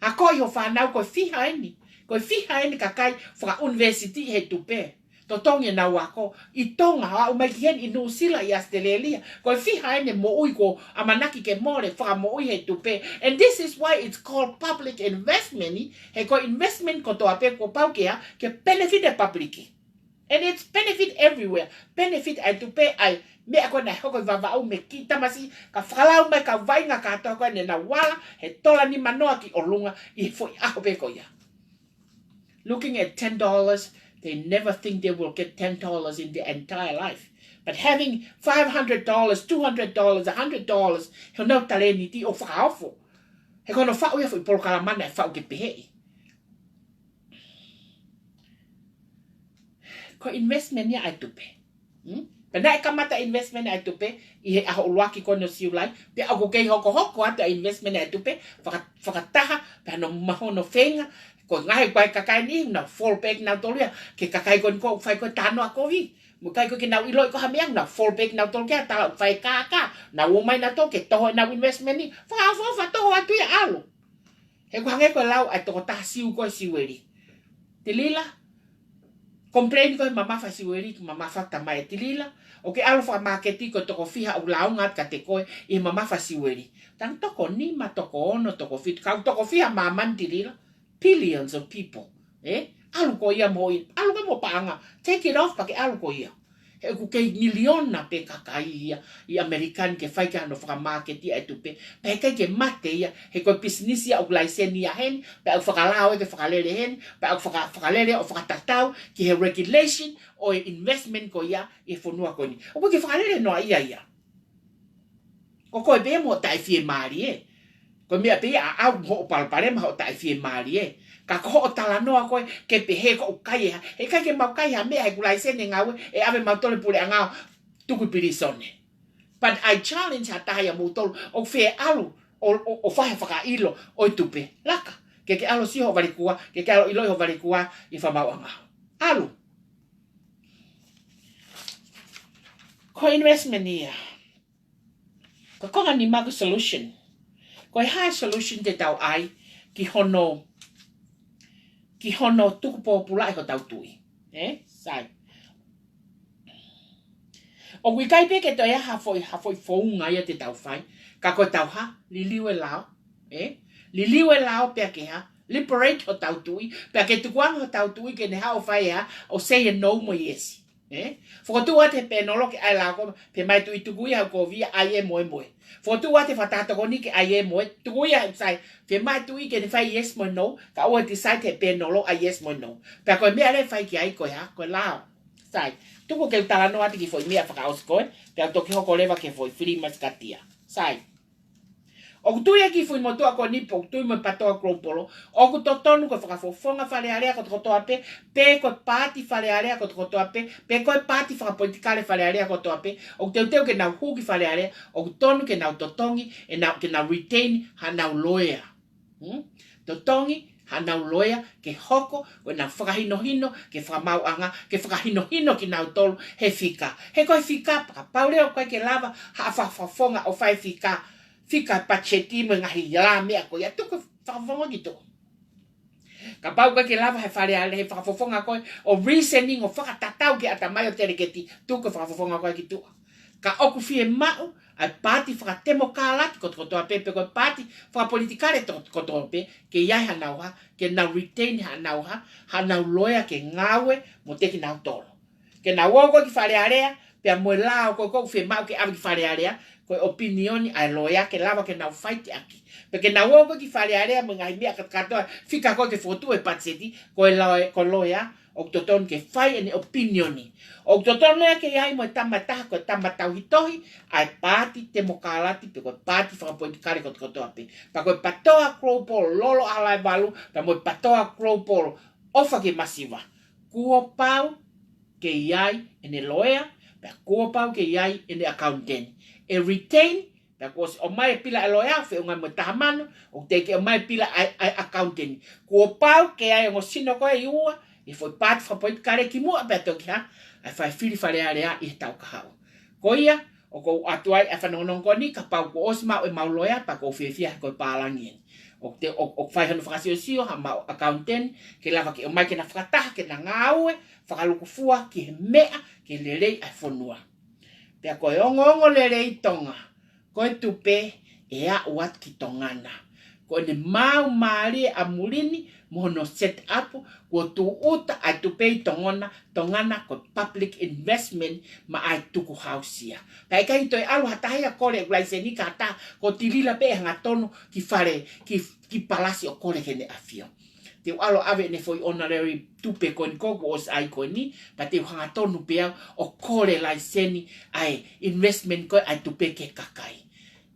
Akoʻi hoʻo fānau ko e fiha eni. Ko e fiha eni kakai fakaʻunivēsiti he tupe. Totongi ʻenau ako ʻi Tonga, ʻo aʻu mai ki heni ʻi Nuʻusila, ʻi ʻAositelēlia. Ko e fiha eni e moʻui kuo ʻamanaki ke mole fakamoʻui he tupe. And this is why it's called public investment, he ko e investment kotoa pē kuo pau ke hā, ke benefit e public. And it's benefit everywhere. Benefit ʻa e tupe, ʻa e meʻa ko ē naʻe hoko ʻi Vavaʻu mei he kiʻi tamasiʻi, ka fakalau mai e kau vaʻinga kātoa ko ē ne nau ala he tola nimanoa ki ʻolunga ʻi he foʻi ʻaho pē ko ia. Looking at ten dollars, they never think they will get ten dollars in their entire life. But having five hundred dollars, two hundred dollars, a hundred dollars, he ʻoku nau talēniti ʻo fakaofo. He ko hono faʻu ia foʻi polokalama naʻe faʻu ke peheʻi. Ko e investment ia ʻa e tupe. Hmm? Pea naʻe kamata investment ʻa e tupe ʻi he ʻaho ʻuluaki ko eni ʻo Siulai. Pea ʻoku kei hokohoko atu ʻa e investment ʻa e tupe, faka-, fakataha, pea hono mahono feinga, ko e ngaahi kuai kakai ni, nau fall back nautolu ia, ki he kakai ko eni ʻoku fai ko ē talanoa kovi. Mo e kakai ko ē ke nau ʻiloʻi ko ha meʻa, nau fall back nautolu ki ha tala ʻoku fai kākā, nau ō mai nautolu ke toho ʻenau investment ni, fakaʻofoʻofa toho atu ia ʻalu. He ʻoku hangē ko e lau ʻa e tokotaha Siu ko ē Siueli. Tilila, complain ko e mamafa Siueli, mamafa tamai ʻe Tilila. ʻOku ke ʻalu fakamaketi ko e toko fiha ʻoku lāunga atu kiate koe ʻi he mamafa Siueli. Tang toko nima, toko ono, toko fitu, kau toko fiha māmani Tilila. Billions of people. Ē? ʻAlu koe ia mo hoʻo, ʻalu koe mo e paʻanga. Take it off pea ke ʻalu koe ia. He ʻoku kei miliona pē kakai ia ʻi ʻAmelika ni ke fai ki ai hono fakamāketi ʻa e tupe. Pea ʻikai ke mate ia, he ko e pisinisi ia ʻoku laiseni ia heni, pea ʻoku fakalao ia ke fakalele heni, pea ʻoku faka-, fakalele ʻo fakatatau ki he regulation ʻo e investment ko ia ʻi he fonua ko eni. ʻOku ʻikai ke fakalele noa ia ia. Ko koe pē mo taʻefiemālie. Ko e meʻa pē ia ʻaʻau mo hoʻo palopalema hoʻo taʻefiemālie. Ka ko hoʻo talanoa ko ē ke pehē ko ʻoku kai ē ha. He ʻikai ke mau kai ha meʻa he ʻoku laiseni e ngāue ʻe ʻave mautolu e puleʻanga ʻo tuku ʻi pilīsone. But I challenge ha taha ia moutolu ʻoku fie ʻalu ʻo, ʻo, ʻo fai ha fakaʻilo ʻo e tupe. Laka. Ke ke ʻalu ʻo sio hoʻo valikua, ke ke ʻalu ʻo ʻiloʻi hoʻo valikua ʻi he fakamaauʻanga. ʻAlu. Ko e investment ia. Ko e konga nima ko e solution. Ko e hā e solution te tau ʻai ki hono, ki hono tuku pōpulaʻi hotau tuʻi. Ē? Sai. ʻOku ʻikai pē ke toe ʻi ai ha foʻi, ha foʻi founga ia te tau fai. Ka ko ʻetau hā, liliu e lao. Ē? Liliu e lao pea ke hā, liberate hotau tuʻi. Pea ke tukuange hotau tuʻi ke ne hā ʻo fai e hā, ʻo say e no mo e yes. Ē? Fokotuʻu atu he pēnolo ke ʻai e lao ko ē, pehē mai e tuʻi tuku ia hoku kovi ia, ʻai ē mo ē mo ē. Fokotuʻu atu he fakataha tokoni ke ʻai ē mo ē, tuku ia he sai, pehē mai e tuʻi ke ne fai yes mo e no, ka ʻoua ʻe decide he pēnolo ʻa e yes mo e no. Pea ko e meʻa leva ʻe fai ki ai ko e hā, ko e lao. Sai, tuku ke u talanoa atu ki he foʻi meʻa fakaʻosi ko ē, pea u toki hoko leva ki he foʻi fili masikatia. Sai. ʻOku tui ʻa e kiʻi fuʻu motuʻa ko eni pē ʻoku tui mo e PTOA Global, ʻoku totonu ko e fakafofonga Fale Alea kotokotoa pē, pe ko e paati Fale Alea kotokotoa pē, pe ko e paati fakapolitikale Fale Alea kotoa pē, ʻoku teuteu ke nau hū ki Fale Alea, ʻoku tonu ke nau totongi, ʻenau, ke nau retain haʻanau loea. Hmm? Totongi haʻanau loea ke hoko ko ʻenau fakahinohino ki he fakamaauʻanga, ke fakahinohino kinautolu he fika. He ko e fika, kapau leva ʻoku ʻikai ke lava haʻa fakafofonga ʻo fai e fika, fika patiseti mo e ngaahi lā meʻa ko ia, tuku e fakafofonga ki tuʻa. Kapau ʻoku ʻikai ke lava he Fale Alea, he fakafofonga ko ē ʻo reasoning, ʻo fakatatau ki he ʻatamai ʻo e teleketi, tuku e fakafofonga ko ē ki tuʻa. Ka ʻoku fiemaʻu ʻa e paati fakatemokalati kotokotoa pē, pe ko e paati fakapolitikale to-, kotoa pē, ke ʻi ai haʻanau hā, ke nau retain haʻanau hā, haʻanau loea ke ngāue mo kinautolu. Ke nau ō ko ē ki Fale Alea, pea mo e lao ko ē ʻoku fiemaʻu ke ʻave ki Fale Alea, ko e ʻopinioni ʻa e loea ke lava ke nau faiti ʻaki. Pea ke nau ō ko ē ki Fale Alea mo e ngaahi meʻa kātoa, fika ko ē ke fokotuʻu e patiseti, ko e loea, ko e loea, ʻoku totonu ke fai ʻene ʻopinioni. ʻOku totonu ia ke ʻi ai mo e tama ʻe taha, ko e tama tauhi tohi ʻa e paati temokalati pe ko e paati fakapolitikale kotokotoa pē. Pea ko e PTOA Global, Lolo ʻAhoʻalaevalu, pea mo e PTOA Global, ʻOfa ki he Masiva. Kuo pau ke ʻi ai ʻene loea, pea kuo pau ke ʻi ai ʻene accountant. ʻE retain, pea kuo ʻosi ʻomai e pila ʻa e loea, feʻunga mo e taha mano, ʻoku teʻeki ʻomai e pila ʻa e, ʻa e accountant. Kuo pau ke ʻi ai e ongo sino ko ē ʻe ua, ʻi he foʻi paati fakapolitikale kimuʻa pea toki hā, ʻa e fai fili Fale Alea ʻi he taʻu kahaʻu. Ko ia, ʻoku ou ʻoatu ai ʻa e fanongonongo ko eni, kapau kuo ʻosi maʻu ʻemau loea, pea ʻoku ou fiefia he ko e pālangi eni. ʻOku te, ʻo, ʻoku fai hono fakasiosio haʻamau accountant, ke lava ke ʻomai ke na fakataha, ke na ngāue fakalukufua ki he meʻa, ke lelei ʻa e fonua. Pea ko e ongoongo lelei Tonga, ko e tupe ʻe aʻu atu ki Tonga na. Ko ʻene maau mālie ʻa muli ni mo hono set up, kuo tūʻuta ʻa e tupe ʻi Tonga na, Tonga na ko e public investment maʻa e tukuhausia. Pea ʻikai toe ʻalu ha taha ia ʻo kole ʻeku laiseni, ka ha taha ko tilila pē ʻe hangatonu ki fale, ki, ki palasi ʻo kole ki heʻene ʻafio. Te u ʻalu ʻo ʻave ʻene foʻi honorary tupe ko eni ʻoku ʻosi ʻai ko eni, pea te u hangatonu pē au ʻo kole laiseni ʻa e investment ko ē ʻa e tupe ki he kakai.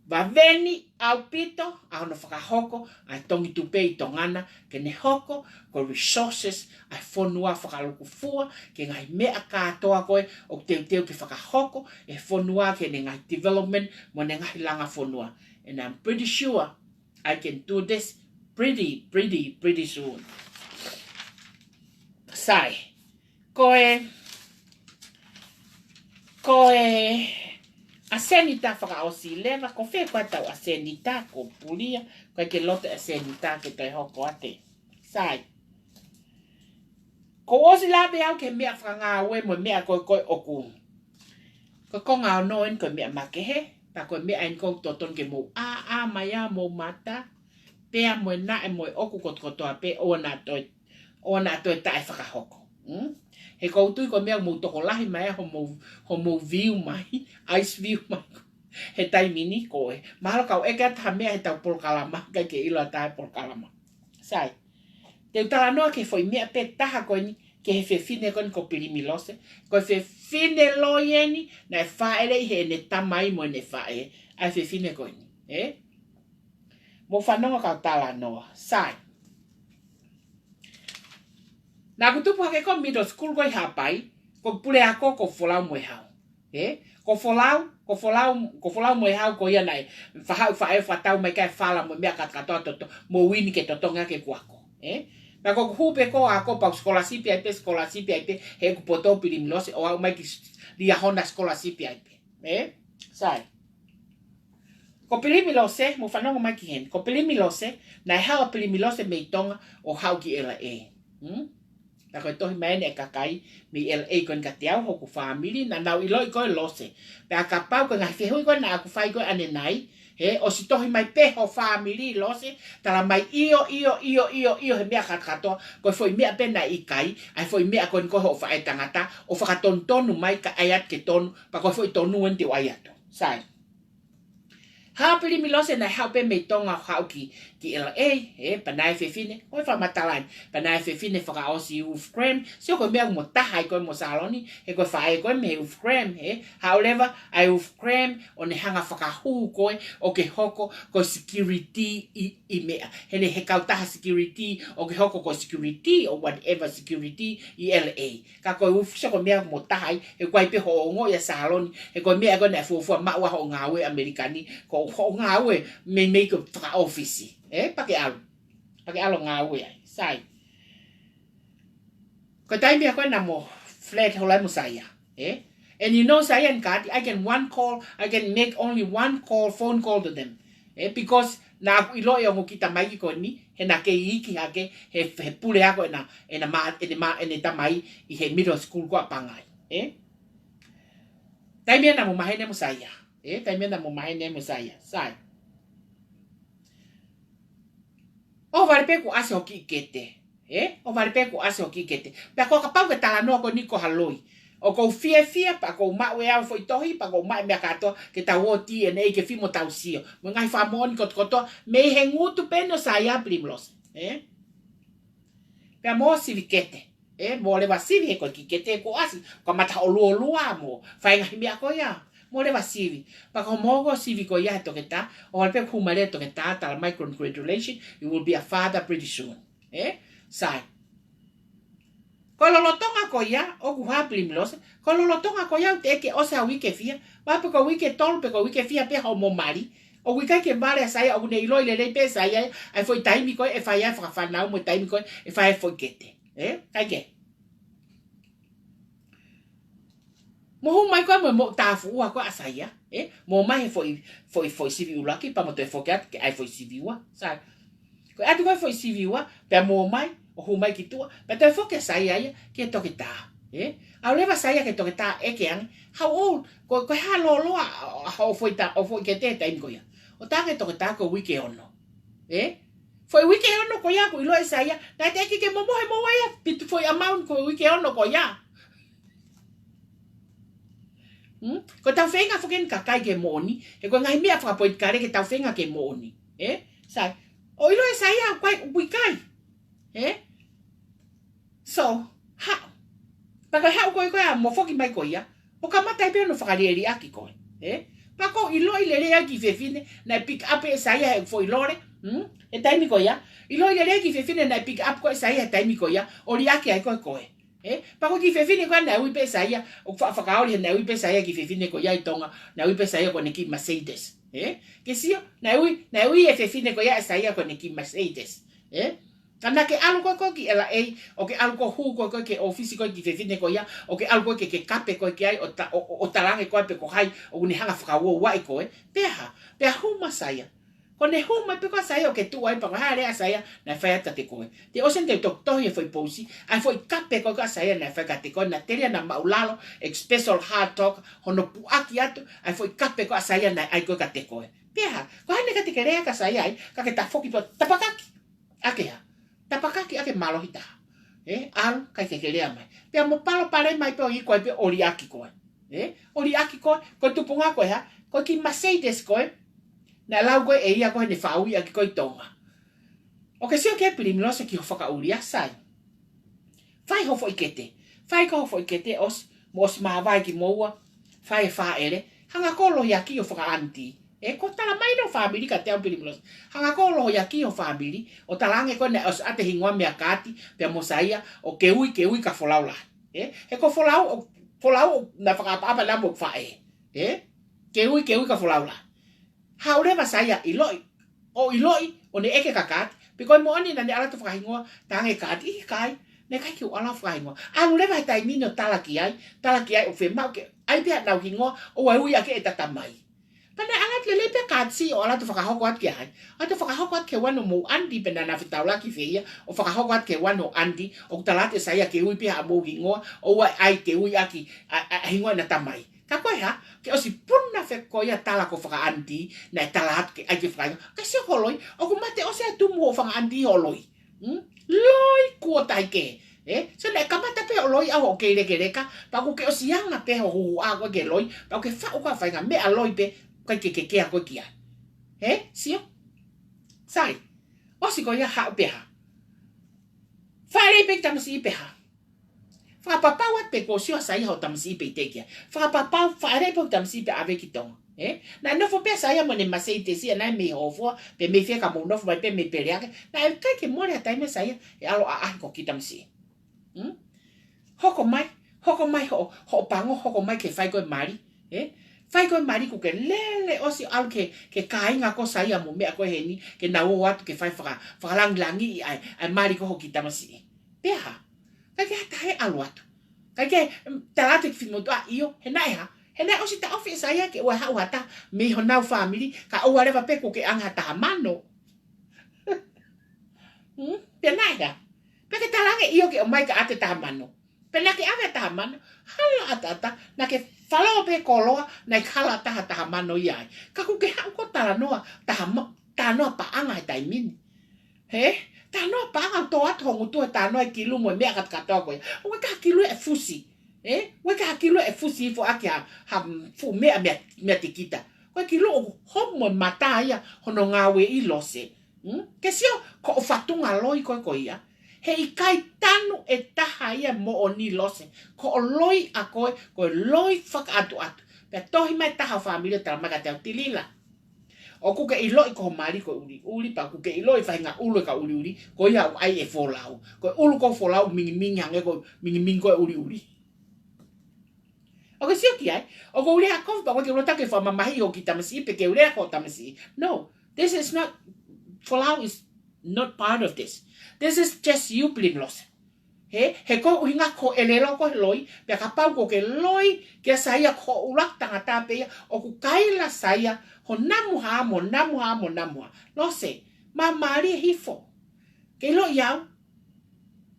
Vave ni ʻaupito ʻa hono fakahoko ʻa e Tongi Tupe ʻi Tonga na, ke ne hoko ko e resources ʻa e fonua fakalukufua ki he ngaahi meʻa kātoa ko ē ʻoku teuteu ke fakahoko ʻe he fonua ki heʻene ngaahi development mo ʻene ngaahi langa fonua. And I'm pretty sure I can do this pretty, pretty, pretty soon. Sai. Ko e, ko e ʻasenita fakaʻosi leva, ko fē ko ē ʻetau ʻasenita, ko Pulia, ko e ke loto ʻasenita ke toe hoko atu. Sai. Kuo ʻosi lave au ki he meʻa fakangāue mo e meʻa ko ē ko ē ʻoku. Ko e konga ono eni ko e meʻa makehe, pea ko e meʻa eni ʻoku totonu ke mou ʻā, ʻā mai ʻa mou mata, pea mo e naʻe mo e ʻoku kotokotoa pē ʻoua naʻa toe, ʻoua naʻa toe taʻefakahoko. Mm? He ʻoku ou tui ko e meʻa ʻoku mou tokolahi mai ai hoʻomou, hoʻomou view mai, ice view mai. He taimi ni ko e. Mahalo kau ʻeke atu ha meʻa he ʻetau polokalama, ʻikai ke ʻilo ʻe ha taha e polokalama. Sai. Te u talanoa ki he foʻi meʻa pē taha ko eni, ki he fefine ko eni ko Pilimi Lose. Ko e fefine loi eni, naʻe fāʻeleʻi heʻene tamai mo ʻene faʻē. ʻA e fefine ko eni. Ē? Mou fanongo kau talanoa. Sai. Naʻa ku tupu hake ko e middle school ko ē ʻi Haʻapai, ko e puleako ko Folau Moehau. Ē? Ko Folau, ko Folau, ko Folau Moehau ko ia naʻe faʻu faʻē fakatau mai ki ai e fala mo e meʻa kātoa kātoa, mo Uini ke totongi ʻaki ʻeku ako. Ē? Pea ko ʻeku hū pē ko ē ʻo ako pau scholarship ai pē, scholarship ai pē, he ʻoku poto Pilimi Lose ʻo aʻu mai ki Liahona scholarship ai pē. Ē? Sai. Ko Pilimi Lose, mou fanongo mai ki heni. Ko Pilimi Lose, naʻe haʻu ʻa Pilimi Lose mei Tonga ʻo haʻu ki L A. Hmm? Pea ko e tohi mai eni ʻe he kakai mei L A ko eni kiate au, hoku fāmili, naʻa nau ʻiloʻi koe Lose. Pea kapau ko e ngaahi fehuʻi ko ē naʻa ku fai ko ē ʻanenai, he ʻosi tohi mai pē ho fāmili Lose, tala mai ʻio, ʻio, ʻio, ʻio, ʻio, he meʻa kātoa kātoa, ko e foʻi meʻa pē naʻe ʻikai, ʻa e foʻi meʻa ko eni ko hoʻo faʻē tangata, ʻo fakatonutonu mai kae ʻai atu ke tonu, pea ko e foʻi tonu eni te u ʻai atu. Sai. Haʻu ʻa Pilimi Lose naʻe haʻu pē mei Tonga ʻo haʻu ki, ki L A, ē, pea naʻe fefine, ʻoku fakamatala eni, pea naʻe fefine fakaʻosi Wolf Graham, sio ko e meʻa ʻoku mo taha ai ko ē mo Saloni, he ko e faʻē ko ē mei he Wolf Graham, ē, haʻu leva ʻa e Wolf Graham, ʻo ne hanga fakahū koe, ʻo ke hoko, ko e security ʻi, ʻi meʻa. He ne he kautaha security, ʻo ke hoko ko e security, or whatever security, ʻi L A. Ka ko e Wolf sio ko e meʻa ʻoku mo taha ai, he ʻoku ʻi ai pē hoʻo ongoʻi ʻa Saloni, he ko e meʻa ko ē naʻe fuofua maʻu ai hoʻo ngāue ʻAmelika ni, ko hoʻo ngāue meimei ko e fakaʻōfisi. Ē, pea ke ʻalu. Pea ke ʻalu ʻo ngāue ai. Sai. Ko e taimi ia ko ē naʻa mo flat holo ai mo Saia. Ē? And you know Saia and Kati, I can one call, I can make only one call, phone call to them. Ē, because naʻa ku ʻiloʻi ʻa e ongo kiʻi tamaiki ko eni, he naʻa ke iiki hake, he, he puleako ʻena, ʻena mā, ʻene mā, ʻene tamai ʻi he middle school ko ē ʻa Pangai. Ē? Taimi ia naʻa mo maheni mo Saia. Ē? Taimi ia naʻa mo maheni mo Saia. Sai. ʻOhovale pē kuo ʻasi hoʻo kiʻi kete. Ē? ʻOhovale pē kuo ʻasi hoʻo kiʻi kete. Pea ko e kapau ke talanoa ko eni ko ha loi. ʻOku ou fiefia, pea ʻoku ou maʻu ʻe au e foʻi tohi, pea ʻoku ou maʻu e meʻa kātoa, ke tau ō T N A ke fai mo tau sio. Mo e ngaahi fakamoʻoni kotokotoa, mei he ngutu pē eni ʻo Saia Pilimi Lose. Ē? Pea mo sivi kete. Ē, mo leva sivi he ko e kiʻi kete kuo ʻasi, kamata ʻo luolua mo, fai e ngaahi meʻa ko ia. Mo leva sivi. Pea ko hoʻomo ko e sivi ko ia he toketā, ʻohovale pē kuo hū mai leva e toketā, tala mai congratulations, you will be a father pretty soon. Ē? Sai. Ko e lolotonga ko ia, ʻoku hā Pilimi Lose, ko e lolotonga ko ia ʻoku teʻeki ke ʻosi ha uike fiha, pea pe ko e uike tolu pe ko e uike fiha pē hoʻomo mali, ʻoku ʻikai ke vale ʻa Saia, ʻoku ne ʻiloʻi lelei pē ʻe Saia, ʻa e foʻi taimi ko ē ʻe fai ai e fakafānau mo e taimi ko ē ʻe fai ai e foʻi kete. Ē? ʻIkai ke. Mo hū mai ko ē mo e moʻutāfuʻua ko ē ʻa Saia, ē? Mo ō mai he foʻi, foʻi, foʻi sivi ʻuluaki, pea mo toe foki atu ki he foʻi sivi ua, sai. Ko e ʻatu ko ē foʻi sivi ua, pea mo ō mai, ʻo hū mai ki tuʻa, pea toe foki ʻa Saia ia, ki he toketā, ē? ʻAlu leva Saia ki he toketā ʻeke ange, how old, ko, ko e hā lōloa, ʻa, ʻa, ʻa hoʻo foʻi ta, hoʻo foʻi kete he taimi ko ia. ʻO tā ange e toketā ko e uike ono. Ē? Foʻi uike ono ko ia ʻoku ʻiloʻi ʻe Saia, naʻe teʻeki ke momohe mo ia, pea ko e foʻi amount ko e uike ono ko ia. Hmm? Ko ʻetau feinga foki eni kakai ke moʻoni, he ko e ngaahi meʻa fakapolitikale ke tau feinga ke moʻoni. Ē? Sai. ʻO ʻiloʻi ʻe Saia, ʻoku ʻikai, ʻoku ʻikai. Ē? So, haʻu. Pea ko e haʻu ko ē ko ia mo foki mai ko ia, ʻo kamata ai pē hono fakaliʻeliʻaki koe. Ē? Pea ʻoku ʻiloʻi lelei ʻa e kiʻi fefine, naʻe pick up ʻe Saia he foʻi lole. Hmm? He taimi ko ia. ʻIloʻi lelei ʻa e kiʻi fefine naʻe pick up ko ē ʻe Saia he taimi ko ia, ʻo liʻaki ai ko ē koe. Ē? Pea ko e kiʻi fefine ko ē naʻe ui pē ʻe Saia, ʻoku faʻa fakaoli he naʻe ui pē ʻe Saia e kiʻi fefine ko ia ʻi Tonga, naʻe ui pē ʻe Saia ko ʻene kiʻi Mercedes. Ē? Ke sio, naʻe ui, naʻe ui e fefine ko ia ʻe Saia ko ʻene kiʻi Mercedes. Ē? Ka naʻa ke ʻalu ko ē ko ē ki L A, ʻo ke ʻalu ko ē ʻo hū ko ē ko ē ki he ʻōfisi ko ē kiʻi fefine ko ia, ʻo ke ʻalu ko ē ke, ke kape ko ē ki ai, ʻo ta-, ʻo, ʻo, ʻo talaange ko ē pe ko hai, ʻoku ne hanga fakauouaʻi koe, pea hā, pea hū mai ʻa Saia. Ko ʻene hū mai pē ko ē ʻa Saia ʻo ke tuʻu ai pea ko e hā e lea ʻa Saia, naʻe fai atu kiate koe. Te u ʻosi eni ʻo toki tohi e foʻi pousi, ʻa e foʻi kape ko ē ʻa Saia naʻe fai kiate koe, naʻa tali ʻa e maʻulalo, special hard talk, hono puʻaki atu, ʻa e foʻi kape ko ē ʻa Saia naʻe ʻai ko ē kiate koe. Pea hā, ko e hā naʻe ʻikai te ke lea ki ai ʻa Saia ai, ka ke tafoki pē ʻo tapakaki. ʻAke hā? Tapakaki ʻaki e mālohi taha. ʻAlu, ʻikai ke ke lea mai. Pea mo palopalema ai pē ʻo ʻikai pē ʻo liʻaki koe. ʻE, ʻo liʻaki koe, ko e tupunga ko e hā, ko e kiʻi Mercedes ko ē, naʻe lau ko ē ʻe ia ko ē heʻene faʻu ʻaki ko ē ʻi Tonga. ʻOkú ke sio ki ai Pilimilose ki hoʻo fakaʻuli ʻa Sai. Fai ho foʻi kete. Fai ko ē ho foʻi kete ʻosi, mo ʻosi māvae kimoua. Fai e fāʻele. Hanga ko ē ʻo lohiakiʻi ho fakaʻanitī. ʻE, ko e tala mai ʻe hoʻo fāmili kiate au Pilimilose. Hanga ko ē ʻo lohiakiʻi ho fāmili. ʻO talaange ko ē naʻe ʻosi ʻoatu e hingoa mei he kaati, pea mo Saia, ʻo ke ui, ke ui kia Folau lahi. ʻE, he ko Folau, ʻo Folau, ʻo na fakaʻapaʻapa na mo faʻē. ʻE, ke ui, ke ui kia Folau lahi. Haʻu leva Saia ʻiloʻi, ʻo ʻiloʻi, ʻo ne ʻeke ki he kaati. Pea ko e moʻoni naʻá ne ʻalu atu ʻo fakahingoa, talaange ki he kaati, ʻikai, naʻe ʻikai ke u ʻalu ʻo fakahingoa. ʻAlu leva he taimi ni ʻo tala ki ai, tala ki ai ʻoku fiemaʻu ke, ʻai pē haʻanau hingoa, ʻo ʻai ui ʻaki ʻeta tamai. Pea naʻe ʻalu atu lelei pē kaati ʻo ʻalu atu ʻo fakahoko atu ki ai. ʻAlu atu ʻo fakahoko atu ki he uanu ʻo mo ʻanti pea naʻá na fetaulaki fē ia, ʻo fakahoko atu ki he uanu ʻo ʻanti, ʻo tala atu ʻe Saia ke ui pē haʻamou hingoa, ʻo ʻai ke ui ʻaki ʻa, ʻa, ʻa e hingoa ʻena tamai. Ka ko e hā, ke ʻosi puna fē ko ia tala ko e fakaʻanitī, naʻe tala atu ke ʻai ke fakahingoa. Ka sio ki hoʻo loi, ʻoku mate ʻosi ʻa e tumu hoʻo fakaʻanitī hoʻo loi. Hmm? Loi kuo taʻe kehe. ʻE, so naʻe kamata pē hoʻo loi ʻaʻau hoʻo kei lekeleka, pea ʻoku ke ʻosi anga pē hoʻo huhuʻa ko ē ki he loi, pea ʻoku ke faʻu ko ē ha faʻahinga meʻa loi pē, ʻikai ke ke kea koe ki ai. ʻE, sio? Sai. ʻOsi ko ia haʻu pē hā. Fāʻeleʻi pē kiʻi tamasiʻi pē hā. Fakapapau atu pē kuo sio ʻa Saia hoʻo tamasiʻi pē ʻi tekia. Fakapapau, fāʻeleʻi pē kiʻi tamasiʻi pē ʻave ki Tonga. ʻE? Naʻe nofo pē ʻa Saia mo ʻene Mercedes ia naʻe mei Hōfoa, pe mei fē ka mou nofo mai pē mei Peleake. Naʻe ʻikai ke mole ha taimi ʻa Saia ʻe ʻalu ʻo ʻaʻahi ko e kiʻi tamasiʻi. Hmm? Hoko mai, hoko mai hoʻo, hoʻo pango, hoko mai ke fai ko ē mali. ʻE? Fai ko ē mali kuo ke lele ʻosi ʻalu ki he, ki he kāinga ko Saia mo e meʻa ko ē heni, ke nau ō atu ke fai faka-, fakalangilangiʻi ʻa e, ʻa e mali ko ē ho kiʻi tamasiʻi. Pea hā? ʻIkai ke ha taha ʻe ʻalu atu. ʻIkai ke, mm, tala atu ki he finemotuʻa ʻio, he naʻe hā? He naʻe ʻosi taʻofi ʻe Saia ke ʻoua ʻe haʻu ha taha mei honau fāmili, kae ʻoua leva pē kuo ke ʻange ha taha mano. Hmm? Pea naʻe hā? Pea ke talaange ʻio ke ʻomai ka ʻoatu e taha mano. Pea naʻá ke ʻave e taha mano, hala ʻataʻatā, naʻá ke falao pē koloa, naʻe hala taha taha mano ia ai. Ka kuo ke haʻu ko ē ʻo talanoa, taha ma-, talanoa paʻanga he taimi ni. Hē? Talanoa paʻanga ʻo tō atu ho ngutu he talanoa e kilu mo e meʻa kātoa ko ia. ʻOku ʻikai ha kilu ʻe fusi. Ē? ʻOku ʻikai ha kilu ʻe fusi hifo ʻaki ha, ha fuʻu meʻa mea, mea tikita. Ko e kilu ʻoku homo e mata ia hono ngāueʻi Lose. Hmm? Ke sio, ko hoʻo fatunga loi ko ē ko ia. He ʻikai tanu ʻe taha ia moʻoni Lose. Ko hoʻo loi ʻa koe, ko e loi fakaʻatuʻatu. Pea tohi mai taha ʻo e fāmili ʻo tala mai kiate au Tilila. ʻOku ke ʻiloʻi ko ho mali ko e ʻuliʻuli, pea ʻoku ke ʻiloʻi faʻahinga ʻulu ʻe ka ʻuliʻuli, ko ia ʻoku ʻai ʻe Folau. Ko e ʻulu ko Folau mingimingi hangē ko e mingimingi ko e ʻuliʻuli. ʻOku ke sio ki ai, ʻoku ou lea kovi pea ʻoku ʻikai ke u loto ke fakamamahiʻi hoʻo kiʻi tamasiʻi pe ke u lea ki hoʻo tamasiʻi. No, this is not, Folau is not part of this. This is just you, Pilimilose. Hē, he ko e ʻuhinga ko e ʻelelo ko e loi, pea kapau ʻoku ke loi kia Saia ko e ʻuluaki tangata pē ia, ʻoku kaila Saia, ho namu hā, mo namu hā, mo namu hā. Lose, māmālie hifo. Ke ʻiloʻi au,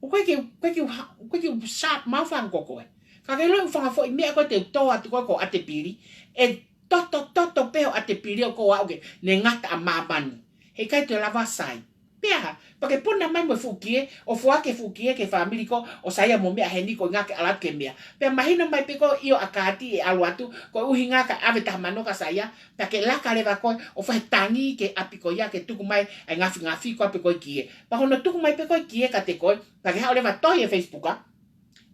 ʻoku ʻikai ke, ʻoku ʻikai ke u ha-, ʻoku ʻikai ke u sharp mouth hangē ko koe. Ka ke ʻiloʻi ʻoku fanga foʻi meʻa ko ē te u tō atu ko ē ko e ʻatepili. ʻE toto, toto pē ho ʻatepili ʻo ko au ke ne ngata ʻa māmani. He ʻikai te u lava Sai. Pea hā, pea ke puna mai mo e fuʻu kie, ʻo foaki e fuʻu kie ki he fāmili ko ē ʻo Saia mo e meʻa heni ko e ʻuhinga ke ʻalu atu ki he meʻa. Pea mahino mai pē ko e ʻio ʻa Kāti ʻe ʻalu atu, ko e ʻuhinga kae ʻave taha mano kia Saia, pea ke laka leva koe ʻo fai e tangi ki he ʻapi ko ia ke tuku mai ʻa e ngafingafi ko ē pē ko e kie. Pea hono tuku mai pē ko e kie kiate koe, pea ke haʻu leva tohi he Facebook, ā?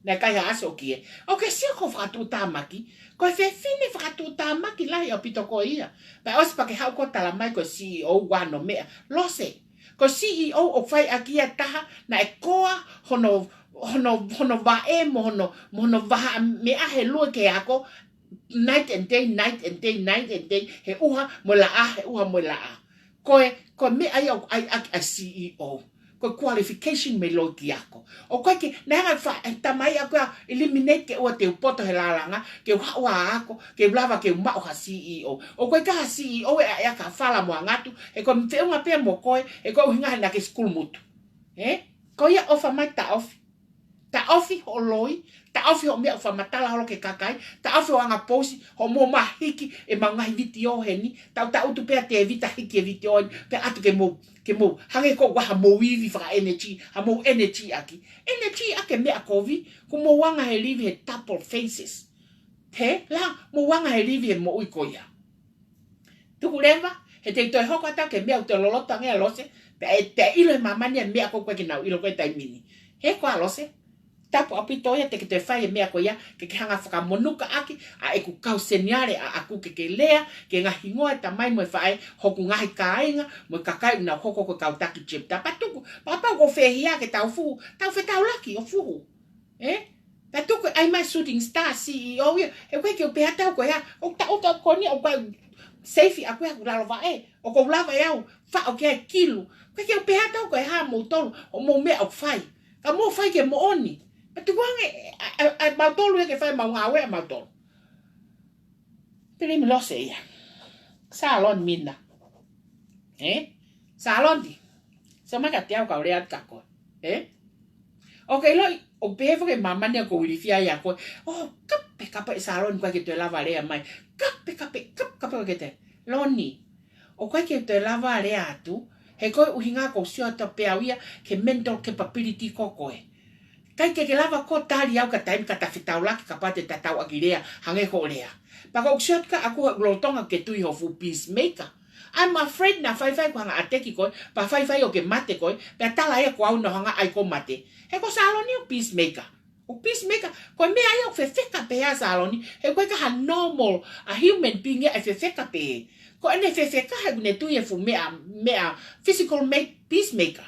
Naʻe ʻikai ha ʻasi hoʻo kie. ʻOku ke sio ko e fakatuʻutāmaki, ko e fefine fakatuʻutāmaki lahi ʻaupito ko ia. Pea ʻosi pea ke haʻu ko ē ʻo tala mai ko e C E O ʻa hono meʻa. Lose. Ko e C E O ʻoku fai ʻaki ia ʻe taha, naʻe koa hono, hono, hono vaʻe mo hono, mo hono vahaʻa meʻa he lue ki he ako, night and day, night and day, night and day, he ʻuha mo e laʻā, he ʻuha mo e laʻā. Ko e, ko e meʻa ia ʻoku ʻai ʻaki ʻa e C E O. Ko e qualification mei he loi ki he ako. ʻOku ʻikai ke, naʻe hanga ʻe he fa-, e tamai ʻa ko ē ʻo eliminate ke ʻoua te u poto he lālanga, ke u haʻu ʻo ako, ke u lava ke u maʻu ha C E O. ʻOku ʻikai ha C E O ʻe ʻai ʻaki ha fala mo ha ngatu, he ko e feʻunga pē ia mo koe, he ko e ʻuhinga he naʻá ke sikulu mutu. Ē? Ko ia ʻofa mai taʻofi. Taʻofi hoʻo loi, taʻofi hoʻo meʻa ʻoku fakamatala holo ki he kakai, taʻofi hoʻo anga pousi, hoʻomou mahiki ʻemau ngaahi vitiō heni, taʻutaʻutu pē ʻa Tēvita hiki e vitiō heni, pea ʻatu ke mou, ke mou, hangē ko ʻeku ʻai hamou ivi faka-energy, hamou energy ʻaki. Energy ʻaki e meʻa kovi, kuo mou anga he live he double faces. He, la, mou anga he live he moʻui ko ia. Tuku leva, he te u toe hoko atu au ki he meʻa ʻoku toe loloto ange ʻa Lose, pea ʻe, pea ʻilo he māmani e meʻa ko ē ʻoku ʻikai ke nau ʻilo ko ē he taimi ni. He ko ā Lose, tapu ʻaupito ia te ke toe fai e meʻa ko ia, ke ke hanga ʻo fakamonukaʻaki ʻa ʻeku kau seniale ʻaʻaku, ke ke lea ki he ngaahi hingoa e tamai mo e faʻē, hoku ngaahi kāinga, mo e kakai ʻoku nau hoko ko e kau taki chapter. Pea tuku, pea kapau ʻoku fehiʻa ke tau fuhu, tau fetaulaki ʻo fuhu. Ē? Pea tuku ʻai mai Shooting Star C E O ia, he ʻoku ʻikai ke u pehē atu au ko e hā, ʻoku taʻutu au ko eni, ʻoku ʻikai safe ʻaʻaku ia ʻi hoku lalo vaʻe, ʻoku ou lava ʻe au ʻo faʻo ki ai e kilu. ʻOku ʻikai ke u pehē atu au ko e hā moutolu, hoʻomou meʻa ʻoku fai. Ka mou fai ki he moʻoni. Pea tuku ange, ʻa, ʻa, ʻa mautolu ia ke fai ʻemau ngāue ʻa mautolu. Pili mi Lose ia. Salon Mina. Ē? Salon di. Sio mai kiate au kau lea atu kia koe. Ē? ʻOku ke ʻiloʻi, ʻoku pehē foki e māmani ʻoku ou ilifia ai ʻa koe. ʻO, kape, kape e Salon ʻoku ʻikai ke toe lava lea mai. Kape, kape, kape, kape ʻoku ke te. Loni. ʻOku ʻikai ke toe lava lea atu. He ko e ʻuhinga ʻoku ou sio atu pē au ia ki he mental capability ko koe. ʻIkai ke ke lava koe ʻo tali au ka taimi ka ta fetaulaki kapau te ta tauʻaki lea, hangē ko hoʻo lea. Pea ʻoku ou sio atu kia koe he ʻoku lolotonga ke tui hoʻo fuʻu peacemaker. I'm afraid naʻa faifai ʻoku hanga ʻo ʻateki koe, pea faifai ʻoku ke mate koe, pea tala ia ko au naʻa ku hanga ʻai koe ʻo mate. He ko Saloni ʻoku peacemaker. ʻOku peacemaker, ko e meʻa ia ʻoku fefeka pē ʻa Saloni, he ʻoku ʻikai ke ha normal, ʻa human being ia ʻe fefeka pē. Ko ʻene fefeka he ʻoku ne tui e fuʻu meʻa, meʻa physical make peacemaker.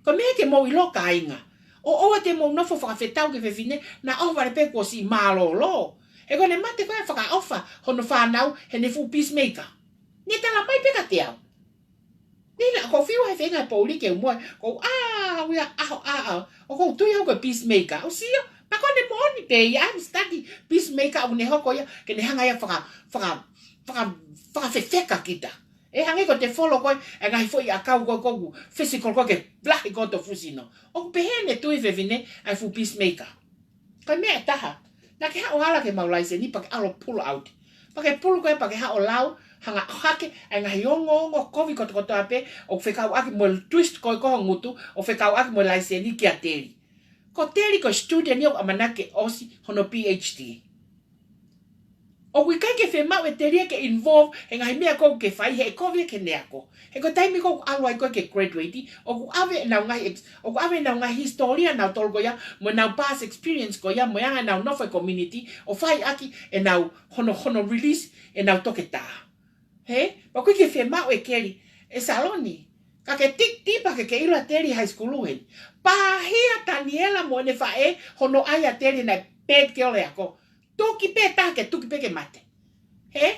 Ko e meʻa ke mou ʻilo kāinga. ʻO ʻoua te mou nofo fakafetau ki he fefine, naʻa ʻohovale pē kuo ʻosi mālōlō. He ko ʻene mate ko ē ʻa e fakaʻofa hono fānau, heʻene fuʻu peacemaker. Ne tala mai pē kiate au. Ni la ko fiu he feinga e poʻuli ke u moe, ko u ʻā, au ia ʻaho ʻā, ʻā. ʻOku ou tui au ko e peacemaker. ʻOku sio, pea ko ʻene moʻoni pē ia, I'm study peacemaker, ʻoku ne hoko ia, ke ne hanga ia ʻo faka, faka, faka, fakafefeka kita. ʻE hangē ko ʻete follow ko ē, e ngaahi foʻi ʻakau ko ē ʻoku physical ko ē ke lahi ko ē hoto fuʻu sino. ʻOku pehē ʻene tui e fefine, ʻa e fuʻu peacemaker. Ko e meʻa ʻe taha. Naʻa ke haʻu ʻo ala ki heʻemau laiseni pea ke ʻalu ʻo pull out. Pea ke pull ko ē pea ke haʻu ʻo lau, hanga ʻo hake, ʻa e ngaahi ongoongo kovi kotokotoa pē, ʻoku fekauʻaki mo e twist ko ē ko ho ngutu, ʻoku fekauʻaki mo e laiseni kia Teli. Ko Teli ko e student ia ʻoku ʻamanaki ke ʻosi hono PhD. ʻOku ʻikai ke fiemaʻu ʻe Teli ia ke involve he ngaahi meʻa ko ē ʻoku ke fai he ʻe kovi ia ki heʻene ako. He ko e taimi ko ē ʻoku ʻalu ai ko ē ke graduate, ʻoku ʻave ʻenau ngaahi ex-, ʻoku ʻave ʻenau ngaahi hisitōlia ʻanautolu ko ia, mo ʻenau past experience ko ia, mo e anga ʻenau nofo he community, ʻo fai ʻaki ʻenau hono, hono release ʻenau toketā. He? Pea ʻoku ʻikai ke fiemaʻu ʻe Keli, ʻe Saloni. Ka ke tiki tipa ke ke ʻilo ʻa Teli high school heni. Pāhia Taniela mo ʻene faʻē, hono ʻai ʻa Teli naʻe bad girl he ako. Tuki pē taha ke tuki pē ke mate. He?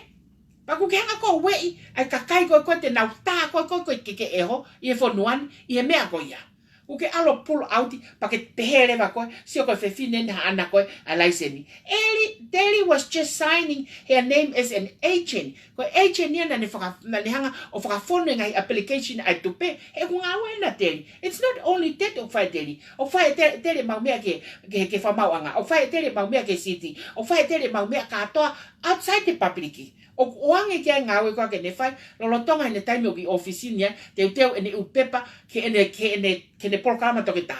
Pea ʻoku ke hanga ʻo ueʻi ʻa e kakai ko ē ko ē te nau tā ko ē ko ē ke ke ʻeho ʻi he fonua ni ʻi he meʻa ko ia. ʻOku ke ʻalu ʻo pull out, pea ke pehē leva koe, sio ko e fefine eni haʻana ko ē ʻa e laiseni. Eli, Teli was just signing her name as an agent. Ko e agent ia naʻa ne faka-, naʻa ne hanga ʻo fakafonu e ngaahi application ʻa e tupe, he ʻoku ngāue ʻena Teli. It's not only that ʻoku fai ʻe Teli. ʻOku fai ʻe Te-, Teli ʻemau meʻa ki he, ki he, ki he fakamaauʻanga. ʻOku fai ʻe Teli ʻemau meʻa ki he city. ʻOku fai ʻe Teli ʻemau meʻa kātoa outside the public. ʻOku ʻoange ki ai e ngāue ko ē ʻoku ne fai, lolotonga ʻene taimi ʻoku ʻi ʻōfisi ni ai, teuteu ʻene ʻū pepa, ki heʻene, ki heʻene, ki heʻene polokalama toketā.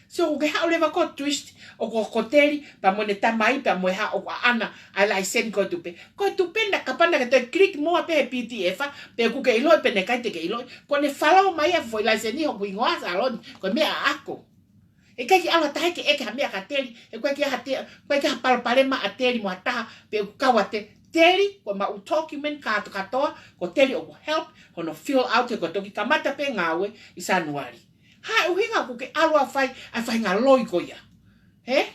So, ʻoku ke haʻu leva koe ʻo twist, ʻoku ko Teli, pea mo ʻene tamai, pea mo e hā ʻoku ʻaʻana ʻa e laiseni ko e tupe. Ko e tupe naʻa kapau naʻa ke toe click more pē he PDF, pea ʻoku ke ʻiloʻi pē naʻe ʻikai te ke ʻiloʻi. Ko ʻene fālō mai ʻa e foʻi laiseni hoku hingoa Saloni, ko e meʻa ʻaʻaku. ʻE ʻikai ke ʻalu ha taha ke ʻeke ha meʻa kia Teli, ʻe ʻikai ke ha te-, ʻikai ke ha palopalema ʻa Teli mo ha taha, pe ʻoku kau ʻa Te-, Teli, ko ʻemau document kātokātoa, ko Teli ʻoku help, hono fill out he ko e toki kamata pē ngāue ʻi Sānuali. Hā e ʻuhinga ʻoku ke ʻalu ʻo fai ʻa e faʻahinga loi ko ia. He?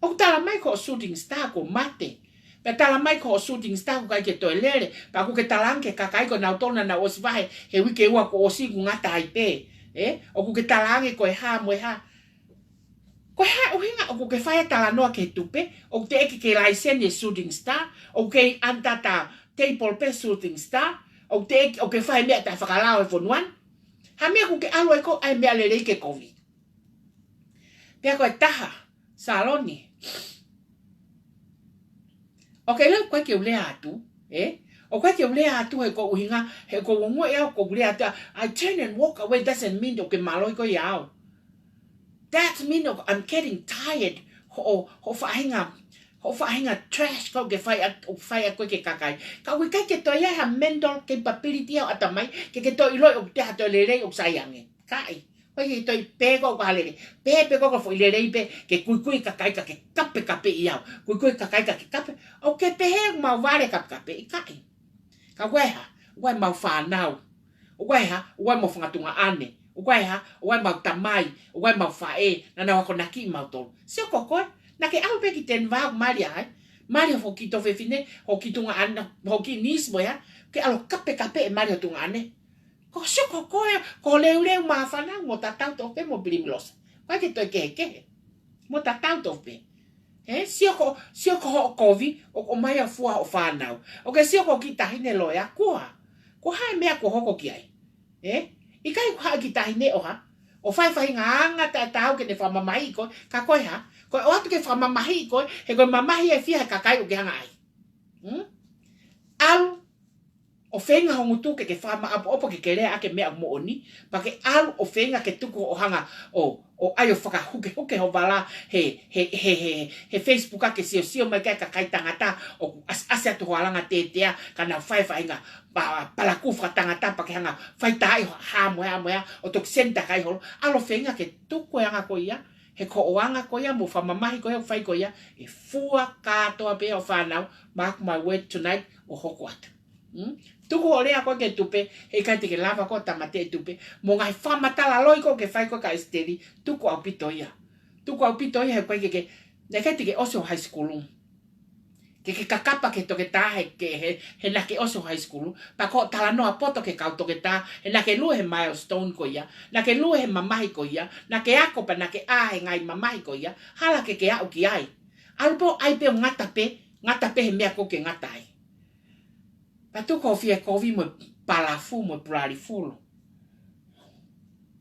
ʻOku tala mai ko hoʻo shooting star kuo mate. Pea tala mai ko hoʻo shooting star ʻoku ʻikai ke toe lele. Pea ʻoku ke talaange ki he kakai ko nautolu naʻa nau ʻosi vahe he uike ua kuo ʻosi kuo ngata ai pē. Ē? ʻOku ke talaange ko e hā mo e hā. Ko e hā e ʻuhinga ʻoku ke fai e talanoa ki he tupe, ʻoku teʻeki ke laiseni e shooting star, ʻoku kei under the table pē shooting star, ʻoku teʻeki, ʻoku ke fai e meʻa taʻefakalao he fonua ni. Ha meʻa ʻoku ke ʻalu ai ko ē ʻa e meʻa lelei ke kovi. Pea ko e taha, Saloni. ʻOku ke lau ko ē ke u lea atu, ē? ʻOku ke u lea atu he ko e ʻuhinga, he ko e ongoʻi au ʻoku ou lea atu, I turn and walk away, doesn't mean ʻoku ke mālohi koe ʻia au. That mean ʻoku, I'm getting tired. Hoʻo, hoʻo faʻahinga, hoʻo faʻahinga trash ko ē ʻoku ke fai ʻa, ʻoku fai ʻaki koe ki he kakai. Ka ʻoku ʻikai ke toe ʻi ai ha mental capability ʻi ho ʻatamai, ke ke toe ʻiloʻi ʻoku te ha toe lelei ʻoku sai ange. ʻIkai. ʻOku ʻikai ke toe pē ko ē ʻoku ha lelei. Pē pē ko ē ko e foʻi lelei pē, ke kuikui kakai ka ke kapekapeʻi au. Kuikui kakai ka ke kape. ʻOku ke pehē ʻoku mau vale kapekapeʻi, ʻikai. Ka ʻoku ʻi ai ha, ʻoku ʻi ai ʻemau fānau. ʻOku ʻi ai ha, ʻoku ʻi ai ʻemau fanga tuongaʻane. ʻOku ʻi ai ha, ʻoku ʻi ai ʻemau tamai, ʻoku ʻi ai ʻemau faʻē, naʻa nau akonakiʻi mautolu. Sio ko koe, naʻa ke ʻalu pē ki Denver ʻo mali ai. Mali ho kiʻi tuofefine, ho kiʻi tuongaʻane, ho kiʻi niece mo ia, ke ʻalu kapekapeʻi e mali ho tuongaʻane. Ko sio ko koe, ko e leuleu māfana, mo tatau tofu pē mo Primrose. ʻOku ʻikai ke toe kehekehe. Mo tatau tofu pē. Ē, sio ko, sio ko hoʻo kovi, ʻoku ʻomai ʻa e fua hoʻo fānau. ʻOku ke sio ko e kiʻi taʻahine loea, ko e hā? Ko e hā e meʻa kuo hoko ki ai? Ē? ʻIkai ko ha kiʻi taʻahine ʻo hā? ʻO fai e faʻahinga anga taʻetaau ke ne fakamamahiʻi koe, ka ko e hā? Ko e ʻoatu ke fakamamahiʻi koe, he ko e mamahi ʻe fiha he kakai ʻoku ke hanga ai. Hmm? ʻAlu ʻo feinga ho ngutu ke ke fakamaʻopoʻopo ke ke lea ʻaki e meʻa moʻoni, pea ke ʻalu ʻo feinga ke tuku hoʻo hanga ʻo, ʻo ʻai ʻo fakahukehuke ho vala he, he, he, he, he Facebook ʻa ke siosio mai ki ai e kakai tangata ʻoku ʻasi, ʻasi atu ho alanga tētea, ka nau fai e faʻahinga pa-, palakū fakatangata pea ke hanga ʻo fai tā ʻi ho hā mo e hā mo e hā, ʻo toki send takai holo, ʻalu ʻo feinga ke tuku e anga ko ia, he ko hoʻo anga ko ia mo e fakamamahi ko ia ʻoku fai ko ia, ʻe fua kātoa pē hoʻo fānau, mark my word tonight, ʻo hoko atu. Hmm? Tuku hoʻo lea ko ē ki he tupe, he ʻikai te ke lava koe ʻo tāmateʻi e tupe. Mo e ngaahi fakamatala loi ko ē ʻoku ke fai ko ē kia ʻEsiteli, tuku ʻaupito ia. Tuku ʻaupito ia he ʻoku ʻikai ke ke, naʻe ʻikai te ke ʻosi ho high school. Ke ke kakapa ki he toketā he, ke, he, he naʻa ke ʻosi ho high school. Pea ko hoʻo talanoa poto ki he kau toketā, he naʻa ke lue he milestone ko ia, naʻa ke lue he mamahi ko ia, naʻa ke ako pea naʻa ke ʻā he ngaahi mamahi ko ia, hala ke ke aʻu ki ai. ʻAlu pē ʻo ʻai pē ʻo ngata pē, ngata pē he meʻa ko ē ʻoku ke ngata ai. Pea tuku hoʻo fie kovi mo e palafu mo e pulali fulu.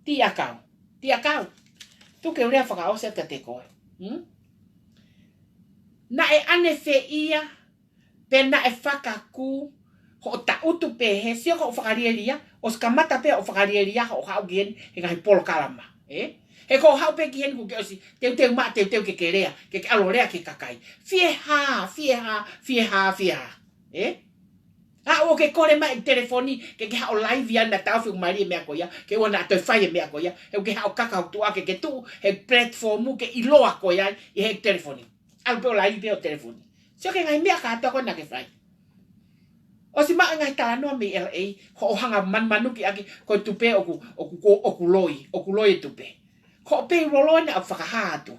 Tiakau. Tiakau. Tuku ke u lea fakaʻosi atu kiate koe. Hmm? Naʻe ʻanefē ia, pe naʻe fakakū, hoʻo tangutu pē he sio ko hoʻo fakalielia, ʻosi kamata pē hoʻo fakalielia hoʻo haʻu ki heni he ngaahi polokalama. Ē? He ko hoʻo haʻu pē ki heni kuo ke ʻosi, teuteu maʻa teuteu ke ke lea, ke ke ʻalu ʻo lea ki he kakai. Fie hā, fie hā, fie hā, fie hā. Ē? ʻA ʻoku ke kole mai e telefoni, ke ke haʻu ʻo live ia naʻa tau fiu mali e meʻa ko ia, ke ʻoua naʻa toe fai e meʻa ko ia, he ʻoku ke haʻu ʻo kaka hoku tuʻa ke ke tuʻu he platform ke ʻiloa koe ai ʻi he telefoni. ʻAlu pē ʻo live pē hoʻo telefoni. Sio ki he ngaahi meʻa kātoa ko ē naʻa ke fai. ʻOsi maʻu e ngaahi talanoa mei L A, hoʻo hanga ʻo manumanuki ʻaki, ko e tupe ʻoku, ʻoku, ko, ʻoku loi, ʻoku loi e tupe. Ko hoʻo payroll ʻoku ne fakahā atu.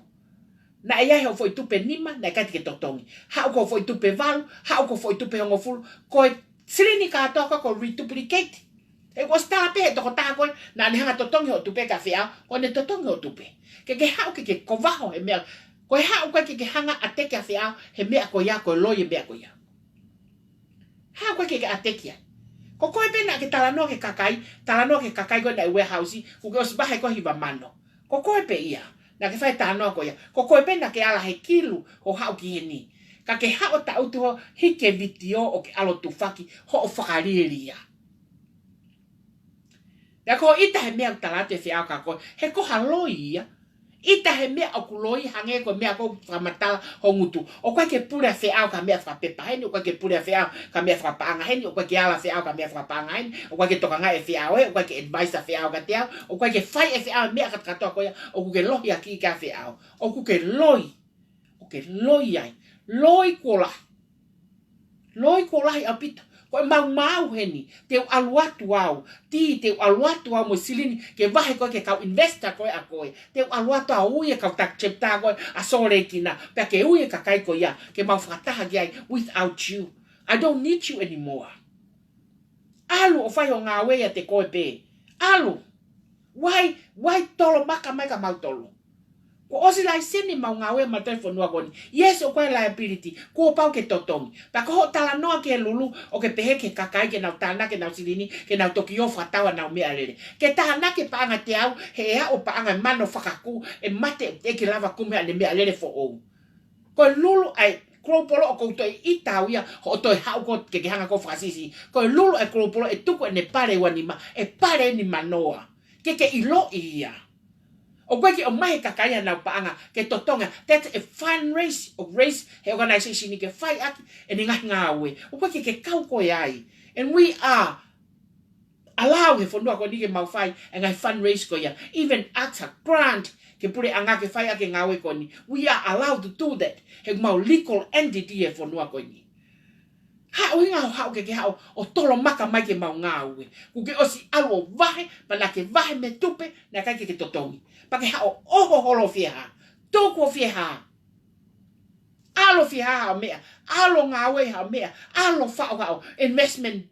Naʻe ʻi ai hoʻo foʻi tupe nima, naʻe ʻikai te ke totongi. Haʻu ko hoʻo foʻi tupe valu, haʻu ko hoʻo foʻi tupe hongofulu. Ko e silini kātoa ko ē kuo reduplicate. He kuo ʻosi tala pē he tokotaha ko ē, naʻa ne hanga ʻo totongi hoʻo tupe kia Feʻao, ko ʻene totongi hoʻo tupe. Ke ke haʻu ke ke kovaho he meʻa, ko e haʻu ko ē ke ke hanga ʻo ʻateki ʻa Feʻao, he meʻa ko ia, ko e loi e meʻa ko ia. Haʻu ko ē ke ke ʻateki ai. Ko koe pē naʻa ke talanoa ki he kakai, talanoa ki he kakai ko ē naʻe warehouse, kuo ke ʻosi vahe ko ē hiva mano. Ko koe pē ia, naʻa ke fai e talanoa ko ia. Ko koe pē naʻa ke ala he kilu ʻo haʻu ki heni. Ka ke haʻu ʻo tangutu ʻo hiki e vitiō ʻo ke ʻalu ʻo tufaki hoʻo fakalielia. Pea ko hoʻo ʻita he meʻa ʻoku tala atu ʻe Feʻao kia koe, he ko ha loi ia. ʻIta he meʻa ʻoku loi hangē ko e meʻa ko ē ʻoku fakamatala ho ngutu. ʻOku ʻikai ke pule ʻa Feʻao ki ha meʻa fakapepa heni, ʻoku ʻikai ke pule ʻa Feʻao ki ha meʻa fakapaʻanga heni, ʻoku ʻikai ke ala ʻa Feʻao ki ha meʻa fakapaʻanga heni, ʻoku ʻikai ke tokangaʻi ʻe Feʻao ē, ʻoku ʻikai ke advice ʻa Feʻao kiate au, ʻoku ʻikai ke fai ʻe Feʻao e meʻa kātoa ko ia ʻoku ke lohiakiʻi ʻa Feʻao. ʻOku ke loi. ʻOku ke loi ai. Loi kuo lahi. Loi kuo lahi ʻaupito. Ko e maumau heni. Te u ʻalu atu au. Tī, te u ʻalu atu au mo e silini ke vahe ko ē ki he kau investor ko ē ʻa koe. Te u ʻalu atu au ui e kau tax chapter ko ē ʻa Sōlekina. Pea ke ui e kakai ko ia ke mau fakataha ki ai without you. I don't need you anymore. ʻAlu ʻo fai hoʻo ngāue ʻiate koe pē. ʻAlu. Why, why tolo maka mai kia mautolu? Kuo ʻosi laiseni ʻemau ngāue maʻa e fonua ko eni. Yes, ʻoku ʻi ai e liability. Kuo pau ke totongi. Pea ko hoʻo talanoa ki he Lulu, ʻoku ke pehē ki he kakai ke nau tānaki ʻenau silini, ke nau toki ō fakatau ʻenau meʻalele. Ke tānaki e paʻanga teau, he ʻe aʻu paʻanga e mano fakakū, ʻe mate ʻe ʻikai ke lava kumi haʻane meʻalele foʻou. Ko e Lulu ʻa e Global ʻoku ou toe ʻita au ia, hoʻo toe haʻu ko ē ke ke hanga ʻo fakasiʻisiʻi. Ko e Lulu ʻa e Global ʻe tuku ʻene pale ua nima, ʻe pale eni manoa. Ke ke ʻiloʻi ia. ʻOku ʻikai ke ʻomai he kakai haʻanau paʻanga ke totongi. That's a fundraise or raise he organization ke fai ʻaki ʻene ngaahi ngāue. ʻOku ʻikai ke ke kau koe ai. And we are allow he fonua ko eni ke mau fai e ngaahi fundraise ko ia. Even ʻata grant ke puleʻanga ke fai ʻaki e ngāue ko eni. We are allowed to do that. He mau legal entity he fonua ko eni. Haʻu hinga ʻo haʻu ke ke haʻu ʻo tolomaka mai ke mau ngāue. Kuo ke ʻosi ʻalu ʻo vahe, pea naʻa ke vahe mei tupe, naʻe ʻikai ke ke totongi. Pea ke haʻu ʻo ʻoho holo fie hā. Tuku ʻo fie hā. ʻAlu fie hā haʻo meʻa. ʻAlu ngāue haʻo meʻa. ʻAlu faʻu haʻo investment,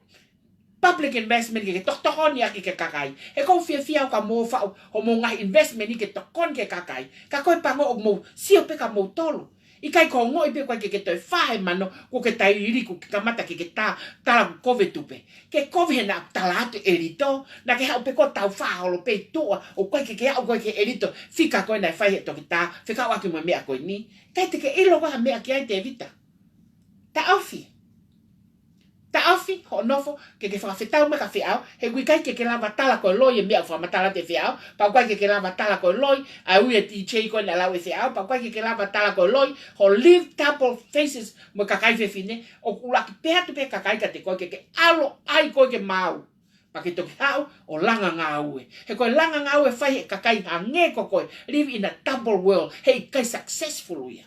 public investment ke ke tokoni ʻaki ki he kakai. He ʻoku ou fiefia au ka mou faʻu hoʻomou ngaahi investment ʻi ke tokoni ki he kakai. Ka ko e pango ʻoku mou sio pē ka mou tolu. ʻIkai ko e ongoʻi pē ʻoku ʻikai ke ke toe fai e mano, kuo ke tailiili kuo ke kamata ke ke tā, tala kuo kovi e tupe. Ke kovi he naʻa tala atu e ʻelito, naʻa ke haʻu pē ko e tau fā holo pē ʻi tuʻa, ʻoku ʻikai ke ke haʻu koe ki he ʻelito, fika ko ē naʻe fai he toketā, fekauʻaki mo e meʻa ko eni. ʻIkai te ke ʻilo ko ha meʻa ki ai Tēvita. Taʻofi. Taʻofi hoʻo nofo ke ke fakafetau mai ki he feʻao, he ʻoku ʻikai ke ke lava tala ko e loi e meʻa ʻoku fakamatala atu e feʻao, pea ʻoku ʻikai ke ke lava tala ko e loi ʻa e ui e DJ ko ē naʻe lau e feʻao, pea ʻoku ʻikai ke ke lava tala ko e loi hoʻo live double faces mo e kakai fefine, ʻoku ʻuluaki pehē atu pē kakai kiate koe ke ke ʻalu ai koe ke maau. Pea ke toki haʻu ʻo langa ngāue. He ko e langa ngāue fai he kakai hangē ko koe, live in a double world, heʻikai successful ia.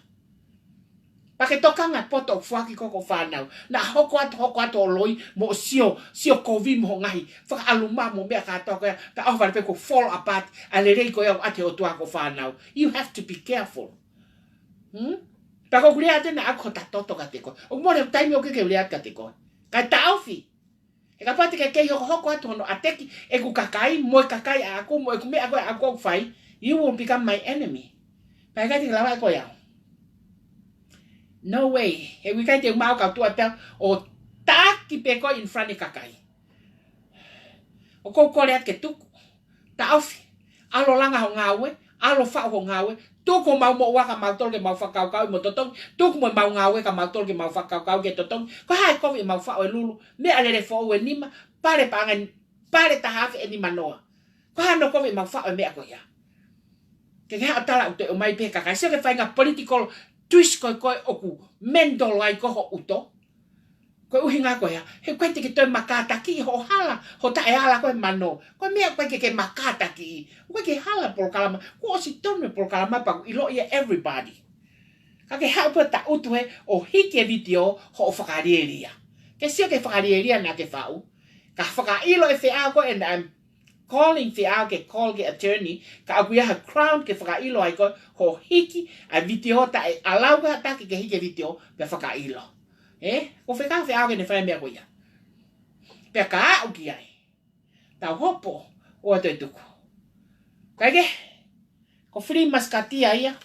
Pea ke tokanga poto ʻoku foaki ko ē ki hoʻo fānau. Naʻa hoko atu, hoko atu hoʻo loi mo hoʻo sio, sio kovi mo hoʻo ngaahi fakaʻaluma mo e meʻa kātoa ko ia, pea ʻohovale pē kuo fall apart ʻa e lelei ko ia ʻoku ʻoatu ʻe he ʻOtua ki hoʻo fānau. You have to be careful. Hmm? Pea ko ʻeku lea atu ena ʻaʻaku ko e tatoto kiate koe. ʻOku mole e taimi ʻoku ʻikai ke u lea atu kiate koe. Kae taʻofi. He kapau te ke kei hokohoko atu hono ʻateki ʻeku kakai, mo e kakai ʻaʻaku, mo ʻeku meʻa ko ē ʻaʻaku ʻoku fai, you will become my enemy. Pea ʻikai te ke lava ʻe koe au. No way. He ʻoku ʻikai te u maʻu kau tuʻa pea ʻo taki pē koe in front e kakai. ʻOku ou kole atu ke tuku. Taʻofi. ʻAlu langa hoʻo ngāue, ʻalu faʻu hoʻo ngāue, tuku homau moʻua kia mautolu ke mau fakakaukau mo totongi, tuku mo ʻemau ngāue kia mautolu ke mau fakakaukau ke totongi. Ko e hā e kovi ʻemau faʻu e Lulu, meʻalele foʻou ʻe nima, pale paʻanga, pale taha afe ʻe nima noa. Ko e hā hono kovi ʻemau faʻu e meʻa ko ia. Ke ke haʻu ʻo tala ʻoku toe ʻomai pē he kakai. Sio ki he faʻahinga political twist ko ē ko ē ʻoku mental ai ko ē ho ʻuto. Ko e ʻuhinga ko ia, he ʻoku ʻikai te ke toe makātakiʻi hoʻo hala, hoʻo taʻehala ko ē mano. Ko e meʻa ʻoku ʻikai ke ke makātakiʻi. ʻOku ʻikai ke hala e polokalama, kuo ʻosi tonu e polokalama pea ʻoku ʻiloʻi ʻe everybody. Ka ke haʻu pē ʻo taʻutu hē ʻo hiki e vitiō hoʻo fakalielia. Ke sio ki he fakalielia naʻa ke faʻu. Ka fakaʻilo e feʻao ko ē, and I'm calling feʻao ke call ki he attorney, ka ʻoku ʻi ai ha ground ke fakaʻilo ai ko ē hoʻo hiki ʻa e vitiō, taʻe allow ko ē ha taki ke hiki e vitiō, pea fakaʻilo. Ē? Ko e fekau feʻao ke ne fai e meʻa ko ia. Pea ka aʻu ki ai, tau hopo ʻo toe tuku. Kae kehe, ko e free masikati ia,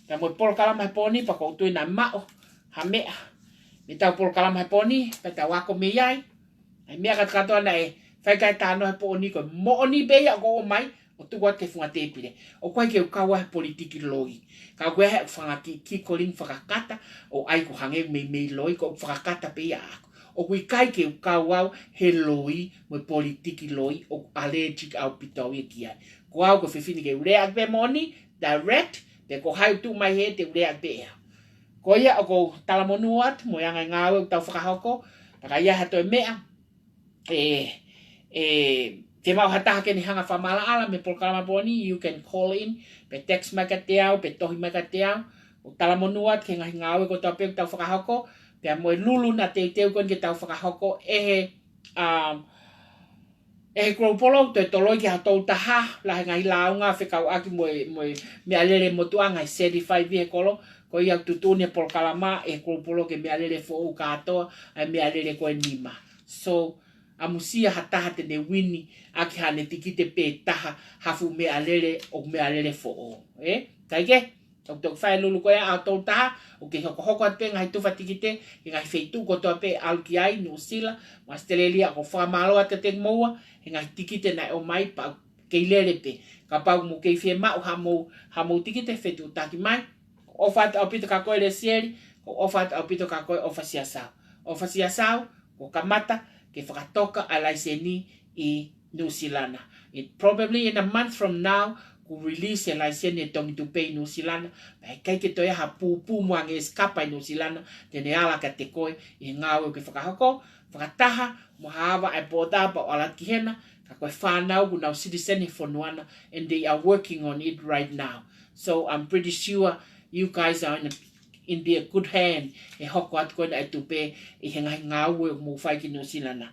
pea mo e polokalama he pō ni, pea ʻoku ou tui naʻe maʻu ha meʻa mei heʻetau polokalama he pō ni, pea tau ako mei ai. ʻA e meʻa kātoa naʻe fai ki ai e talanoa he pō ni, ko e moʻoni pē ia ʻoku ou ʻomai ʻo tuku atu ki he funga tēpile. ʻOku ʻikai ke u kau au he politiki loi. Ka ʻoku ʻi ai haʻaku fanga kiʻi, kiʻi calling fakakata, ʻo ʻai ko e hangē meimei loi, ko ʻeku fakakata pē ia ʻaʻaku. ʻOku ʻikai ke u kau au he loi mo e politiki loi, ʻoku allergic ʻaupito au ia ki ai. Ko au ko e fefine ke u lea atu pē moʻoni, direct, pe ko hai ʻoku tuʻu mai hē te u lea atu pē ʻe au. Ko ia ʻoku ou talamonū atu mo e anga e ngāue ʻoku tau fakahoko, pea ka ʻi ai ha toe meʻa ʻe, ʻe fiemaʻu ha taha ke ne hanga ʻo fakamaʻalaʻala mei he polokalama he pō ni, you can call in, pe text mai kiate au, pe tohi mai kiate au. ʻOku ou talamonū atu ki he ngaahi ngāue kotoa pē ʻoku tau fakahoko, pea mo e Lulu naʻa teuteu ko eni ke tau fakahoko ʻe he, um, ʻe he Global, toe toloi ki ha tolu taha, lahi e ngaahi lāunga fekauʻaki mo e, mo e meʻalele motuʻa, ngaahi certified vehicle, ko ia ʻoku tuʻutuʻuni e polokalama ʻe he Global ki he meʻalele foʻou kātoa, ʻa e meʻalele ko ē ʻe nima. So, ʻamusia ha taha te ne wini ʻaki haʻane tikite pē taha ha fuʻu meʻalele ʻoku meʻalele foʻou. Ē? Kae kehe, ʻOku toki fai e lulu ko ia ʻa e tolu taha, ʻoku kei hokohoko atu pē ngaahi tufa tikite ki he ngaahi feituʻu kotoa pē ʻe ʻalu ki ai, Nuʻusila mo ʻAositelēlia. ʻOku ou fakamālō atu kiate kimoua he ngaahi tikite naʻe ʻomai, pea ʻoku kei lele pē. Kapau ʻoku mou kei fiemaʻu haʻamou, haʻamou tikite, fetuʻutaki mai. ʻOfa atu ʻaupito kia koe Lesieli, ʻofa atu ʻaupito kia koe ʻOfa Siasau. ʻOfa Siasau, kuo kamata ke fakatoka ʻa e laiseni ʻi Nuʻusila na. It probably in a month from now, kuo release e laiseni ʻa e Tongi Tupe ʻi Nuʻusila na. Pea ʻikai ke toe ʻi ai ha pūpū mo ange ʻe sikapa ʻi Nuʻusila na te ne ala kiate koe ʻi he ngāue ʻoku ke fakahoko. Fakataha mo ha ava ʻa e pōtā pea u ʻalu atu ki hena, ka ko e fānau ʻoku nau citizen he fonua na, and they are working on it right now. So I'm pretty sure you guys are in a, in their good hand, ʻe hoko atu ko ena e tupe ʻi he ngaahi ngāue ʻoku mou fai ki Nuʻusila na.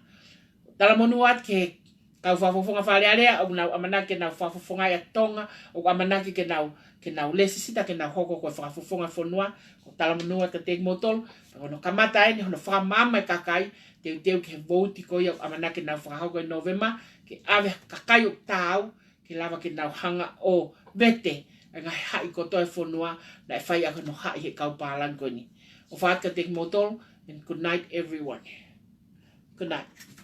Talamonū atu ki he kau fakafofonga Fale Alea ʻoku nau ʻamanaki ke nau fakafofongaʻi ʻa Tonga, ʻoku ʻamanaki ke nau, ke nau lēsisita ke nau hoko ko e fakafofonga fonua. ʻOku ou talamonū atu kiate kimoutolu, pea ko hono kamata eni hono fakamaama e kakai, teuteu ki he vouti ko ia ʻoku ʻamanaki ke nau fakahoko ʻi Nōvema, ke ʻave ha kakai ʻoku taau, ke lava ke nau hanga ʻo vete ʻa e ngaahi haʻi kotoa e fonua naʻe fai ʻaki hono haʻi ʻe he kau pālangi ko eni. ʻOfa atu kiate kimoutolu, and good night everyone. Good night.